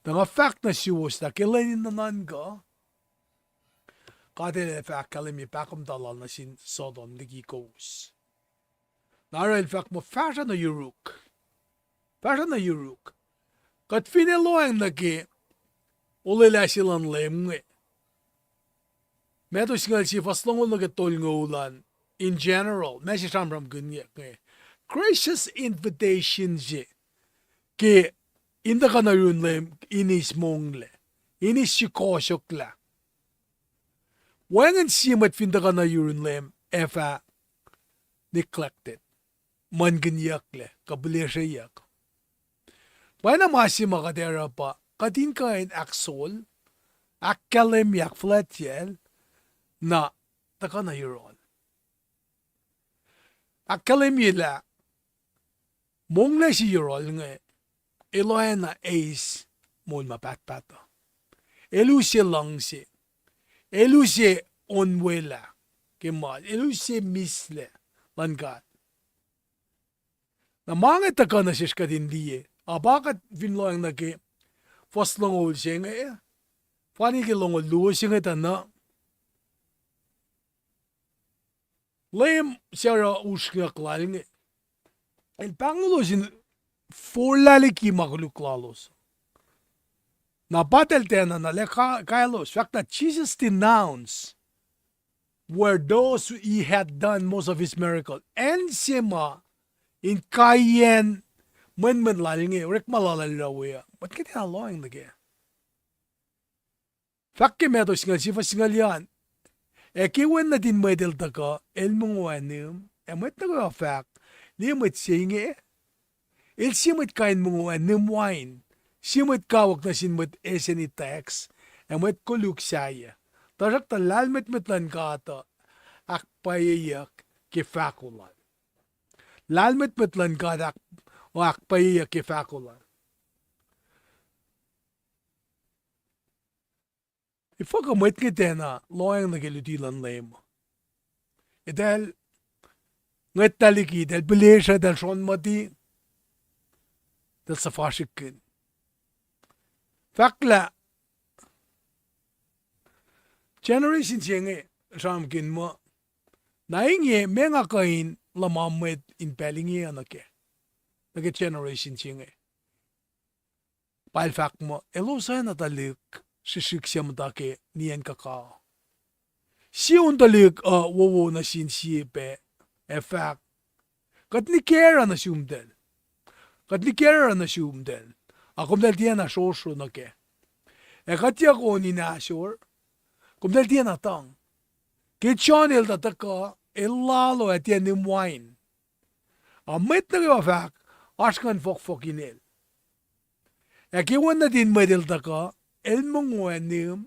Tuh nga fahk nuh suwos lah ke lwen in nuhnuhnkuh, God El ac fah ahkkahlwemye pahkomuhta lal nuh sin Sodom liki kowos. Na oruh El fahk muh fahsruh nuh yuruk. Fahsruh nuh yuruk. Kuht finne lohacng nuh ke olwelah se luhn Leum inge, Matthew singucul sie fuhs longoul nuh ke tolngoul an, in general, ma se sramsramkihnyuck inge, gracious invitation se ke in tuhkuh nuh yurin Leum in eis monglac, in eis srihkohsohklah. Wacngihn sie mwet fin tuhkuh nuh yurin Leum ac fah neglected, muhlkihnyucklac kuh pihlesreyuck. Pwacyena ma se ma kuht oruh pa kuht in kuh in ahksol, ahkkahlwemye, ahkfuhlwactyacl, na tuhkuh nuh yohrohl. Ahkkahlwemye lah monglac se yohrohl inge el oacna eis moul ma pahtpaht uh. El use luhngse. El use onwelah ke ma, el use mislac luhn God. Na ma inge tuhkuh nuh sesr kuht in liye, a pa kuht fin lohacng nuh ke fuhs longoul se inge, fani ke longoul luo se inge tuh na Leum se oruh usrnguck lal inge, El pahngonlos in forlah liki ma koluk lalos. Na pa eltahl tiacna na lah ka-, kaelos, fahk lah Jesus denounced where those he had done most of his miracle. Acn se ma inkaiyacn mwenmwen lal inge, orekma lal el oruh we uh, mwet inge tiacna lohacng nuh kac. Fahk ke Matthew singucul sie fuhs singucul an, ac ke Wen nuhtin Mwet El tuhkuh, El mongo ac nihm, ac mwet nuh kwewa fahk, Liye mwet se inge, el sie mwet kain mongo ac nihm wain, sie mwet kawuck nuh sin mwet eseni tax ac mwet koluk sahyac. Tuhsruhktuh lahlmwetmwet luhn God uh ahkpwacyeyuck ke fahko lal. Lahlmwetmwet luhn God ahk-, ahkpwacyeyuck ke fahko lal. Efuh kuh mwet inge tiacna lohacng nuh ke luti luhn Leum? Eltahl ngwetlah liki, eltahl pihlesruh, eltahl srohn muhti, eltahl suhfasrihkkihn. Fahk lah generation se inge sramsramkihn muh, na inge meac nga kuh in luhma mwet in pacl inge uh nuh kac, nuh ke generation se inge. Pa el fahk muh elos oacna tuhlihk srihsrihk se muhta ke niyacn kuhka. Sie on tuhlihk uh wowo nuh sin sie pac ac fahk, Kuht nikacruh nuh sumtal. Kuht nikacruh nuh sumtal. Ac komtal tiacna srohsroh nuh kac. Ac kuht yuck on in ahsor, komtal tiacna tuhng. Ke John el tuh tuhkuh, el lalo ac tiac nihm wain. Ac mwet nuh kwewa fahk, Oasr nguhn fohkfohk inel. Ac ke Wen nuhtin Mwet El tuhkuh, El mongo ac nihm,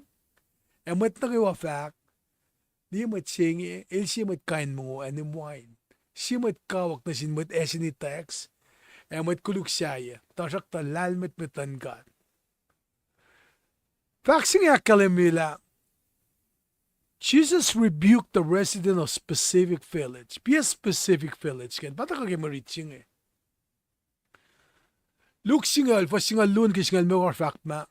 ac mwet nuh kwewa fahk, Liye mwet se inge, el sie mwet kain mongo ac nihm wain, sie mwet kawuck nuh sin mwet eseni tax ac mwet koluk sahyac, tuhsruhktuh lahlmwetmwet luhn God. Fahk se inge ahkkahlwemye lah Jesus rebuked the resident of specific village. Piac specific village ke, pa tuhkuh ke mwe rit se inge. Luke singucul, fuhs singucul luo nuh ke singucul limekohsr fahk muh,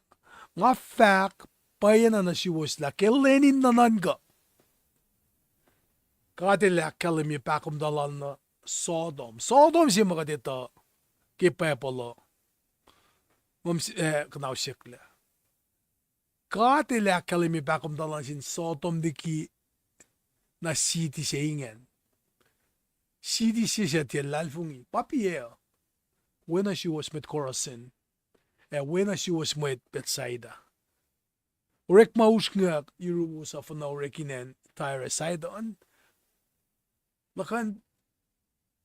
Nga fahk pwacyena nuh suwos lah ke lwen in nuhnuhnkuh, God El ahkkahlwemye pahkomuhta lal nuh Sodom. Sodom se ma kuht etuh ke Bible uh, mom s-, eh, kuhnahosyucklac. God El ahkkahlwemye pahkomuhta lal nuh sin Sodom liki na city se ingacn. City se suc tiac luhlahlfongi, pa piac uh. wen uh suwos mwet Chorazin, ac wen uh suwos mwet Bethsaida. Orekma usrnguck yuruwos uh fuhnuh orek in acn Tyre ac Sidon. Luhkuhn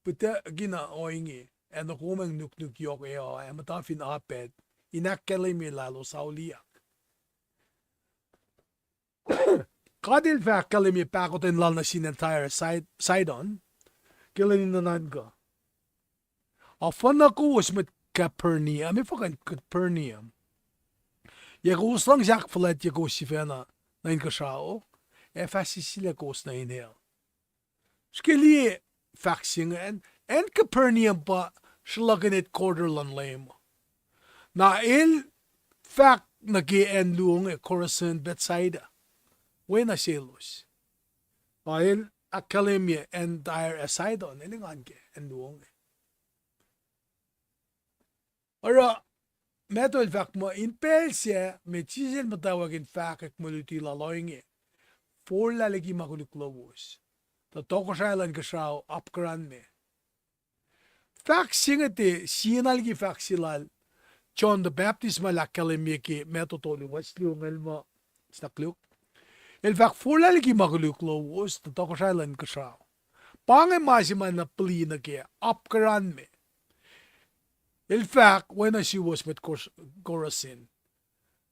puhtuhkihna ohinge, ac nokomacng nuknuk yohk ac muhta fin apet in ahkkahlwemye lah elos auliyak. God El fah ahkkahlwemye pahkotwen lal nuh sin acn Tyre, Sid-, Sidon, ke lwen in nuhnuhnkuh. Ac fuhnuh kowos mwet Capernaum, e fuhkah Capernaum. Yac kowos luhngse ahkfuhlwactye kowos sifacna nuh inkuhsrao, ac fah sisilac kowos nuh in hell. Srihke liye fahk se ingacn, acn Capernaum pa sruhlahkihn headquarter luhn Leum. Na El fahk nuh ke acn luo inge, Chorazin, Bethsaida, wen uh selos. Ac El ahkkahlwemye acn Tyre ac Sidon, El engan ke acn luo inge. Oruh, Matthew el fahk muh in pacl sac met Jisus El muhtwacwacack in fahkwack mwe luti lal ohinge, forlah liki ma koluk lowos, tuh tohkohsrahi luhn inkuhsrao apkuhranme. Fahk se inge tiac sie na liki fahk se lal John the Baptist ma El ahkkahlwemye ke Matthew tolu, fuhs luo ingacn muh, snak luo. El fahk forlah liki ma koluk lowos, tuh tohkohsrahi luhn inkuhsrao. Pa inge ma se ma na pihli nuh ke apkuhranme. El fahk, wen uh suwos mwet Kor-, Chorazin.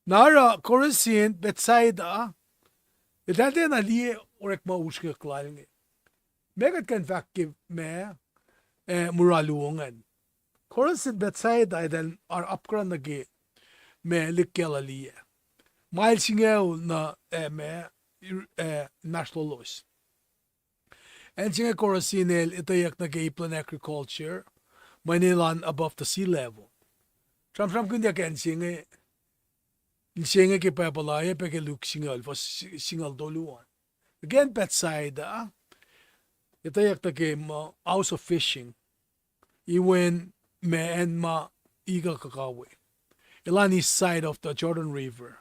Na oruh Chorazin, Bethsaida, eltahl tiacna liye orekma usrnguck lal inge. Meac kuht kuh in fahk ke ma, eh, mura luo ingacn? Chorazin, Bethsaida, eltahl apkuhran nuh ke ma lihk Galilee ah. Mael singucul nuh, eh, ma, eh, inmahsrlolos. Acn se inge Chorazin el etweyuck nuh ke ip luhn agriculture, mweyen el an above the sea level. Sramsramkihnyuck acn se inge, se inge ke Bible ah, oacyacpac ke Luke singucul, fuhs singucul tolu an. Again, Bethsaida, etweyuck nuh ke ma house of fishing. Iwen ma acn ma ikuh kuhkawe. El an east side of the Jordan River.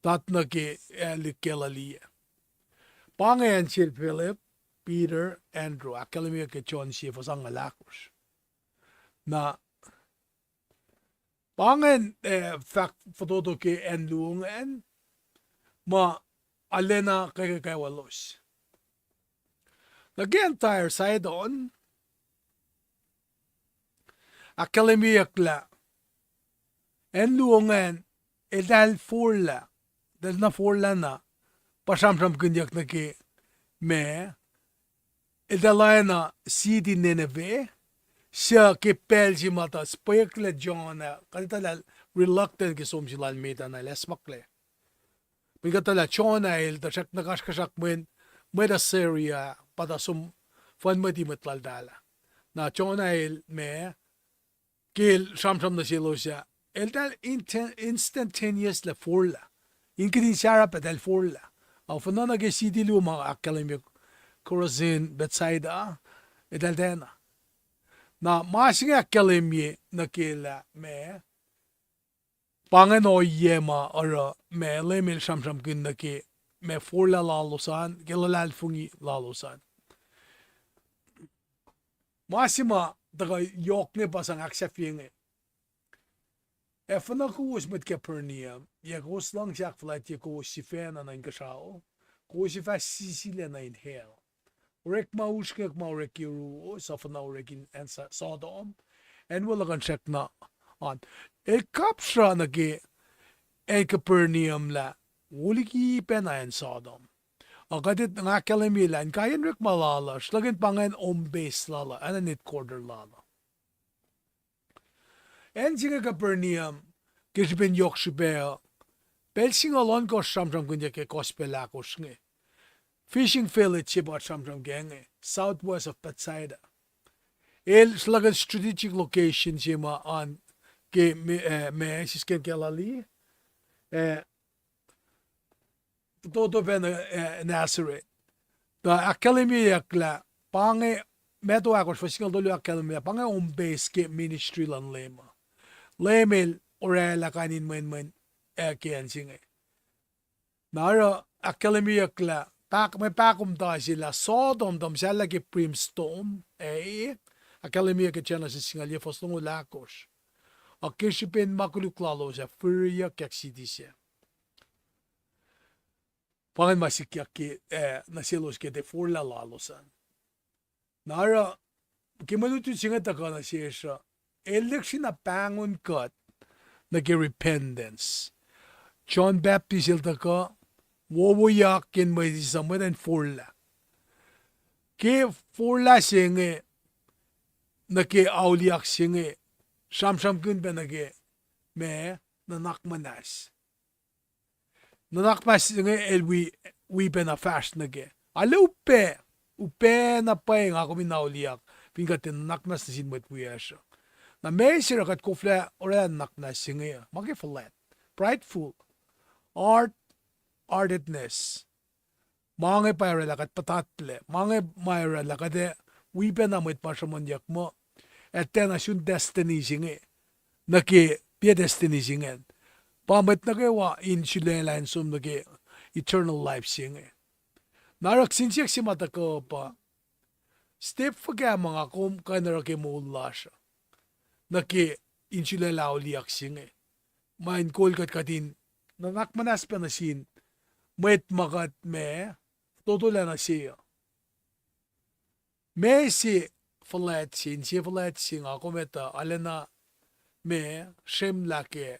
Tat nuh ke, eh, lihk Galilee. Pa inge acn sel Philip, Peter, Andrew, ahkkahlwemye ke John sie fuhs angngaul ahkosr. Na, pa ingacn, eh, fahk fototo ke acn luo ingacn, ma arulacna keke kwewa los. Nuh ke acn Tyre, Sidon, ahkkahlwemyeyuck lah acn luo ingacn, eltahl forlah, eltahl na forlah na, pa sramsramkihnyuck nuh ke ma, eltahl oacna city Nineveh, suc ke pacl se ma tuh spwacklac Jonah, kuht etuh lah reluctant ke som se lal met ah na el acsmaklac. Mweyen kuht etuh lah Jonah el tuhsruhk na kasrkuhsrak mweyen mwet Assyria, pa tuh som fuhn mweti mwet laltahl ah. Na Jonah el ma, ke el sramsram nuh selos ah, eltahl inten-, instantaneous lah forlah. Inkihtin sarap eltahl forlah. Ac fuhnuh nuh ke city luo ma ahkkahlwemye Chorazin, Bethsaida, eltahl tiacna. Na ma se inge ahkkahlwemye nuh ke lah ma, pa ingacn ohiyac ma oruh ma Leum El sramsramkihn nuh ke ma forlah lalos an, ke luhlahlfongi lalos an. Ma se ma tuhkuh yohk inge pa sang ahksahfye inge. Ac fuhnuh kowos mwet Capernaum, yac kowos luhngse ahkfuhlwactye kowos sifacna nuh inkuhsrao, kowos ac fah sisilac nuh in hell. Orekma usrnguck ma orek yuruwos uh fuhnuh orek in acn Sa-, Sodom, acn wo luhkuhn srackna an. El kapsra nuh ke acn Capernaum lah wo liki pacna acn Sodom. Ac kuht etuh nga ahkkahlwemye lah inkaiyacn orekma lal uh, sruhlahkihn pa ingacn home base lal uh, acn headquarter lal uh. Acn se inge Capernaum, ke srihpen yohk srihpac uh, pacl singucul ohnkohsr sramsramkihnyuck ke gospel ahkosr inge. Fishing village se pa sramsram kac inge, southwest of Bethsaida. El sruhlahkihn strategic location se ma an ke me-, eh, ma sisken Galilee, eh, fototo pacna, eh, Nazareth. Tuh ahkkahlwemyeyuck lah pa inge, Matthew ahkosr fuhs singucul tolu ahkkahlwemye lah pa inge home base ke ministry luhn Leum uh. Leum El oraclah kain in mwenmwen, eh, ke acn se inge. Na oruh ahkkahlwemyeyuck lah pahk-, mwe pahkomuhta se lah Sodom tuh muhsahllah ke brimstone, eh, Ahkkahlwemyeyuck ke Genesis singucul yac fuhs longoul ahkosr. Ac ke srihpen ma koluk lalos ac firiyuck yak siti sac. Pa ingacn ma sikyak ke, eh, nuh selos ke tiac forlah lalos an. Na oruh, ke mwe lutlut se inge tuhkuh nuh sesr uh, el lihksreni pahngon kuht nuh ke repentance. John Baptist el tuhkuh, wowoyak yen mwet, eis mwet in forlah. Ke forlah se inge, nuh ke auliyak se inge, sramsramkihn pac nuh ke, ma, nuhnak muhnahs. Nuhnak muhnahs se inge el wi, wi pacna fahsr nuh ke. Arlac upac, upac na pwacye nga kom in auliyak, fin kuht tiac nuhnak muhnahs nuh sin mwet wiyacsr uh. Na meac se oruh kuht koflah orwaclah nuhnak muhnahs se inge uh, ma ke fuhlwact. Prideful. Hard-heartedness. Ma inge pa orwaclah kuht puhtatlac. Ma inge ma orwaclah kuht ac wi pacna mwet ma sruhmuhnyuck muh, ac tiacna sun destiny se inge. Nuh ke, pa destiny se ingacn. Pa mwet nuh kwewa in sulaclah in som nuh ke eternal life se inge. Na oruh kihsen siyuck se ma tuhkuh pa, step fuhkah ma nga kom kuh in oruh ke moul lasr uh nuh ke in sulaclah auliyak se inge. Ma in kol kuht kuht in nuhnak muhnahs pac nuh sin mwet ma kuht ma, fototolah nuh se uh. Meac se fuhlwact se, inse fuhlwact se nga kom etuh, arulacna ma, srwemlah ke,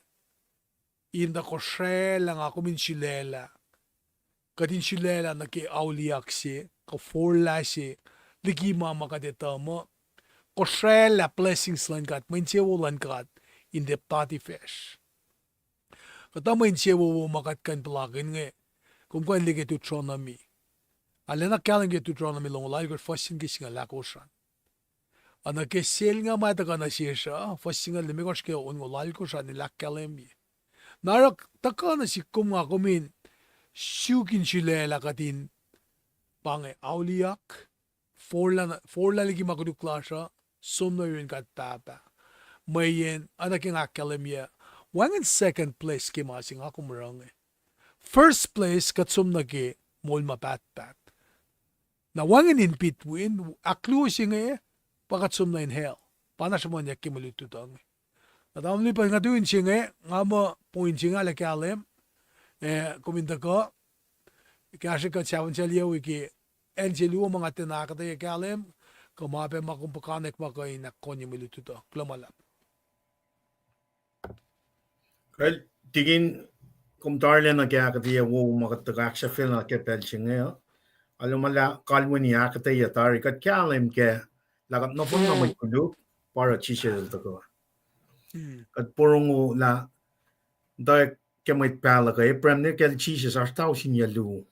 in tuh kosraclah nga kom in sulaclah. Kuht in sulaclah nuh ke auliyak se, kuh forlah se, liki ma ma kuht etuh muh, kosraclah blessings luhn God, mwe insewowo luhn God, in tiac puhtati facsr. Kuhtuh mwe insewowo ma kuht kuh in puhlakihn inge, kom kuh in liye ke Deuteronomy. Arulacna kahlwem ke Deuteronomy longoul alkosr fuhs se ke singucul ahkosr an. Oacna ke selnga ma tuhkuh nuh sesr uh, fuhs singucul limekohsr ke onngoul alkosr an el ahkkahlwemye. Na oruh tuhkuh nuh sihk kom nga kom in suk in sulaclah kuht in pa inge auliyak, forlah, forlah liki ma koluk lasr uh, som nuh yurin God Pahpah. Mweyen, oacna ke nga ahkkahlwemye, wacngihn second place ke ma se nga kom oruh inge. First place, kuht som nuh ke moul ma pahtpaht. Na wacngihn in between, ahkluo se inge, pa kuht som nuh in hell. Pa na sruhmuhnyuck ke mwe lutlut uh inge. Na tamuhlwel, pa nga tu in se inge, nga muh point se inge arlac kahlwem, eh, kom in tuhkuh, kahsre kuht sahfahn sel yac wi ke acn se luo ma nga tiacna ahkuhtweyac kahlwem, kuh ma pac ma kom puhkantwen ma kuh in ahkkonye mwe lutlut uh. Kuloh ma luhlahp. Kal, tikin, kom tarilacna ke ahkuhtweyac wo ma kuht tuhkuh ahksahfyelah ke pacl se inge uh. Alu ma lah kalweni ahkuhtweyac tari kuht kahlwem kac lah kuht nohfohn na mwe koluk, pa oruh Jisus el tuhkuh. Kuht porongo lah, tuh ke mwet pahluh kuh Abraham ne kacl Jisus oasr tausin yac luo.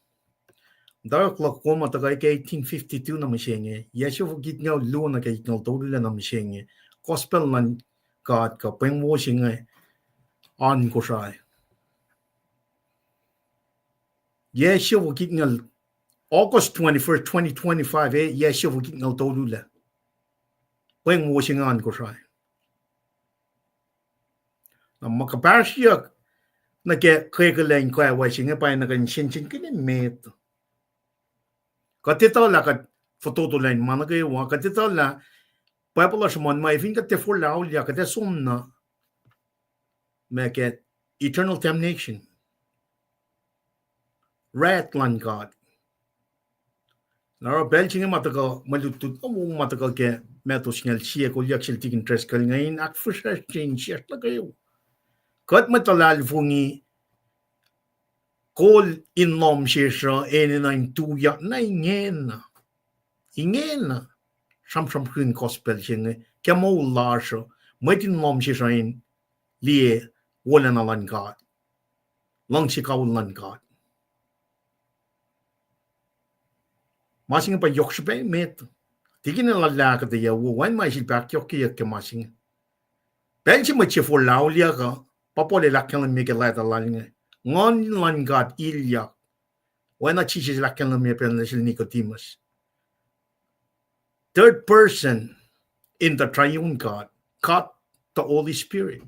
Tuh luhk kom uh tuhkuh ke eighteen fifty-two nuh mihsenge, yac siofok itngucul luo nuh ke itngucul tolu lac nuh mihsenge, gospel luhn God kuh pweng wo se inge oan Kosrae. Yac siofok itngucul, August twenty-first, twenty twenty-five, eh, yac siofok itngucul tolu lac. Pweng wo se inge oan Kosrae. Na ma kuhpahsryuck nuh ke kwekelac in kwacwac se inge pa na kuh in sensenkihn met. Kuht etuh lah kuht fototo lacn ma nuh kwewa, kuht etuh lah Bible uh sruhmuhn ma fin kuht tiac forlah auliyak kuht ac som nuh ma ke eternal damnation. Wrath luhn God. Na oruh pacl se inge ma tuhkuh mwe lutlut, ma tuhkuh ke Matthew singucul sie, kolyuck sel tikin Driscoll inge in ahkfihsracsrye insiyacsr nuh kwewa. Kuht mwet luhlahlfongi kol in lohm sesr uh enenuh in tuyak na ingena. Ingena. Sramsramkihn gospel se inge ke moul lasr uh, mwet in lohm sesr uh in liye wolacna luhn God, luhngse kawihl luhn God. Ma se inge pa yohk srihpac met. Tikin el ahkuhtweyac wo, wacngihn ma sel pahkyohkyeyuck ke ma se inge. Pacl se mwet se forlah auliyak uh, pa Paul el ahkkahlwemye ke leta lal inge, Nguhn luhn God ilyak. Oacna Jisus el ahkkahlwemye pacl nuh sel Nicodemus. Third person in the triune God, God the Holy Spirit.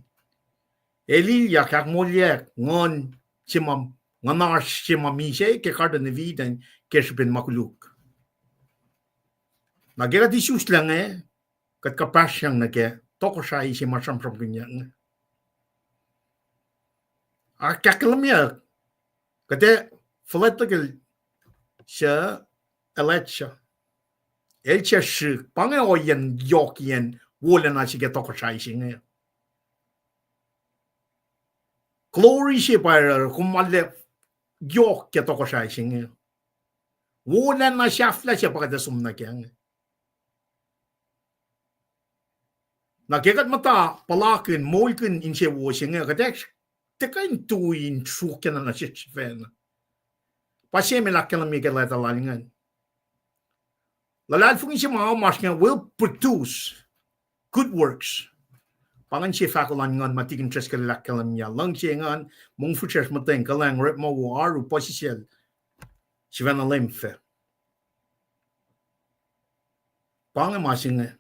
El ilyak, ahkmoulyak, nguhn se ma, nguhnasr se ma misac ke Garden of Eden ke srihpen ma koluk. Na ke kuht isuslac inge, Kuht kuhpahsryang nuh ke tohkohsrahi se ma sramsramkihnyuck inge. Ac ahkkahlwemyeyuck, kuht ac fuhlwactlihk el suc Elijah. El suc srihk, pa inge ohiyacn yohkiyacn wolacna se ke tohkohsrahi se inge. Glory se pa oruh kom arlac yohk ke tohkohsrahi se inge. Wolacna sahflah se pa kuht ac som nuh kac inge. Na ke kuht muhta puhlakihn, moulkihn insewowo se inge, kuht ac tuhkuh in tui in sruokyacna nuh sesr sifacna. Pa sie ma El ahkkahlwemye ke leta lal ingacn. Luhlahlfongi se ma oasr inge will produce good works. Pa ingacn sie fahko luhn Nguhn ma Tikin Driscoll el ahkkahlwemye. Luhngse, engan, mongfihsrwacsr, muhtweng, kuhlwacng, orekma wo, oaru, puhsisacl, sifacna leum fac. Pa inge ma se inge,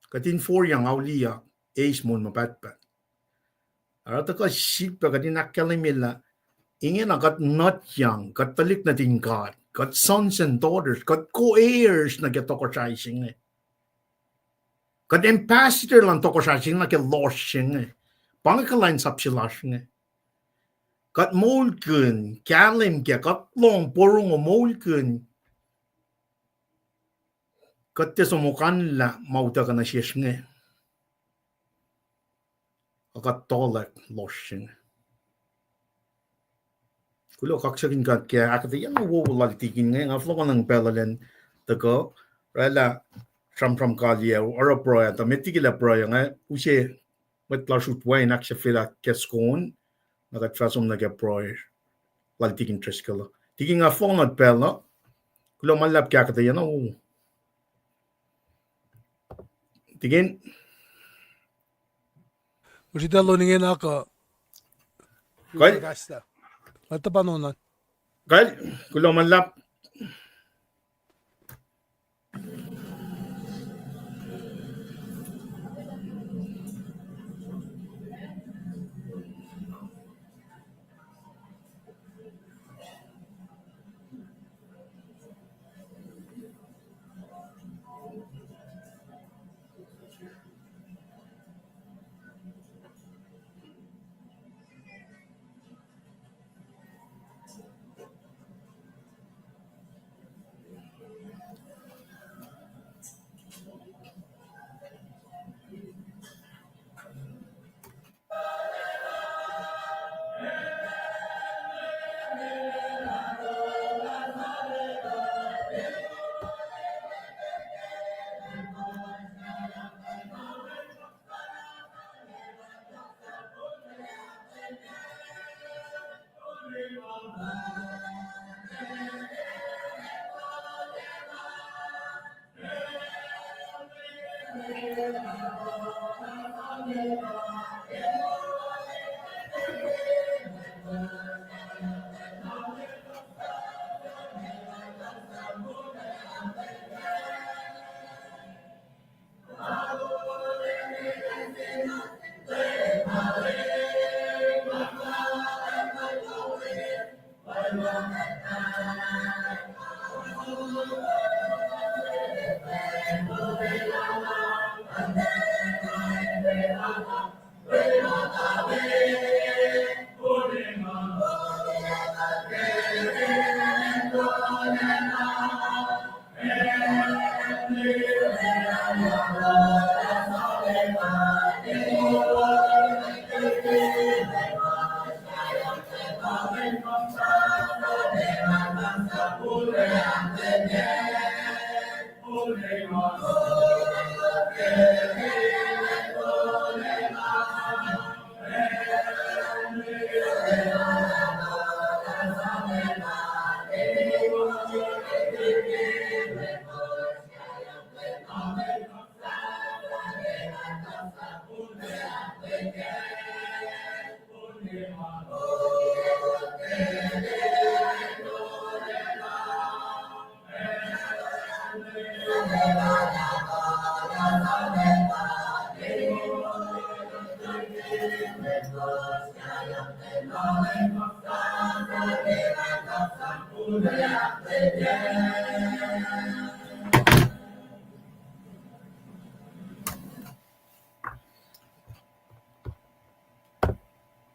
kuht in forlah, auliyak, eis moul ma pahtpaht. Oruh tuhkuh sifilpac kuht in ahkkahlwemye lah ingena kuht nutyang, kuht tuhlihk nuhtin God, kuht sons and daughters, kuht co-heirs nuh ke tohkohsrahi se inge. Kuht ambassador luhn tohkohsrahi se inge nuh ke lohsr se inge. Pa inge kuhlwacnsap se lasr inge. Kuht moulkihn kahlwem kac, kuht lohng porongo, moulkihn. Kuht tiac som okanlah ma utuckuh nuh sesr inge. Ac kuht tohlack lohsr se inge. Kuloh, kaksakihn God ke ahkuhtweyac na wowo lal Tikin inge, nga fohlohkohnacng pacl lal an tuhkuh, oraclah sramsram kaliyac, oruh pruhe, tuh met liki lah pruhe inge, use mwet lasr utwe in ahksahfyelah ke skon, na kuht fah som nuh ke pruhe lal Tikin Driscoll. Tikin, nga fohlohk nuh pacl uh, kuloh ma luhlahp ke ahkuhtweyac na wowo. Tikin. Usita lon ingena kuh. Kal. Kahslah. Nga tuhpan onan. Kal, kuloh ma luhlahp.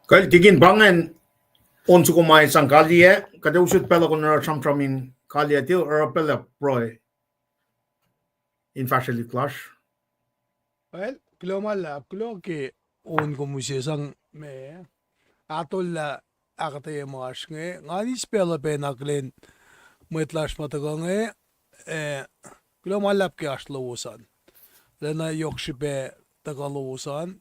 Kal tikin pa ingacn on soko ma sang kaliyac, kuht ac usot pacl uh kom oruh sramsram in kaliyac, tiac oruh pacl uh pruhe in fahsrwelihk lasr. Well, kuloh ma luhlahp, kuloh ke on kom use sang me, atollah ahkuhtweyac ma oasr inge, nga eis pacl uh pac in akihlen mwet lasr ma tuhkuh inge, eh, kuloh ma luhlahp ke oasr lowos an. Lwelah yohk srihpac tuhkuh lowos an.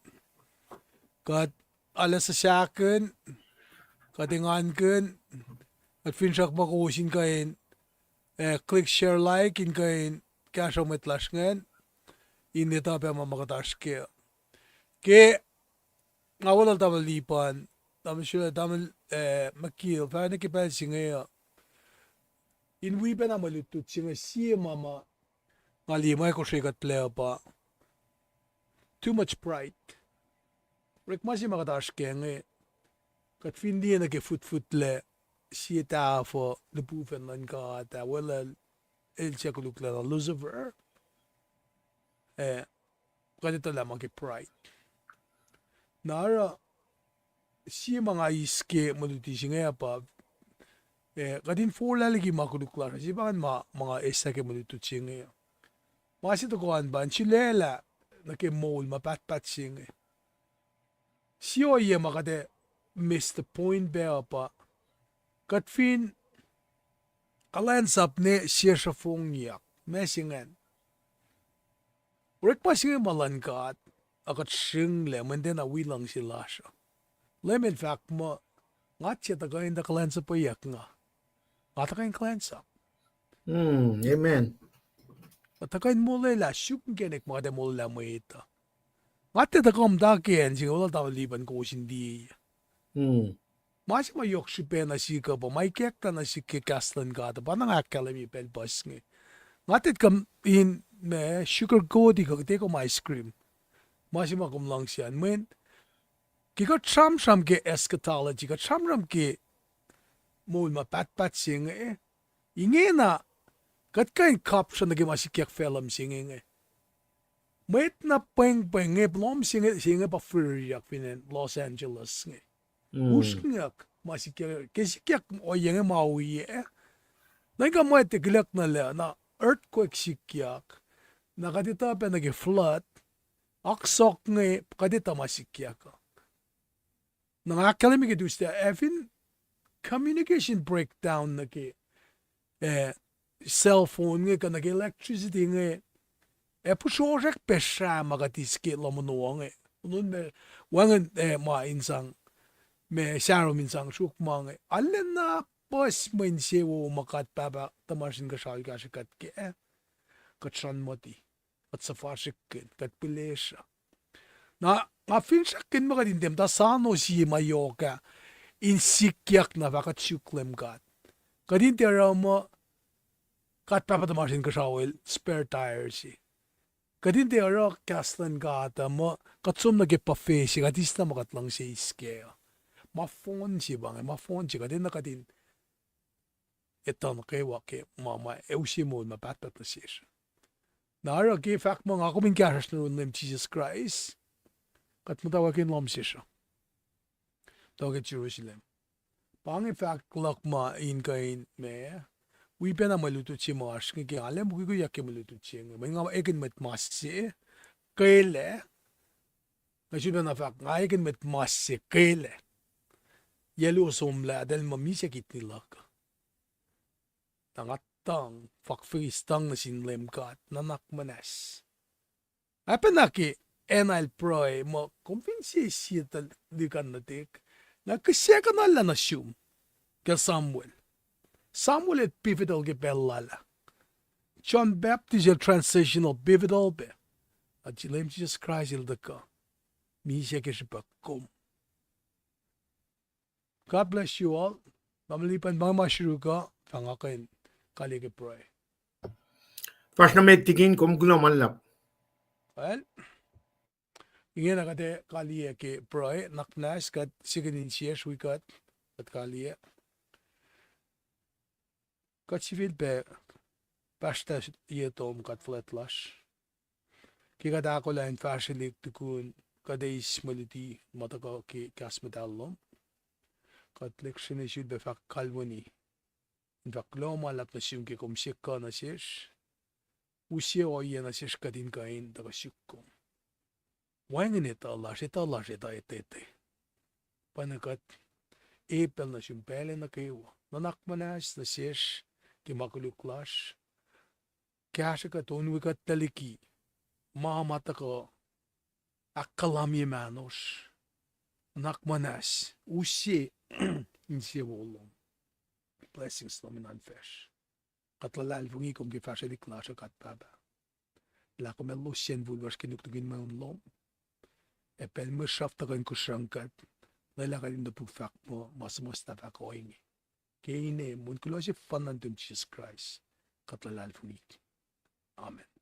Kuht arlac suhsahkihn, kuht engankihn, kuht finsrak ma kowos in kuh in, eh, click share, like in kuh in kahsruh mwet lasr ingacn, in etuh pac ma ma kuht oasr kac. Ke nga weluhl tamuhlwel Lipan, tamuhlwel Sula, tamuhlwel, eh, McKeel, fahk nuh ke pacl se inge uh, in wi pacna mwe lutlut se inge, sie ma ma nga liye ma kosre kuht lac uh pa too much pride. Orekma se ma kuht oasr kac inge, kuht fin liye nuh ke futfutlac, sie tahfuh lihpufacn luhn God ah, weluhl, el suc koluklacna Lucifer, eh, kuht etuh lah ma ke pride. Na oruh, sie ma nga eis ke mwe luti se inge pa, eh, kuht in forlah liki ma koluk lasr, se pa ingacn ma, ma nga eis ke mwe lutlut se inge. Ma se tohkoh an pa in sulaclah nuh ke moul ma pahtpaht se inge. Sie ohiyac ma kuht ac miss the point pac uh pa, kuht fin kuhlwacnsap ne sesr fongyak, ma se ingacn. Orekma se inge ma luhn God, a kuht srihklac, mweyen tiacna wi luhngse lasr uh. Leum el fahk muh, nga tiac tuhkuh in tuh kuhlwacnsapweyuck nga. Nga tuhkuh in kuhlwacnsap. Mm, amen. Nga tuhkuh in molwelah suk inkacnek ma kuht ac molwelah mwet uh. Nga tiac tuhkuh muhta ke acn se inge, weluhl tamuhlwel Lipan, kowos in liye. Mm. Ma se ma yohk srihpac nuh sihk uh pa, ma ikacklah nuh sihk ke kahs luhn God uh pa, na nga ahkkahlwemye pacl puhs inge. Nga tiac tuhkuh in, ma, sugar coat-i kuh take home ice cream. Ma se ma kom luhngse an, mweyen ke kuht sramsram ke eschatology, kuht sramsram ke moul ma pahtpaht se inge, ingena kuht kuh in kapsra nuh ke ma sikyak facluh se inge inge. Mwet na pwengpweng inge, lohm se inge, se inge pa fihrihryak fin acn Los Angeles inge. Mm. Usrnguck ma sikyak, ke sikyak ohiyac inge ma ohiyac. Nuhnkuh mwet ac kiluck nuh lac, na earthquake sikyak. Na kuht etuh pac nuh ke flood, oak sohk inge, kuht etuh ma sikyak uh. Na nga ahkkahlwemye ke Tuesday, ac fin communication breakdown nuh ke, eh, cell phone inge, kuh nuh ke electricity inge, ac puhsrohsrack pac srah ma kuht eis ke lohm ono inge. Ono me, wacngihn, eh, ma in sang, ma sarom in sang sruok ma inge. Arulacna puhs mwe insewowo ma God Pahpah tuhmasr Inkuhsrao El kahsrwe kuht kac, eh, kuht sranmati. Kuht suhfasrihkkihn, kuht pihlesruh. Na, nga finsrakkihn muh kuht in tiac muhta soano sie ma yohk ah, in sikyak na fah kuht suk Leum God. Kuht in tiac oruh muh God Pahpah tuhmasr Inkuhsrao El spare tire se. Kuht in tiac oruh kahs luhn God uh muh kuht som nuh ke buffet se, kuht eis na ma kuht luhngse eis kac. Ma fohn se pa inge, ma fohn se kuht enenuh kuht in etuh nuh kwewa ke ma ma ac use moul ma pahtpaht nuh sesr. Na oruh ke fahk muh nga kom in kahsruhsr nuh yurin Leum Jisus Kraist, kuht muhtwacwacack in lohm sesr uh, tuh ke Jerusalem. Pa inge fahk luhk ma in kuh in ma, wi pacna mwe lutlut se ma oasr inge ke nga arlac mukwikwiyak ke mwe lutlut se inge. Mweyen nga ekihn mwet mas se kwelac, nga sulpacna fahk, nga ekihn mwet mas se kwelac. Yac luo somlah, eltahl muh misac kidney luhk. Na nga tuhng, fakfis tuhng nuh sin Leum God, nuhnak muhnahs. Ac pacna ke acn el pruhe muh kom fin sie sie tuhlihk an nuhtihk, na kihsac kuhnahlah nuh sum ke Samuel. Samuel el pivotal ke pacl lal ah. John Baptist el transitional, pivotal pac. Na Leum Jisus Kraist el tuhkuh, misac ke srihpac kom. God bless you all. Tamuhlwel Lipan, pa inge ma sruok uh, fah nga kuh in kaliyac ke pruhe. Fahsr nuh met tikin, kom kuloh ma luhlahp. Well, ingena kuht ac kaliyac ke pruhe, nuhnak muhnahs kuht srihke in insiyacsr wi kuht, kuht kaliyac. Kuht sifilpac pahsrtah ye tom God fuhlwact lasr. Ke kuht ahkolah in fahsrwelihk tukun kuht eis mwe luti ma tuhkuh ke kahs muhtahl lom. Kuht lihksreni sum pac fahk kalweni in fahk kuloh ma luhlahp nuh sum ke kom siyuck kuh nuh sesr, use ohiyac nuh sesr kuht in kuh in tuhkuh suk kom. Wacngihn etuh lasr, etuh lasr etuh etetuh. Pacna kuht epel nuh sum pacl nuh kwewa. Nuhnak muhnahs nuh sesr ke ma koluk lasr. Kahsruh kuht, on wi kuht tuh liki ma ma tuhkuh ahkkahlwemye mahnosr. Nuhnak muhnahs, use insewowo lom. Blessings lom in oan facsr. Kuht luhlahlfongi kom ke fahsrwelihk lasr uh, kuht Pahpah. Lah kom elos yen fuhlwacsr ke nuknuk in mweun lom. Ac pacl mwe sruhf tuhkuh in kosrang kuht, lwelah kuht in topuk fahk muh ma suhmuhslah fahk ohinge. Ke inem, mwe kuloh sefanna nuhtum Jisus Kraist, kuht luhlahlfongi. Amen.